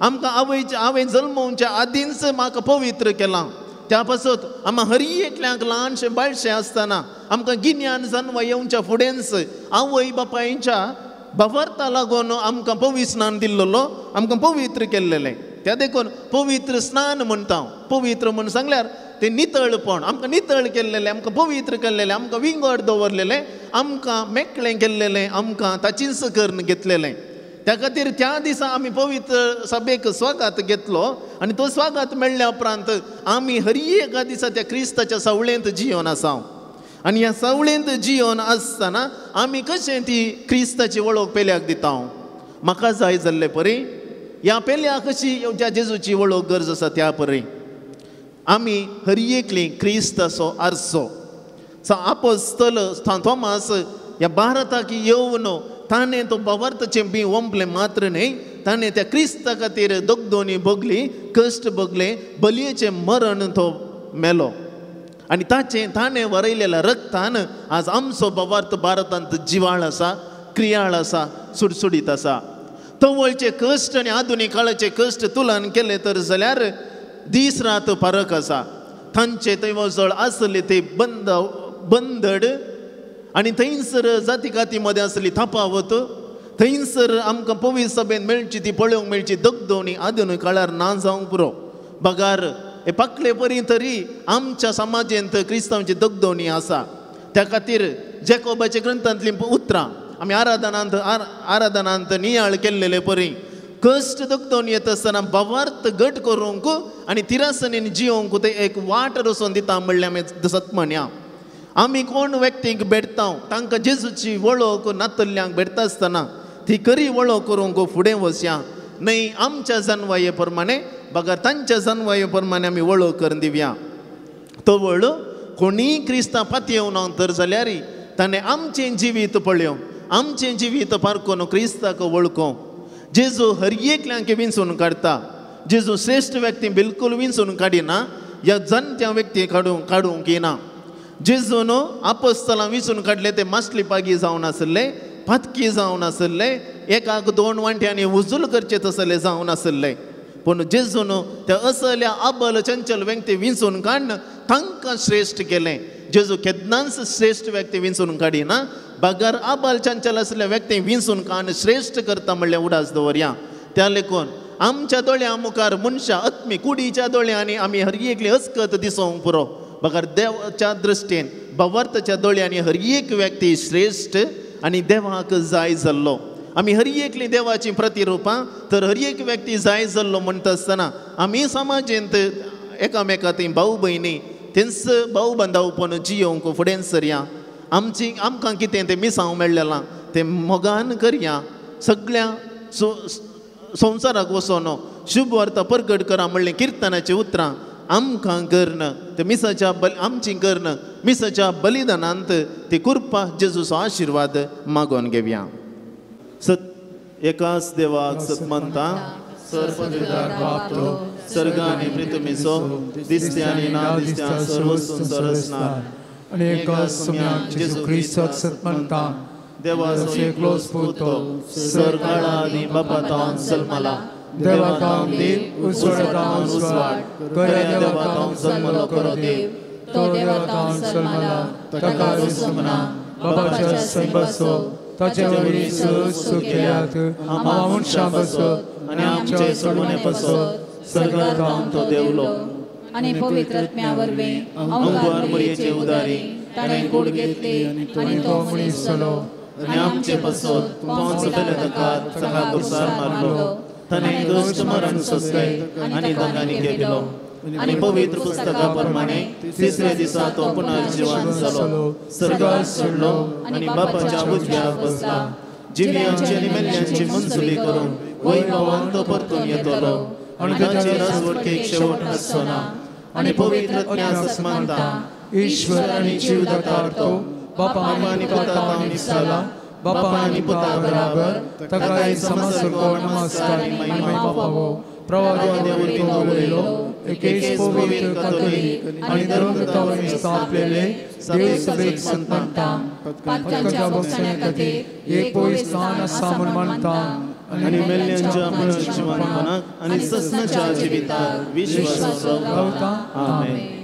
आमकां आवयच्या आवय जल्मोवच्या आदींच म्हाका पवित्र केलां. त्या पासत आमकां हर एकल्यांक ल्हानशें बाळशें आसतना आमकां गिन्यान जानवा येवच्या फुडेंच आवय बापायच्या भावार्था लागून आमकां पवित्र स्नान दिल्लो, आमकां पवित्र केल्लेलें. त्या देखून पवित्र स्नान म्हणटा. पवित्र म्हूण सांगल्यार ते नितळपण, आमकां नितळ केल्लेलें, आमकां पवित्र केल्लेलें, आमकां विंगड दवरलेलें, आमकां मेकळें केल्लेलें, आमकां ताचीच करून घेतलेलें. त्या खातीर त्या दिसा आमी पवित्र सभेक स्वागत घेतलो आनी तो स्वागत मेळ्ळ्या उपरांत आमी हर एका दिसा त्या क्रिस्ताच्या सावळेंत जियोन आसा. आनी ह्या सावळेंत जियोन आसतना आमी कशें ती क्रिस्ताची वळख पेल्याक दिता. म्हाका जाय जाल्ले परी ह्या पेल्याक कशी ज्या जेजूची वळख गरज आसा त्या परी आमी हर एकली क्रिस्ताचो आरसो. आपोस्तल सांत तोमास ह्या भारताक येवन ताणें तो भावार्थाचें बी ओंपलें मात्र न्हय, ताणें त्या क्रिस्ता खातीर दगदोनी भोगली, कश्ट भोगले, बलयेचें मरण तो मेलो आनी ताचें ताणें वरयलेल्या रक्तान आज आमचो भावार्थ भारतांत जिवाळ आसा, क्रियाळ आसा, सुडसुडीत आसा. तवळचे कश्ट आनी आधुनीक काळाचे कश्ट तुलन केले तर जाल्यार दीस रात फरक आसा. तांचे थंय वजळ आसले ते बंद बंदड आनी थंयसर जाती काती मदें आसली थापावत, थंयसर आमकां पवित्र सभेन मेळची ती पळोवंक मेळची दगदोनी आधुनीक काळार ना जावंक पुरो. बगार हे पाकले परी तरी आमच्या समाजेंत क्रिस्तांवची दगदोनी आसा. त्या खातीर जेकोबाच्या ग्रंथांतलीं उतरां आमी आराधनांत आराधनांत नियाळ केल्लेले परी कश्ट दगदोनी येता आसतना भावार्थ घट करूंक आनी तिरासनेन जियोवंक ते एक वाट रचोवन दिता म्हणल्यार आमी सत म्हणया. आमी कोण व्यक्तींक भेटता तांकां जेजूची वळख नातल्ल्यांक भेटता आसतना ती खरी वळख करूंक फुडें वचया न्हय आमच्या जनवाये प्रमाणे बगर तांच्या जनवाये प्रमाणे आमी वळख करून दिवया. तवळ कोणीय क्रिस्ता पातयेवना तर जाल्यार ताणें आमचें जिवीत पळोवं, आमचें जिवीत पारकोन क्रिस्ताक वळखों. जेजू हर एकल्यांक विंचून काडटा. जेजू श्रेश्ठ व्यक्ती बिलकूल विंचून काडिना ह्या जाणट्या व्यक्ती काडूंक येना. जेजून आपस्थलां विंचून काडले ते मासली पागी जावन आसले, पातकी जावन आसले, एकाक दोन वांट्यांनी उजूल करचे तसले जावन आसले. पूण जेजून त्या असल्या अबल चंचल व्यक्ती विंचून काडून तांकां श्रेश्ठ केलें. जेजू केन्नाच श्रेश्ठ व्यक्ती विंचून काडिना बगर अबल चंचल आसल्या व्यक्ती विंचून काडून श्रेश्ठ करता म्हणलें उडास दवरया. त्या लेखून आमच्या दोळ्यां मुखार मनशां आत्मी कुडीच्या दोळ्यांनी आमी हर एकली अस्कत दिसोवंक पुरो, बगर देवाच्या दृश्टीन भावार्थाच्या दोळ्यांनी हर एक व्यक्ती श्रेश्ठ आनी देवाक जाय जाल्लो. आमी हर एकली देवाची प्रतिरुपां तर हर एक व्यक्ती जाय जाल्लो म्हणटा आसतना आमी समाजेंत एकामेका थंय भाव भयणी तेंच भाव बांदावपण जियोवंक फुडें सरया. आमची आमकां कितें तें मिसांव मेळ्ळें तें मोगान करया. सगळ्या संवसाराक वचोन शुभ वार्ता परगट करा म्हणलें किर्तनाचीं उतरां आमकां कर्ण ते मिसाच्या आमची कर्ण मिसाच्या बलिदानांत ती कृपा जेजूचो आशिर्वाद मागोवन घेवया. सत एकाच देवाक सत मानता, सर्ग आनी पृथ्वीचो दिसते आनी ना दिसत्या सर्वस्तूंचो रचणार आनी एकाच सुम्याक जेजू क्रिस्ताक सत मानता, देवाचो एकलोच पूत सरकाळा आनी बापा तावन जल्मला, देवा तावन देव उजवाड तावन उजवाड, खऱ्या देवा तावन जल्मलो खरो देव, तो देवा तावन जल्मला, ताका दिसूंक ना, बाबाच्या सैबाचो ताचे वरवीं सू केल्यात आमा मनशां पासत आनी आमचे सोडवणे पासत सर्गार तावन तो देवलो आनी पवित्र आत्म्या वरवीं अंगार मरयेचे उदारी ताणें कूड घेतली आनी तो मनीस जालो आनी आमचे पासत पोंच बेलेदकार ताका खुर्सार मारलो, ताणें दुश्ट मरण सोंसलें आनी दोगांनी केलो आनी पवित्र पुस्तका प्रमाणे तिसऱ्या दिसा तो पुनर्जिवन जालो, सर्गार सोडलो आनी बापाच्या उजव्याक बसला, जिव्यांची आनी मेल्ल्यांची मंजुली करून वैभवान तो परतून येतलो आनी ताचे राजवटकेक शेवट आसचो ना. आनी पवित्र आत्म्याक मानता, ईश्वर आनी जीवदातार तो बापा आनी पुता तावन जाला, बापा आनी पुता बराबर ताकाय समसरको नमस्कार आनी महिमा फावो. प्रवाद्या वरवीं तो उलयलो, एकेच पवित्र कातोलीक आनी धर्मदूता स्थापलेले देव सभेक संत मानता, पातकांच्या भोगसण्या खातीर एक पवित्र स्थान आसा म्हूण मानता आनी मेल्ल्यांच्या पुनर्जिवनपणाक आनी ससनाच्या जिविताक विश्वास दवरता. आमेन.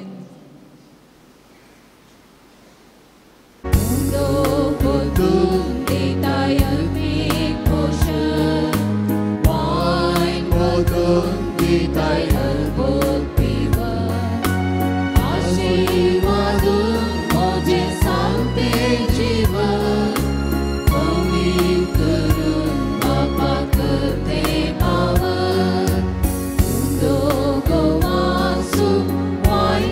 Why?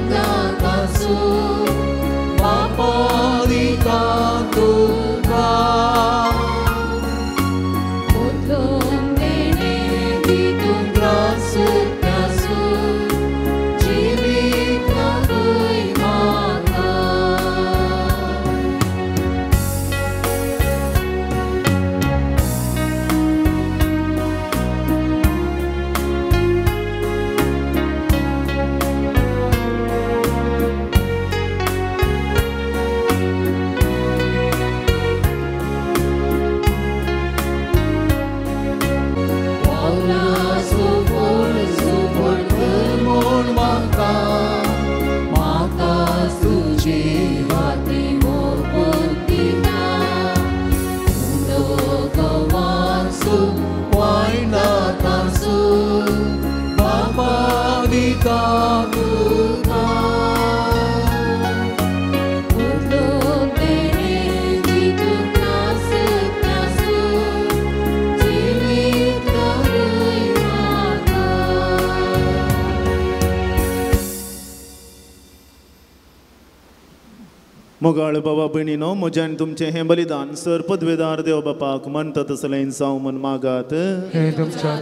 मोगाळ बाबा भयणीनो, म्हजें आनी तुमचें हें बलिदान सर पदवेदार देव बापाक मानता तसलें जावं म्हूण मागात. हे तुमच्या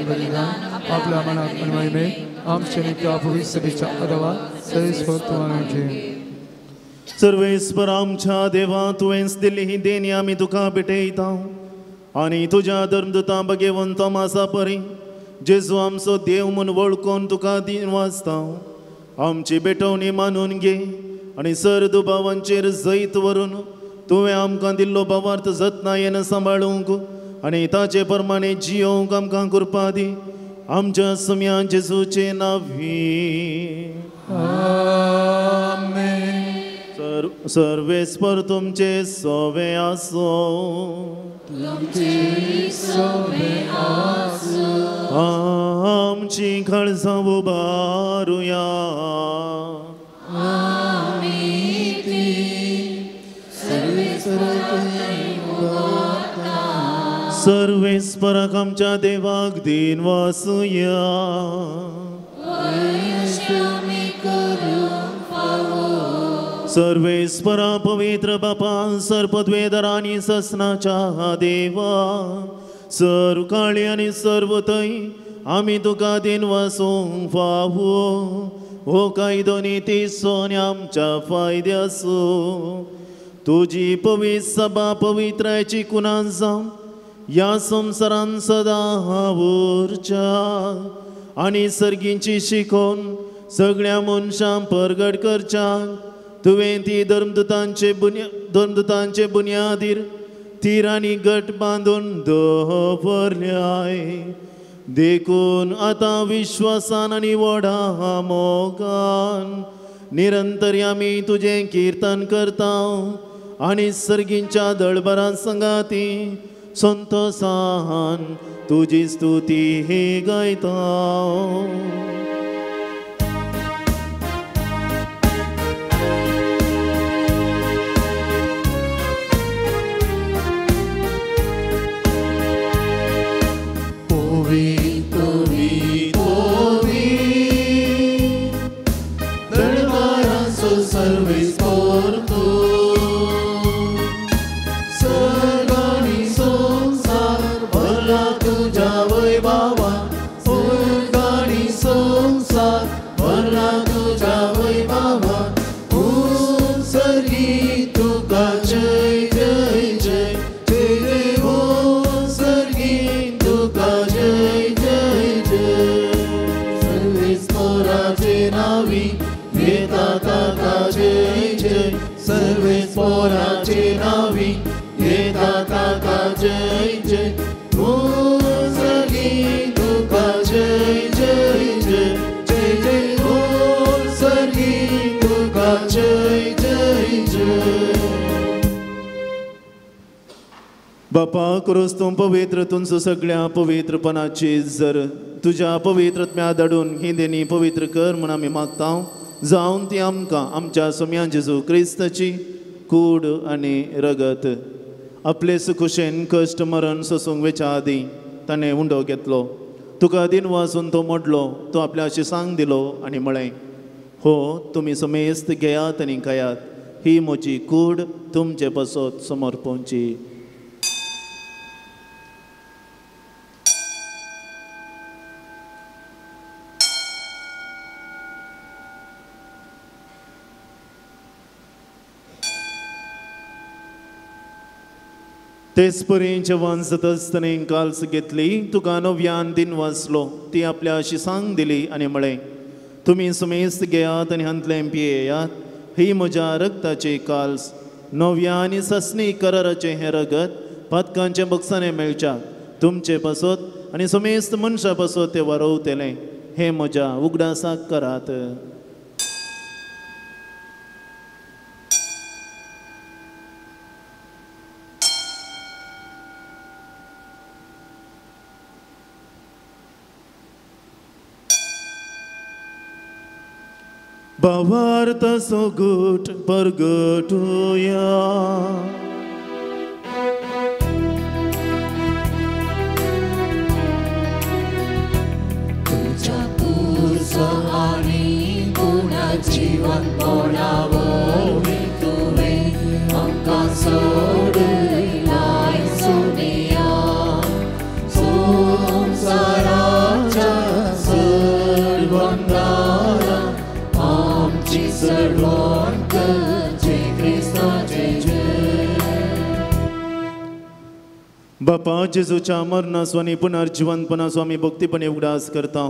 बलिदान आपल्या मनाक महिमे आमचे नित्य पवित्र अथवा सर्वेस्पर. सर्वेस्पर आमच्या देवा, तुवेंच दिल्ली ही देणी आमी तुका भेटयता आनी तुज्या धर्मदुतां बगेवन तोमासा परी जेजू आमचो देव म्हूण वळखून तुका दिन वाचता. आमची भेटवणी मानून घे आनी सर दुबावांचेर जैत व्हरून तुवें आमकां दिल्लो भावार्थ जतनायेन सांबाळूंक आनी ताचे प्रमाणे जियोवंक आमकां कृपा दी. आमच्या सुम्या जेजूचे नांवी आमेन. सर्वेस्पर तुमचे सोवे आसो. आमची काळजां उबारुया. सर्वेस्पराक आमच्या देवाक दिन वासुया. सर्वेस्परा पवित्र बापा, सर्पद्वेदर आनी ससनाच्या देवा, सर्व काळी आनी सर्व थंय आमी तुका दिन वासूंक फावो. हो कायदो नीतीचो आनी आमच्या फायद्याचो. तुजी पवित्र सभा पवित्रायची कुनान जावन ह्या संवसारान सदां उरच्या आनी सर्गींची शिकोवन सगळ्या मनशांक परगट करच्या. तुवें ती धर्मदुतांचे बुन्यादीर तीर आनी गट बांदून दवरल्याय. देखून आतां विश्वासान आनी व्हडा मोगान निरंतर आमी तुजें किर्तन करता आनी सर्गींच्या दळबरां संगाती संतोसान तुजी स्तुती गायता. बापा क्रोस तूं पवित्र तुमचो सगळ्या पवित्रपणाची जर तुज्या पवित्रत्म्या धाडून ही देणी पवित्र कर म्हूण आमी मागता. जावन ती आमकां आमच्या सोम्या जेजू क्रिस्ताची कूड आनी रगत आपले सुखुशेन कश्ट मरण सोसूंक वेच्या आदीं ताणें उंडो घेतलो. तुका दिन वाचून तो मोडलो, तो आपल्या शिसांक दिलो आनी म्हळें, हो तुमी समेस्त घेयात आनी खायात, ही म्हजी कूड तुमचे पासत समर्पणची. तेच परी जेवण जाता आसतना काल्स घेतली, तुका नव्यान दिन वाचलो, ती आपल्या शिसांक दिली आनी म्हळें, तुमी सुमेस्त घेयात आनी हांतलें पियेयात, ही म्हज्या रगताची काल्स, नव्या आनी ससनी कराराचें हें रगत पातकांचें बक्षाणें मेळच्या तुमचे पासत आनी सुमेस्त मनशा पासत तें वारोवतलें, हें म्हज्या उगडासाक करात. भावार्थ सोगूट परगटुया. तुझ्या पुरसो आनी पुन्हा जिवंतपणा वरवीं तुवें आमची सडवण करची क्रिस्ताचे जय. बापा जेजूच्या मरणाचो आनी पुनर्जिवंतपणाचो आमी भक्तीपणे उगडास करता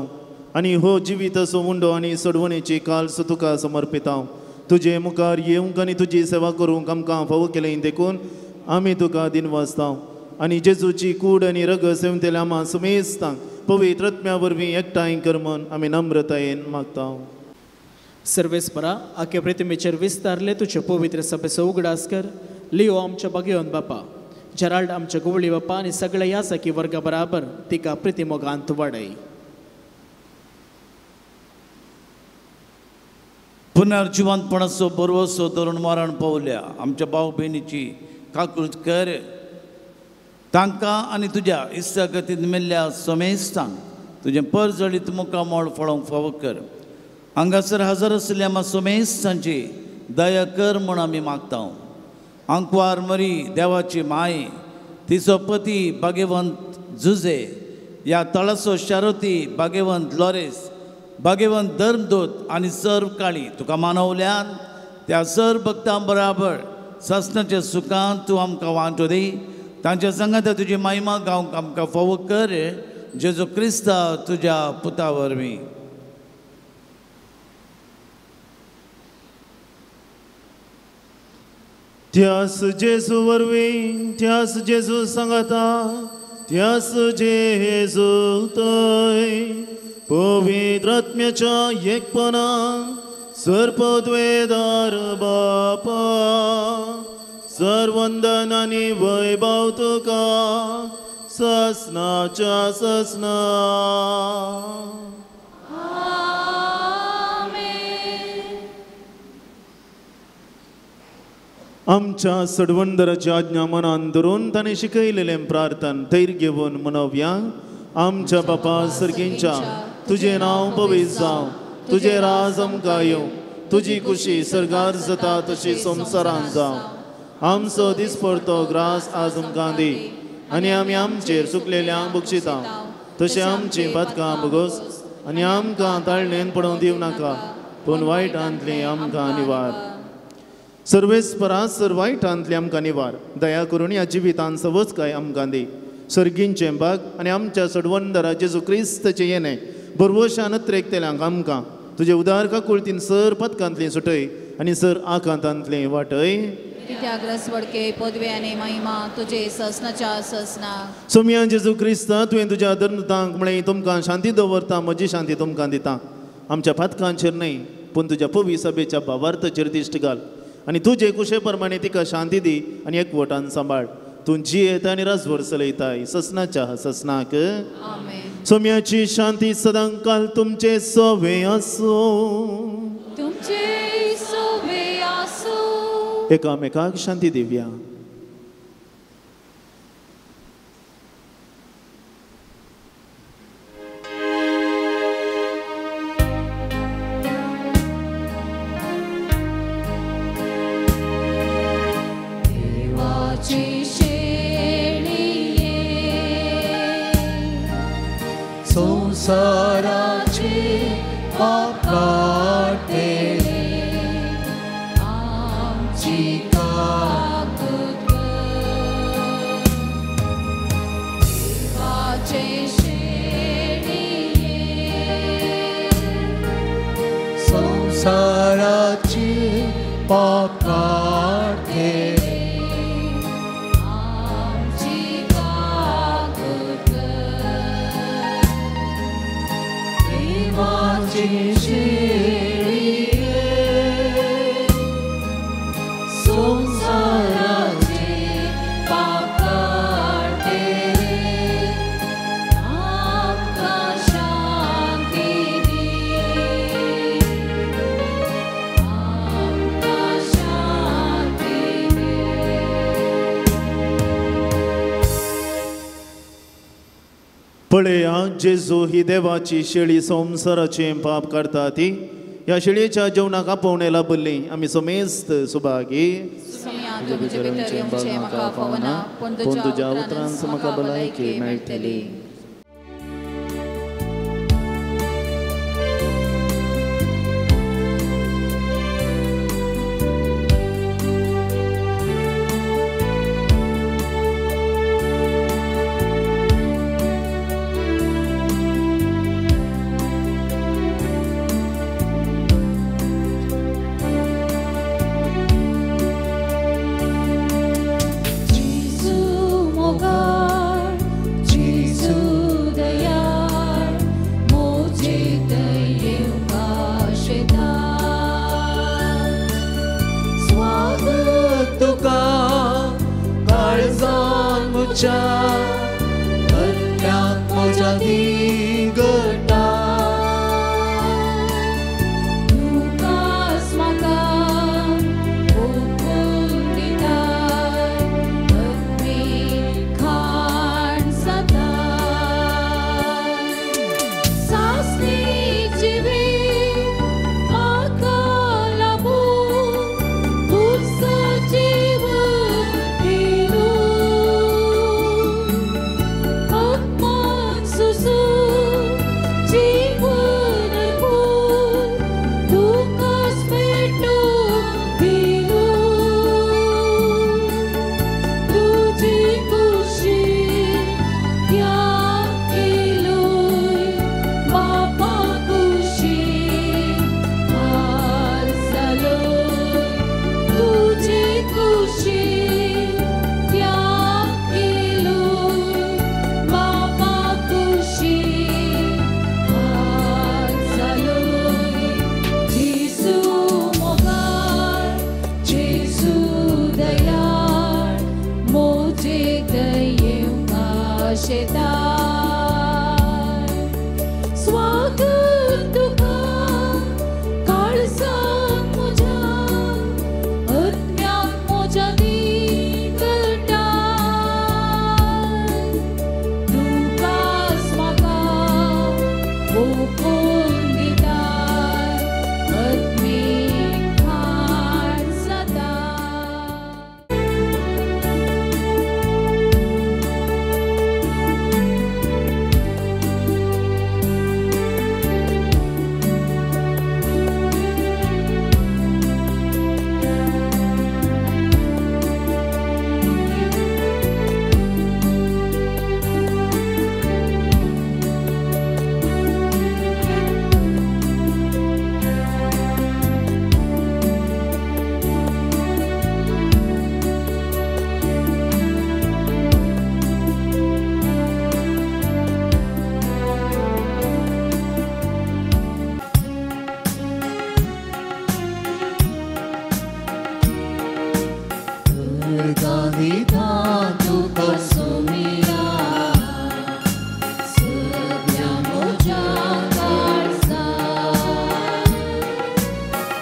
आनी हो जिवीत असो उंडो आनी सोडवणेची काल्स तुका समर्पिता. तुजे मुखार येवंक आनी तुजी सेवा करूंक आमकां फावो केलें देखून आमी तुका दिनवासता आनी जेजूची कूड आनी रगत सेवंतल्या आमा सुमेस्तांक पवित्र आत्म्या वरवीं एकठांय कर म्हूण आमी नम्रतायेन मागता. सर्वेस्परा आख्या प्रतिमेचेर विस्तारले तुजे पवित्र सभेचो उगडास कर. लिओ आमच्या बागेवन बापा, जेराल्ड आमच्या गोवळी बापा आनी सगळ्या यासकी वर्गा बराबर तिका प्रितिमोगांत वाडय. पुनर्जिवंतपणाचो बरवसो धरून मरण पावल्या आमच्या भाव भयणीची काकूत कर. तांकां आनी तुज्या इश्टागतीन मेल्ल्या समेस्तांक तुजें परजळीत मुखामळ फळोवंक फावो कर. हांगासर हजर आशिल्ल्या आमच्या समेस्तांची दया कर म्हूण आमी मागता. आंकवार मरी देवाची माय, तिचो पती भाग्यवंत जुजे, ह्या तळाचो शारोती भाग्यवंत लॉरेस, भाग्यवंत धर्मदूत आनी सर्व काळी तुका मानवल्यान त्या सर्व भक्तां बराबर ससनाच्या सुखान तूं आमकां वांटो दी. तांच्या संगात तुजी महिमा गावंक आमकां फावो कर जेजू क्रिस्ता तुज्या पुता वरवीं. त्यास जेजू वरवीं, त्यास जेजू सांगता, त्यास जेजू थंय पवित्र आत्म्याच्या एकपणान सर्पद्वेदार बापा सर्वंदन आनी वैभव तुका ससनाच्या ससना. आमच्या सडवंदराची आज्ञा मनान धरून ताणें शिकयलेलें प्रार्थन धैर्य घेवन मनोवया. आमच्या बापा सर्गींच्या, तुजें नांव पवित्र जावं, तुजें राज आमकां येवं, तुजी खुशी सर्गार जाता तशी संवसारांत जावं. आमचो दिसपडतो ग्रास आज आमकां दी आनी आमी आमचेर चुकलेल्यांक बक्षिता तशें आमचीं पातकां भोगोस आनी आमकां ताळणेन पडोवंक दिवं नाका, पूण वायटांतलीं आमकां निवार. सर्वेस्परा सर वायटांतली आमकां निवार. दया करून ह्या जिवितान सवच काय आमकां दी. सर्गींचें भाग आनी आमच्या सडवंदरा जेजू क्रिस्ताचें येणें बरवशान अत्रेकतेल्यांक आमकां तुजे उदार काकुळतीन सर पदकांतलीं सुटय आनी सर आकांतांतलीं वाटय. पदवी आनी महिमा तुजे ससनाच्या ससना. सोमया जेजू क्रिस्ता, तुवें तुज्या धर्मदांक म्हळें तुमकां शांती दवरता, म्हजी शांती तुमकां दिता. आमच्या पातकांचेर न्हय पूण तुज्या पवी सभेच्या भावार्थाचेर दिश्ट घाल आनी तुजे कुशे प्रमाणे तिका शांती दी आनी एकवटान सांबाळ. तूं जियेता आनी राजभर चलयताय ससनाच्या ससनाक. सोम्याची शांती सदांकाल तुमचे सोवे आसूं, तुमचे सोवे आसूं. एकामेकाक शांती दिवया. संसाराचे पाप काडटले आमची काकूत कर. देवाचे शेळये संसाराचे पाप काडटले आमची काकूत कर. देवाचे शेळये संसाराचे पाप काडटले आमकां शांती दी, आमकां शांती दी. पळया जेजू ही देवाची शेळी संवसाराचें पाप काडटा ती. ह्या शेळयेच्या जेवणाक आपोवणें लाभल्ली आमी समेस्त सुभागी. पूण तुज्या उतरान म्हाका भलायकी मेळटली. म्हज्या आत्म्याक म्हज्या दिगटा तुकाच म्हाका ओंपून दिताय आत्मीक खाण सदां सासणीक जिवीत म्हाका लाबूं तुजो जीवन दिलू अपमान सुसून जीवन अर्पून तुकाच भेटून दिलू तुजी कुशी त्याग केलोय बापा कुशी हाल जालोय तुजी कुशी त्याग केलोय बापा कुशी हाल जालोय जेजू मोगाळ जेजू दयाळ मोजे दयेव आशेताय स्वागत तुका काळजांत म्हज्या आत्म्याक म्हज्या दिगटाय तुकाच म्हाका ओंपून दिताय आत्मीक खाण सदां. दिता तुका सोमिया सगळ्या म्हज्या काळजांत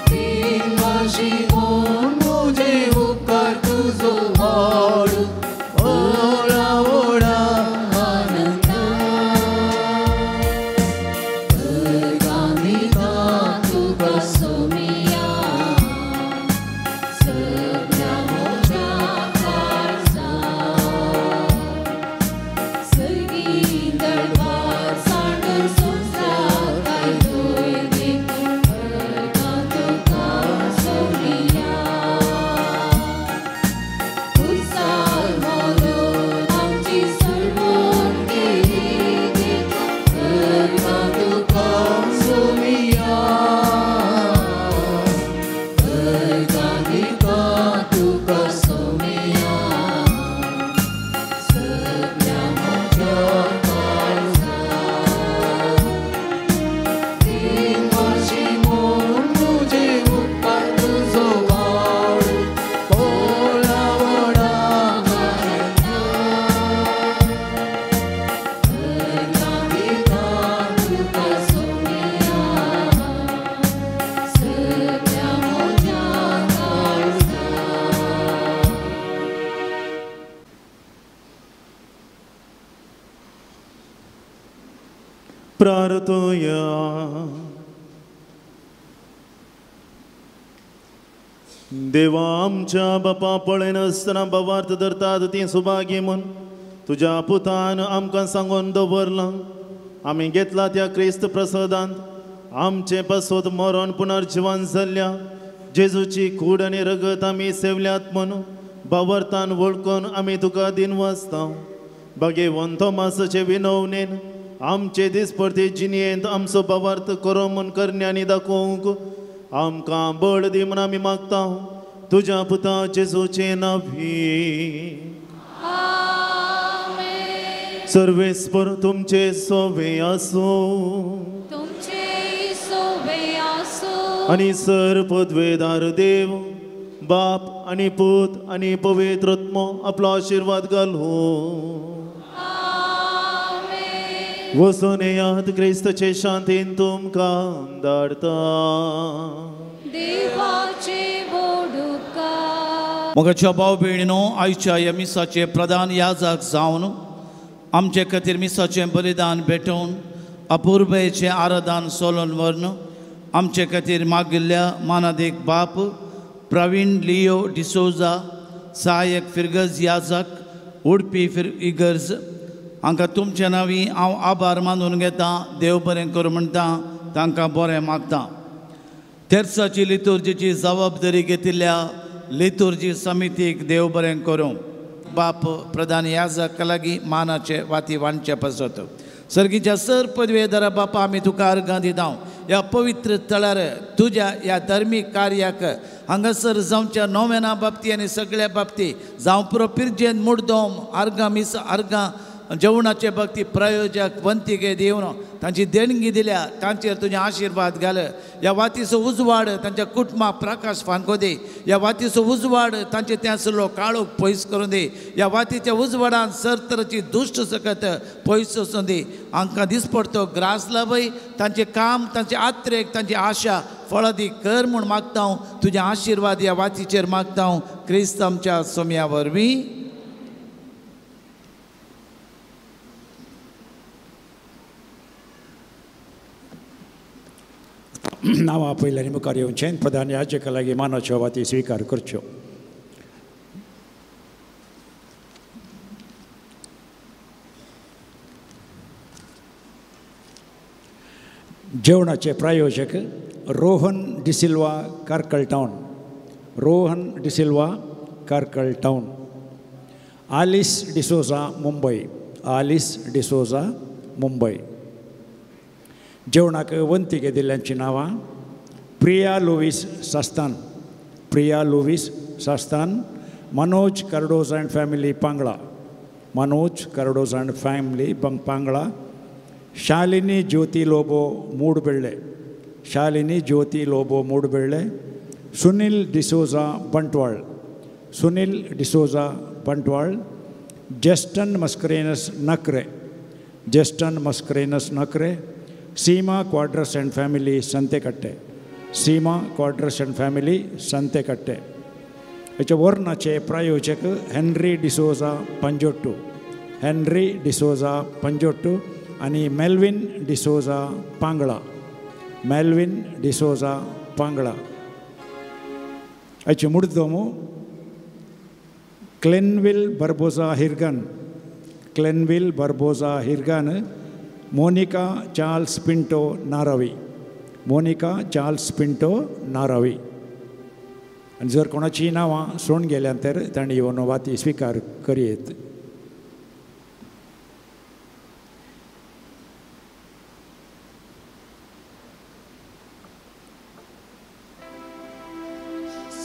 तीन वर्शी म्हूण म्हजे उपकार तुजो वाडू ओडा ओडा आनंदान दिता तुका सोमिया सगळ्या म्हज्या काळजांत सर्गी दरबार सांडून संवसार कायदोय देखून अर्गां तुका सोमिया उरसाल मोलून आमची सलमून केली देखून अर्गां तुका सोमिया दिता तुका सोमिया सगळ्या म्हज्या काळजांत तीन वर्शी म्हूण म्हजे उपकार तुजो वाडू ओडा ओडा दिता तुका सोमिया सगळ्या म्हज्या काळजांत. प्रार्थोया. देवा आमच्या बापा पळयनासतना भावार्थ धरतात ती सुभागी म्हूण तुज्या पुतान आमकां सांगून दवरलां. आमी घेतला त्या क्रिस्त प्रसादांत आमचें पासत मरण पुनर्जिवन जाल्ल्या जेजूची कूड आनी रगत आमी सेवल्यात म्हूण भावार्थान वळखून आमी तुका दिनवासता. भाग्यवंत थॉमासाचे विनवणेन आमचे दिसपडते जिणेंत आमचो भावार्थ करो म्हूण करण्यांनी दाखोवंक आमकां बळ दी म्हूण आमी मागता तुज्या पुता जेजूचें नांवी. आमेन. सर्वेस्पर तुमचे सोवे आसूं तुमचे सोवे आसूं आनी सर पदवेदार देव बाप आनी पूत आनी पवित्र आत्मो आपलो आशिर्वाद घालूं. वचून येयात, क्रिस्ताचे शांतीन तुमकां धाडटा. मोगाच्या भाव भयणीनो, आयच्या ह्या मिसाचे प्रधान याजक जावन आमचे खातीर मिसाचें बलिदान भेटोवन अपुर्बेचें आराधन सोलोन व्हरून आमचे खातीर मागिल्ल्या मानादीक बाप प्रवीण लियो डिसोजा, सहायक फिरगज याजक, उडपी इगर्ज हांकां तुमच्या नांवी हांव आभार मानून घेता. देव बरें करूं म्हणटा, तांकां बरें मागता. तेर्साची लितुर्जीची जबाबदारी घेतिल्ल्या लितुर्जी समितीक देव बरें करूं. बाप प्रधान याजका लागीं मानाचे वाती वांटचे पासत सर्गीच्या सर पदवेदारा बापा, आमी तुका अर्गां दिता. ह्या पवित्र तळार तुज्या ह्या धर्मीक कार्याक हांगासर जावच्या नोवेना बाबती आनी सगळ्या बाबती जावं पुरो पिरजेन मुडदोम अर्गां मिस अर्गां जेवणाचे भक्ती प्रायोजक वंतिके दिवन तांची देणगी दिल्या, तांचेर तुजे आशिर्वाद घाल. ह्या वातीचो उजवाड तांच्या कुटुंबाक प्रकाश फांको दी. ह्या वातीचो उजवाड तांचे त्या आसलो काळोख पयस करून दी. ह्या वातीच्या उजवाडान सरतराची दुश्ट सकत पयस वचून दी. हांकां दिसपडतो ग्रास लाभय, तांचें काम, तांचे आत्रेक, तांची आशा फळादी कर म्हूण मागता हांव. तुजे आशिर्वाद ह्या वातीचेर मागता हांव, क्रिस्त आमच्या सोम्या वरवीं. नांवां पयल्यान मुखार येवचें प्रधान याजका लागीं मानाच्यो वाती स्विकार करच्यो. जेवणाचे प्रायोजक रोहन डिसिल्वा कार्कल टावन, रोहन डिसिल्वा कार्कल टावन, आलिस डिसोजा मुंबय, आलिस डिसोजा मुंबय. जेवणाक वंतिके दिल्ल्यांची नांवां Priya Lewis Sasthan, Priya Lewis Sasthan, Manoj Cardoz and family Pangla, Manoj Cardoz and family Pangla, Shalini Jyoti Lobo Moodbelle, Shalini Jyoti Lobo Moodbelle, Sunil D'Souza Bantwal, Sunil D'Souza Bantwal, Justin Mascarenhas Nakre, Justin Mascarenhas Nakre, Seema Quadras and family Santhekatte, Seema Quadras and family Santhekatte. हेचे वर्णाचे प्रायोजक हेनरी डिसोजा पंजोट्टू, हेनरी डिसोजा पंजोट्टू आनी मेल्विन डिसोजा पांगळा, मेल्विन डिसोजा पांगळा. हेचे मुडदोमो क्लेनविल बर्बोजा हिरगन, क्लेनविल बर्बोजा हिरगन, मोनिका चार्ल्स पिंटो नारावी, मोनिका चार्ल्स पिंटो नारावी. आनी जर कोणाची नांवां सोडून गेल्यान तर तांणी येवन वाती स्विकार करयेत.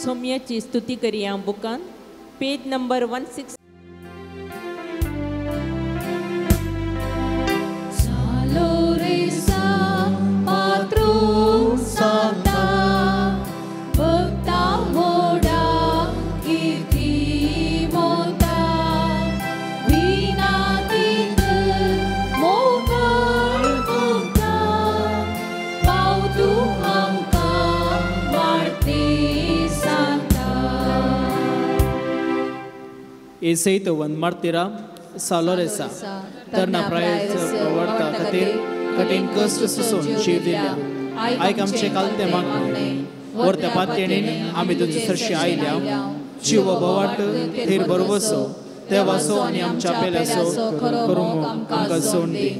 सोम्याची स्तुती करया बुकान पेज नंबर 16. एसैतवन मार्तिरा सालोरेसा तरना प्रायचा खातीर कठीण कश्ट सोसून जीव दिल्या. आयक आमचे कालते मागणे वर्त्या पातयेणीन आमी तुजे सरशी आयल्या. जीव भोवाट थीर बरवसो देवासो आनी आमच्या पेल्यासो करूंक आमकां सोड दी.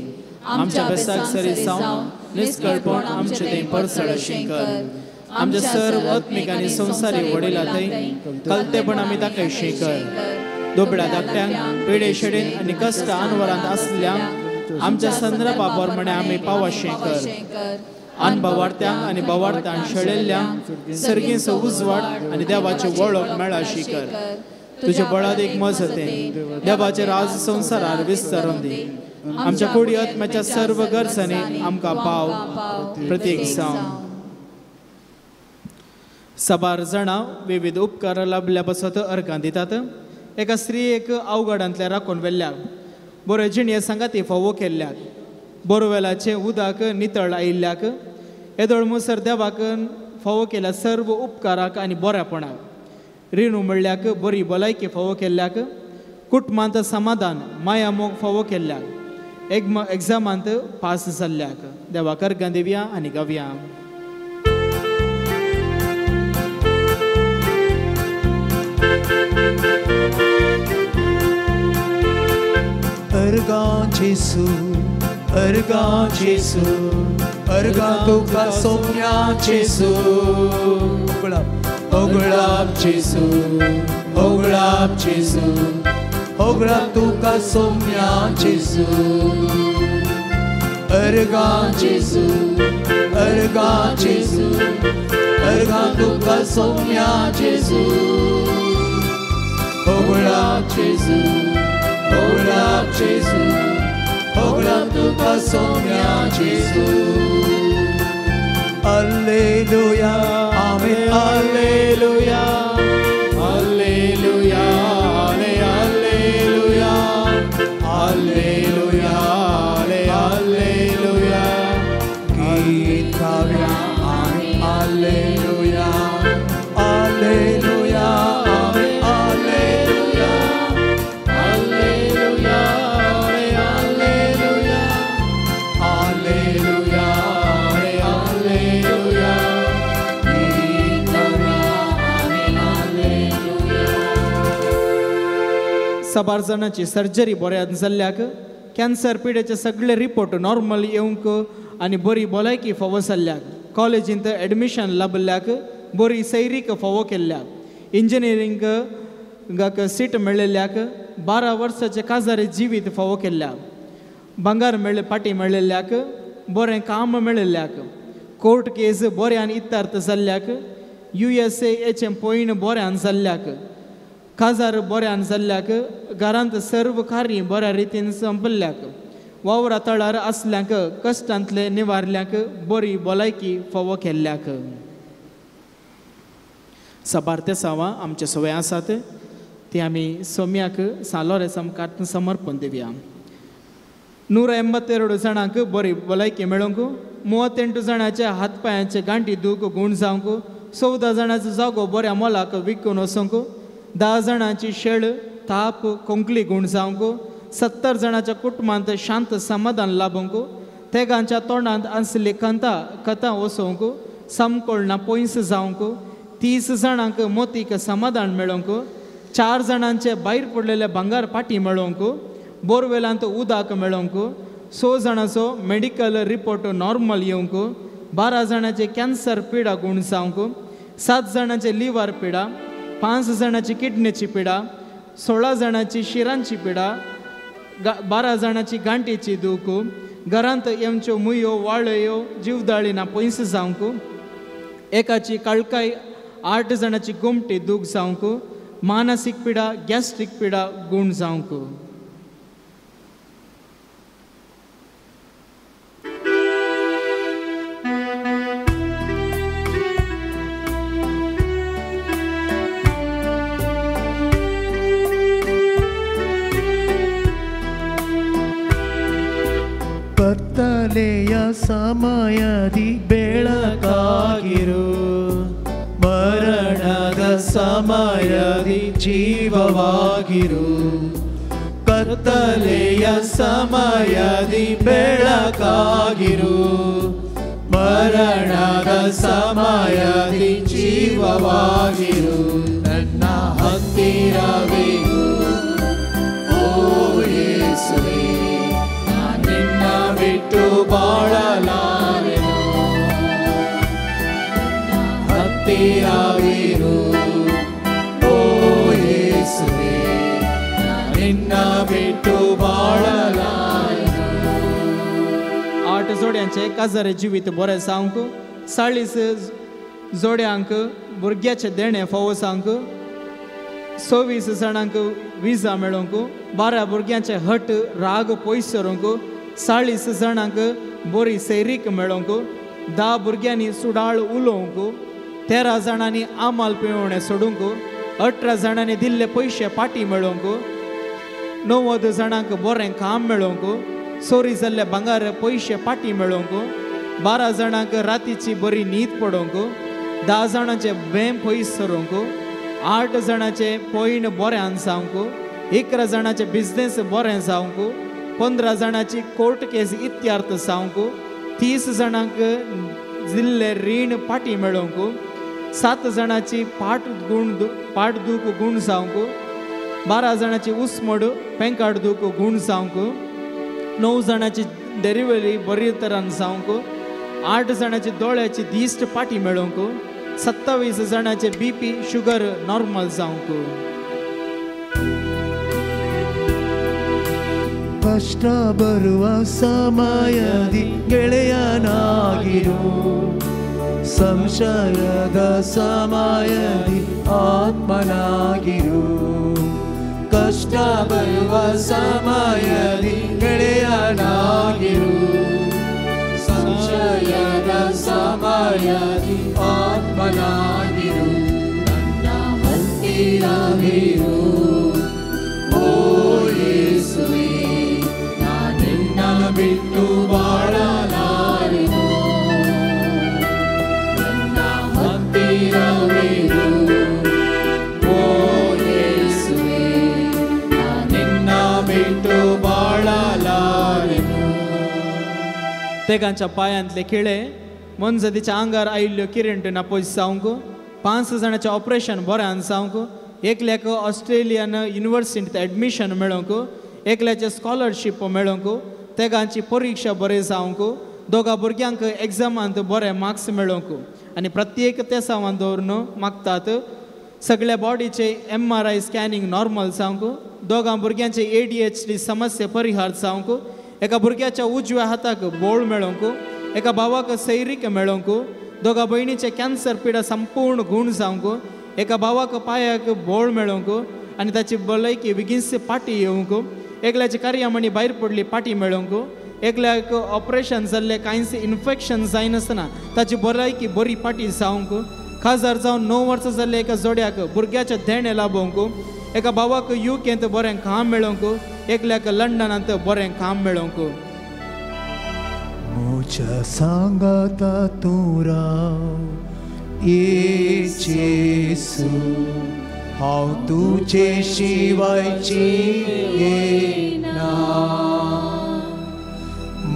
आमच्या बेसाक सरी सावन निस्कळपण आमचे तें परसळ अशें कर. आमच्या सर्व आत्मीक आनी संवसारी वडिलां थंय कलतेपण आमी दाखयशें कर. दुबळ्या धाकट्यांक पिडे शेडीन आनी कश्ट अनवरांत आसल्या आमच्या संद्रपा प्रमाणे आमी पावाशें कर. अनभवार्थ्यांक आनी भवार्थान शेळेल्ल्या सर्गींचो उजवाड आनी देवाची वळख मेळाशी कर. तुज्या बळादीक मजतेन देवाचे राज संवसारार विस्तारून दी. आमच्या कुडी आत्म्याच्या सर्व गरजांनी आमकां पाव प्रतीक जावं. साबार जाणां विविध उपकार लाभल्या पासत अर्गां दितात. एका स्त्रियेक अवघडांतल्या राखून व्हेल्ल्या, बऱ्यो जिणये सांगाती फावो केल्ल्याक, बोरवेलाचें उदक नितळ आयिल्ल्याक, येदोळ मुसर देवाक फावो केल्या सर्व उपकाराक आनी बऱ्यापणाक, रिणू म्हणल्याक बरी भलायकी फावो केल्ल्याक, कुटुंबांत समाधान माया मोग फावो केल्ल्याक, एग्जामांत पास जाल्ल्याक देवाक अर्गां दिवया आनी गावया. अर्गां जेसू, अर्गां जेसू, अर्गां तुका सोम्या जेसू. ओगळाप जेसू, ओगळाप जेसू, ओगळाप तुका सोम्या जेसू. अर्गां जेसू, अर्गां जेसू, अर्गां तुका सोम्या जेसू. ओगळाप जेसू, ओगळाप जेसू, ओगळाप तुका Saumya जेसू. Alleluia, amen, alleluia, alleluia, alleluia, alleluia, alleluia. गीत गाव्या आमी alleluia, alleluia, amen, alleluia, alleluia, alleluia, alleluia, alleluia. गीत गाव्या आमी alleluia. साबार जाणांची सर्जरी बऱ्यान जाल्ल्याक, कॅन्सर पिडेचे सगळे रिपोर्ट नॉर्मल येवंक आनी बरी भलायकी फावो जाल्ल्याक, कॉलेजींत एडमिशन लाभिल्ल्याक, बरी सैरीक फावो केल्ल्याक, इंजिनियरिंगाक सीट मेळिल्ल्याक, 12 वर्साचे काजारे जिवीत फावो केल्ल्याक, भांगर मेळ्ळे पाटी मेळिल्ल्याक, बरें काम मेळिल्ल्याक, कोर्ट केस बऱ्यान इत्तार्थ जाल्ल्याक, USA हेचें पयण बऱ्यान जाल्ल्याक, काजार बऱ्यान जाल्ल्याक, घरांत सर्व कार्य बऱ्या रितीन संपल्ल्याक, वावरा तळार आसल्यांक कश्टांतले निवारल्यांक बरी भलायकी फावो केल्ल्याक. साबार तेसांवां आमचे सवय आसात ती आमी सोम्याक सालोरे सामकार समर्पण दिवया. 182 जाणांक बरी भलायकी मेळोवंक, 38 जाणांचे हात पांयांचे गांठी दूख गूण जावंक, 14 जाणांचो जागो बऱ्या मोलाक विकून वचूंक, 10 जाणांची शेळ ताप खोंकली गूण जावंक, 70 जाणांच्या कुटुंबांत शांत समाधान लाभूंक, तेगांच्या तोंडांत आसली कंता कथा वसोवंक, समकोळना पयस जावंक, 30 जाणांक मोतीक समाधान मेळोवंक, 4 जाणांचे भायर पडलेले भांगर पाटी मेळोवंक, बोरवेलांत उदक मेळोवंक, 6 जाणांचो मेडिकल रिपोर्ट नॉर्मल येवंक, 12 जाणांचे कॅन्सर पिडा गूण जावंक, 7 जाणांचे लिव्हर पिडा, 5 जाणांची किडनीची पिडा, 16 जाणांची शिरांची पिडा, 12 जाणांची गांठीची दूख, घरांत येवच्यो मुयो वाळयो जिवदाळी ना पयस जावंक, एकाची काळकाय, 8 जाणांची गोमटी दूख जावंक, मानसीक पिडा, गॅस्ट्रीक पिडा गूण जावंक. ಕತ್ತಲೆಯ ಸಮಯದಿ ಬೆಳಕಾಗಿರು, ಮರಣದ ಸಮಯದಿ ಜೀವವಾಗಿರು. ಕತ್ತಲೆಯ ಸಮಯದಿ ಬೆಳಕಾಗಿರು, ಮರಣದ ಸಮಯದಿ ಜೀವವಾಗಿರು. ನನ್ನ ಹತ್ತಿರವಿರು ಓ ಯೇಸುವೇ, ನಿನ್ನ ಬಿಟ್ಟು ಬಾಳಲಾರೆನು. ಹತ್ತಿರವಿರು ಓ ಯೇಸುವೇ, ನಿನ್ನ ಬಿಟ್ಟು ಬಾಳಲಾರೆನು. 8 जोड्यांचे काजारे जिवीत बरें जावंक, 40 जोड्यांक भुरग्याचें देणें फावो जावंक, 26 जाणांक विजा मेळोवंक, 12 भुरग्यांचे हट राग पयस सरूंक, 40 जाणांक बरी सैरीक मेळोवंक, 10 भुरग्यांनी सुडाळ उलोवंक, 13 जाणांनी आमाल पिवणे सोडूंक, 18 जाणांनी दिल्ले पयशे पाटी मेळोवंक, 90 जाणांक बरें काम मेळोवंक, चोरी जाल्ले भांगर पयशे पाटी मेळोवंक, 12 जाणांक रातीची बरी न्हीद पडोवंक, 10 जाणांचे वेम पयस सरोवंक, 8 जाणांचे पॉयंट बरें जावंक, 11 जाणांचे बिजनेस बरें जावंक, 15 जाणांची कोर्ट केस इत्यार्थ जावंक, 30 जाणांक दिल्ले रीण पाटी मेळोवंक, 7 जाणांची पाट दूख गूण जावंक, 12 जाणांची उस्मड पेंकाड दूख गूण जावंक, 9 जाणांची डेरिवरी बरी तरान जावंक, 8 जाणांची दोळ्याची दिश्ट पाटी मेळोवंक, 27 जाणांचे बीपी शुगर नॉर्मल जावंक. ಕಷ್ಟ ಬರುವ ಸಮಯದಿ ಗೆಳೆಯನಾಗಿರು, ಸಂಶಯದ ಸಮಯದಿ ಆತ್ಮನಾಗಿರು. ಕಷ್ಟ ಬರುವ ಸಮಯದಿ ಗೆಳೆಯನಾಗಿರು, ಸಂಶಯದ ಸಮಯದಿ ಆತ್ಮನಾಗಿರು. ನನ್ನ ಹತ್ತಿರವಿರು ಓ ಯೇಸುವೇ, ನಿನ್ನ ಬಿಟ್ಟು ಬಾಳಲಾರೆನು. ನನ್ನ ಹತ್ತಿರವಿರು ಓ ಯೇಸುವೇ, ನಿನ್ನ ಬಿಟ್ಟು ಬಾಳಲಾರೆನು. तेगांच्या पांयांतले खिळे मनजातीच्या आंगार आयिल्ल्यो किरणट नापोज जावंक, 5 जाणांचें ऑपरेशन बरें जावंक, एकल्याक ऑस्ट्रेलियन युनिवर्सिटींत एडमिशन मेळोवंक, एकल्याचें स्कॉलरशीप मेळोवंक, तेगांची परिक्षा बरी जावंक, दोगा भुरग्यांक एग्जामांत बरे मार्क्स मेळोवंक. आनी प्रत्येक तेसांवान दवरून मागतात सगळ्या बॉडीचे MRI scanning normal जावंक, दोगां भुरग्यांचे ADHD समस्या परिहार जावंक, एका भुरग्याच्या उजव्या हाताक बोळ मेळोवंक, एका भावाक सैरीक मेळोवंक, दोगा भयणीचे कॅन्सर पिडा संपूर्ण गूण जावंक, एका भावाक पांयाक बोळ मेळोवंक आनी ताची भलायकी बेगीनच पाटी येवंक, एकल्याची कार्यामणी भायर पडली पाटी मेळोवंक, एकल्याक ऑपरेशन जाल्लें कांयच इन्फेक्शन जायनासतना ताची भलायकी बरी पाटी जावंक, खासदार जावन 9 वर्सां जाल्ले एका जोड्याक भुरग्याचें देणें लाभोवंक, एका भावाक युकेंत बरें काम मेळोवंक, एकल्याक लंडनांत बरें काम मेळोवंक. म्हज्या सांगाता तूं राव येसू, हांव तुजे शिवाय जियेना.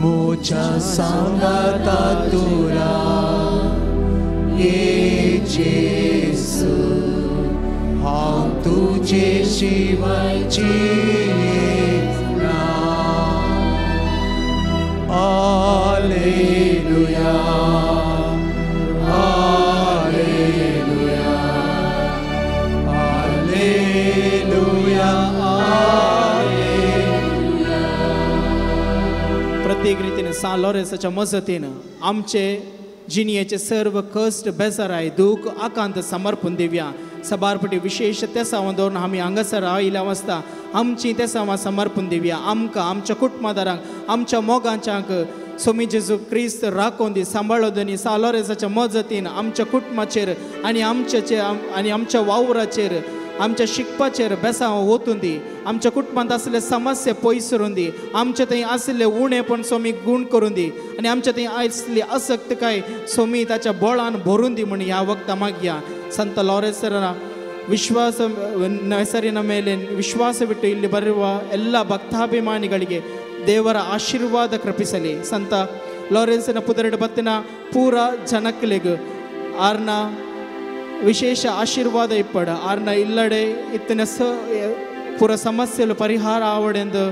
म्हज्या सांगाता तूं राव येसू, हांव तुजे शिवाय जियेना. Alleluia, alleluia, alleluia, alleluia. प्रत्येक रितीन सान लॉरेन्साच्या मजतीन आमचे जिणेचे सर्व कश्ट, बेजाराय, दूख, आकांत समर्पण दिवया. सबारपटी विशेष तेसांवां दवरून आमी हांगासर आयिल्ल्या वास्ता आमची तेसांवां समर्पण दिवया. आमकां, आमच्या कुटुंबादारांक, आमच्या मोगांच्यांक सोमी जेजू क्रिस्त राखोवन दी, सांबाळो दी. सान लॉरेन्साच्या मजतीन आमच्या कुटुंबाचेर आनी आमच्याचेर आनी आमच्या वावराचेर, आमच्या शिकपाचेर बेसांव वतून दी. आमच्या कुटुंबांत आसले समस्या पयस करून दी. आमच्या थंय आसले उणेपण सोमी गूण करून दी आनी आमच्या थंय आसली असक्तकाय सोमी ताच्या बळान भरून दी म्हूण ह्या वखदां मागया. ಸಂತ ಲಾರೆನ್ಸರ ವಿಶ್ವಾಸ ಹೆಸರಿನ ಮೇಲೆ ವಿಶ್ವಾಸವಿಟ್ಟು ಇಲ್ಲಿ ಬರುವ ಎಲ್ಲ ಭಕ್ತಾಭಿಮಾನಿಗಳಿಗೆ ದೇವರ ಆಶೀರ್ವಾದ ಕೃಪಿಸಲಿ. ಸಂತ ಲಾರೆನ್ಸನ ಪುದರಡು ಬತ್ತಿನ ಪೂರ ಜನಕ್ಕಲಿಗೂ ಆರ್ನ ವಿಶೇಷ ಆಶೀರ್ವಾದ ಇಪ್ಪಡ. ಆರ್ನ ಇಲ್ಲಡೆ ಇತ್ತಿನ ಸ ಪೂರ ಸಮಸ್ಯೆಲು ಪರಿಹಾರ ಆವಡೆಂದು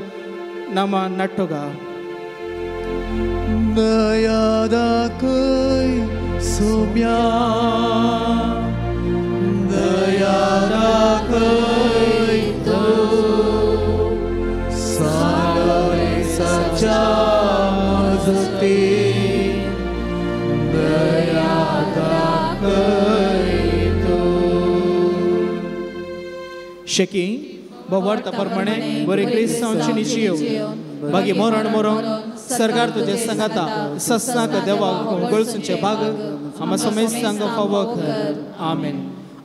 ನಮ್ಮ ನಟ್ಟುಗ. ದಯಾದ ಕೈ ಸೌಮ್ಯ, ದಯಾದ ಕೈ ತೋ ಸಾಲೋರೆ ಸಚಾ ಮಜತೆ, ದಯಾದ ಕೈ ತೋ. ಶಕಿ ಬವಾರ್ತ ಪರ್ಮಣೆ ಬರಿ ಕ್ರಿಸ್ತಂಚಿನಿ ಚಿಯೋ ಬಾಗಿ ಮೊರಣ ಮೊರಣ सरकार तुझे संगाता सस्नाक देवा गळसूंचे भाग आमा समेस्तांक फावो कर. आमेन.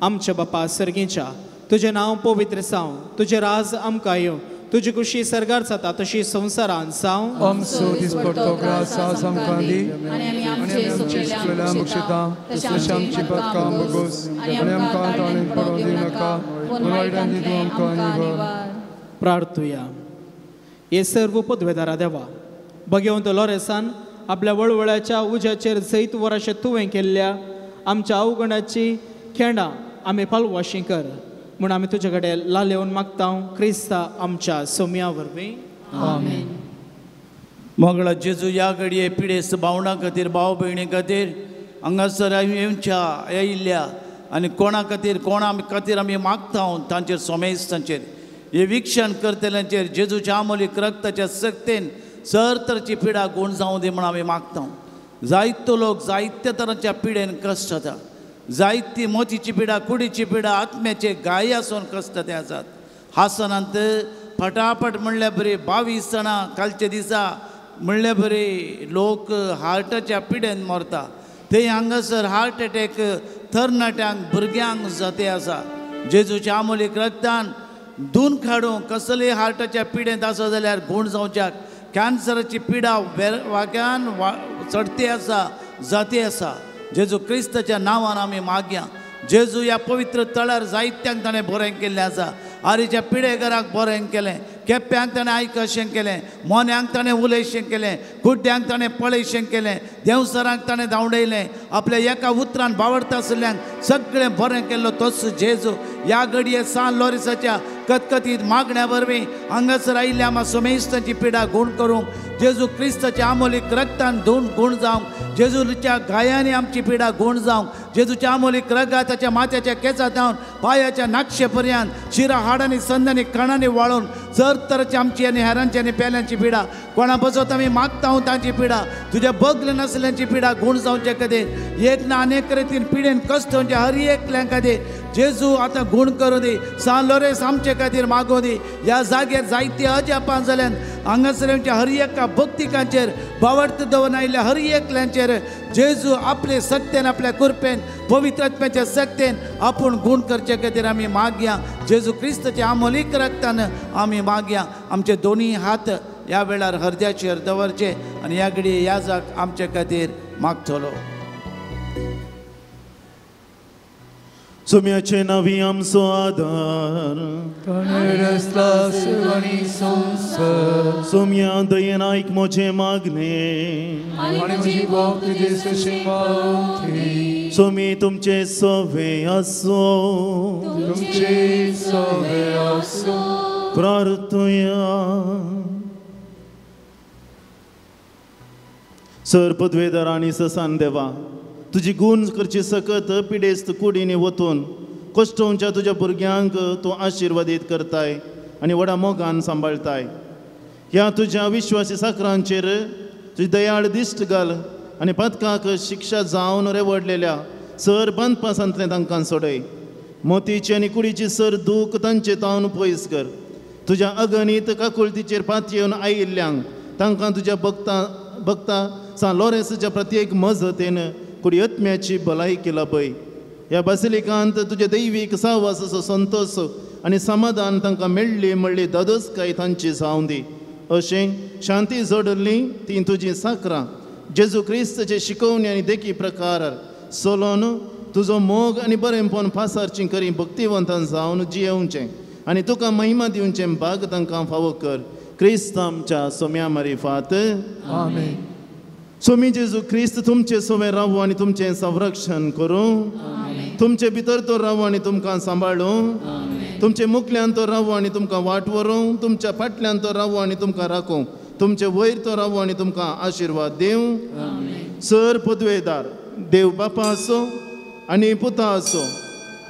आमच्या बापा सर्गीच्या, तुजें नांव पवित्र जावं, तुजें राज आमकां येवं, तुजी खुशी सरकार जाता तशी संवसारान जावं. आमचो दिसपट्टो ग्रास आज आमकां दी आनी आमी आमचे चुकलेल्या बक्षिता तशें आमची पथकां भोगोस आनी आमकां ताणें पडोवंक दिवं नाका, पूण वायटांची तूं आमकां निवार. प्रार्थुया. हे सर्व पदवेदारा देवा, भगवंत लॉरेसान आपल्या वळवळ्याच्या उज्याचेर जैत वराशें तुवें केल्ल्या आमच्या अवगणाची खेंडां आमी पालवाशी कर म्हूण आमी तुजे कडेन लालेवन मागता, क्रिस्ता आमच्या सोम्या वरवीं. आमेन. मंगळा जेजू ह्या घडये पिडेस्त भावणां खातीर, भाव भयणी खातीर हांगासर येवच्या येयिल्ल्या आनी कोणा खातीर कोणा खातीर आमी मागता तांचेर सोमेस्तांचेर हे विक्षण करतल्यांचेर जेजूच्या आमोलीक रक्ताच्या सक्तेन सर तरची पिडा गूण जावं दी म्हूण आमी मागता. जायतो लोक जायत्या तरांच्या पिडेन कश्ट जाता, जायती मोतीची पिडा, कुडीची पिडा, आत्म्याचे गाय आसून कश्ट ते आसात. हासनांत फटाफट म्हणल्या बरी 22 जाणां कालच्या दिसा म्हणल्या बरी लोक हार्टाच्या पिडेन मरता. ते हांगासर हार्ट एटॅक तरणाट्यांक भुरग्यांक जाते आसा. जेजूच्या आमोलीक रक्तान धुवन काडूंक कसलेय हार्टाच्या पिडेंत आसा जाल्यार गूण जावच्याक, कॅन्सराची पिडा वाग्यान चडती आसा, जाती आसा. जेजू क्रिस्ताच्या नांवान आमी मागया. जेजू ह्या पवित्र तळार जायत्यांक ताणें बरें केल्लें आसा. आरीच्या पिडेघराक बरें केलें, केप्यांक ताणें आयकशें केलें, मोन्यांक ताणें उलयशें केलें, कुड्ड्यांक ताणें पळयशें केलें, देंवसरांक ताणें धांवडयलें. आपल्या एका उतरान बावडता आशिल्ल्यांक सगळें बरें केल्लो तोच जेजू ह्या घडये सान लॉरिसाच्या कतकतीत मागण्या वरवीं हांगासर आयिल्ल्या आमा सोमेस्तांची पिडा गूण करूंक जेजू क्रिस्ताच्या आमोलीक रक्तान धुवन गूण जावंक, जेजूच्या घायांनी आमची पिडा गूण जावंक, जेजूच्या आमोलीक रगाताच्या माथ्याच्या केंसा धावन पांयाच्या नाक्षे पर्यंत शिरा हाडांनी संदांनी कणांनी वाळून जर तरची आमची आनी हेरांची आनी पेल्यांची पिडा कोणा बसत आमी मागता तांची पिडा तुज्या बगले नासल्यांची पिडा गूण जावचे खातीर एक ना अनेक रितीन पिडेन कश्ट म्हणजे हर एकल्यां खातीर जेजू आतां गूण करूं दी. सान लोरेस आमचे खातीर मागूं दी. ह्या जाग्यार जायती अजापां जाल्यान हांगासर आमच्या हर एका भक्तिकांचेर बावडत दवरून आयिल्ल्या हर एकल्यांचेर जेजू आपले सक्तेन आपल्या कृपेन पवित्र आत्म्याच्या सक्तेन आपूण गूण करचे खातीर आमी मागया. जेजू क्रिस्ताच्या आमोलीक रक्तान आमी मागया. आमचे दोनी हात ह्या वेळार हरद्याचेर दवरचे आनी ह्या घडये ह्या जाग आमचे खातीर मागतलो. सोम्याचे नावी आमचो आदार, सोम्या दयेन आयक म्हजें मागणें, सोमी तुमचे सवे आसो, प्रार्थुया. सर पदवेदार आनी ससान देवा, तुजी गूण करची सकत पिडेस्त कुडीनी वतून कश्टोवच्या तुज्या भुरग्यांक तूं आशिर्वादीत करताय आनी व्हडा मोगान सांबाळताय. ह्या तुज्या विश्वासी साकरांचेर तुजी दयाळ दिश्ट घाल आनी पदकाक शिक्षा जावन रेवडलेल्या सर बांदपासांतलें तांकां सोडय. मोतीची आनी कुडीची सर दूख तांचे तावन पयस कर. तुज्या अगणीत काकुळतीचेर पातयेवन आयिल्ल्यांक तांकां तुज्या भक्ता भक्ता सान लॉरेन्साच्या प्रत्येक मजतेन कुडी आत्म्याची भलायकी लाभय. ह्या बासिलिकांत तुज्या दैवीक साहवासाचो संतोश आनी समाधान तांकां मेळ्ळी म्हणली दादोसकाय तांची जावं दी. अशें शांती जोडली ती तुजी साकरां जेजू क्रिस्ताचे शिकोवणी आनी देखी प्रकार सोलोन तुजो मोग आनी बरेंपण पासारची करी भक्तिवंतान जावन जियेवचें आनी तुका महिमा दिवचें भाग तांकां फावो कर. क्रिस्त आमच्या सोम्या मारिफात. आमेन. सोमी जेजू क्रिस्त तुमचे सोवे रावू आनी तुमचें संरक्षण करूं. तुमचे भितर तो रावू आनी तुमकां सांबाळूं. तुमचे मुखल्यान तो रावू आनी तुमकां वाट व्हरूं. तुमच्या फाटल्यान तो रावू आनी तुमकां राखूं. तुमचे वयर तो रावू आनी तुमकां आशिर्वाद दिवं. सर पदवेदार देव बापा आसो आनी पुता आसो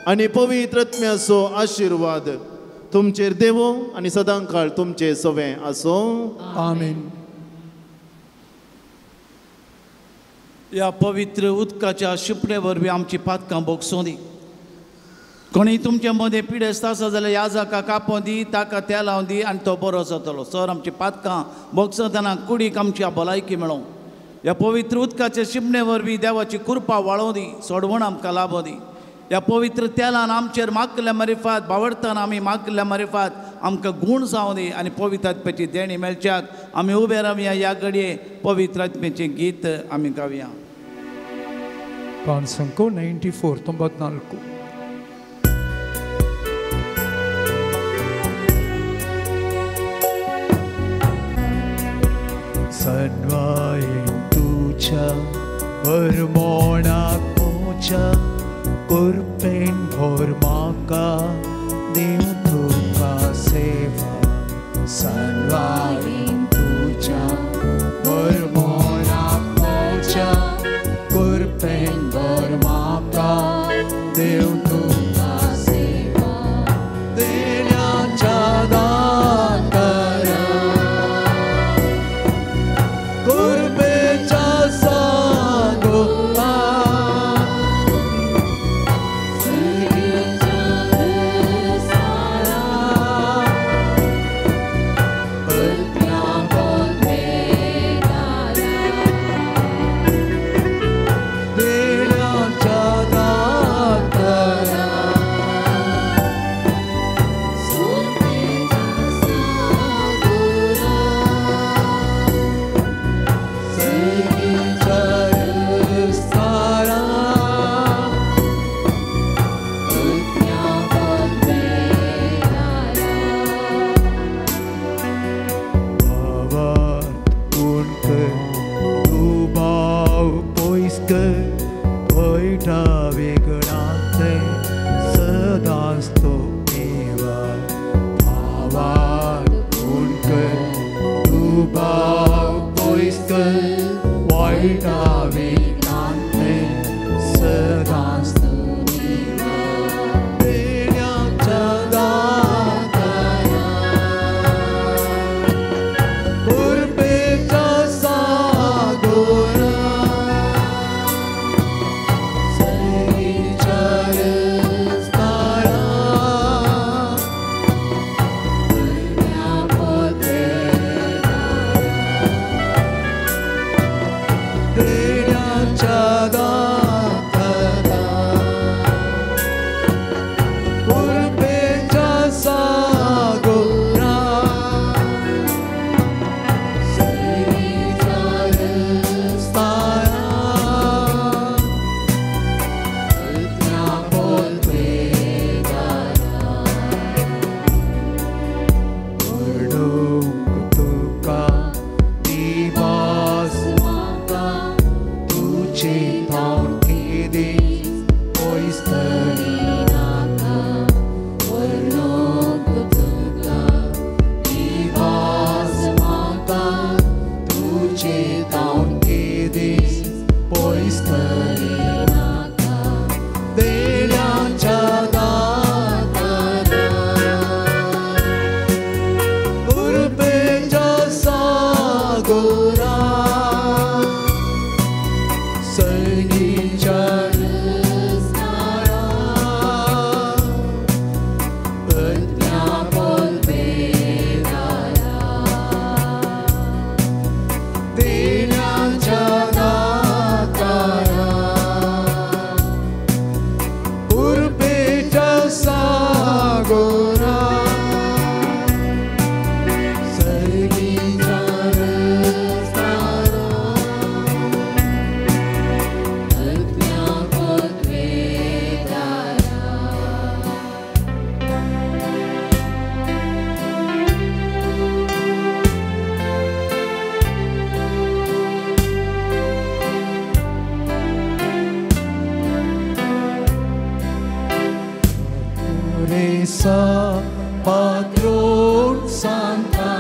आनी पवित्र आत्म्याचो आशिर्वाद तुमचेर देवो आनी सदांकाळ तुमचे सवे आसो. आमेन. ह्या पवित्र उदकाच्या शिंपणे वरवीं आमची पातकां भोगसूं दी. कोणी तुमचे मदें पिडेस्त आसा जाल्यार याजका कापों दी, ताका तेल लावन दी आनी तो बरो जातलो. सर आमची पातकां भोगसतना कुडीक आमची भलायकी मेळों. ह्या पवित्र उदकाचे शिमणे वरवीं देवाची कृपा वाळोवं दी, सोडवण आमकां लाबोवं दी. ह्या पवित्र तेलान आमचेर मागल्या मारिफात बावडताना आमी मागल्या मारिफात आमकां गूण जावं दी आनी पवित्र आत्म्याची देणी मेळच्याक आमी उबे रावया. ह्या घडये पवित्र आत्म्याचें गीत आमी गावया. पांचसंको 94 94. सनवायेन तुझ्या वरमोणाक पोच्या कृपेन भर म्हाका दिव तुका सेवा. सनवायेन तुझ्या वरमोणाक पोच्या कृपेन भर म्हाका देव तुका सेवा. देण्याच्या दातारा कृपेच्या सागोरा देण्याच्या दातारा Patron Santa Santa.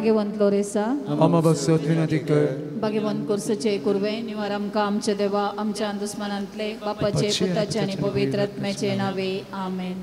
भाग्यवंत लोरेसा, आमा पासत विनंती कर. भाग्यवंत कोर्सचे कुर्वे निवार आमकां आमच्या देवा आमच्या दुस्मनांतले बापाचे पुताचे आनी पवित्र आत्म्याचे नावे आमेन.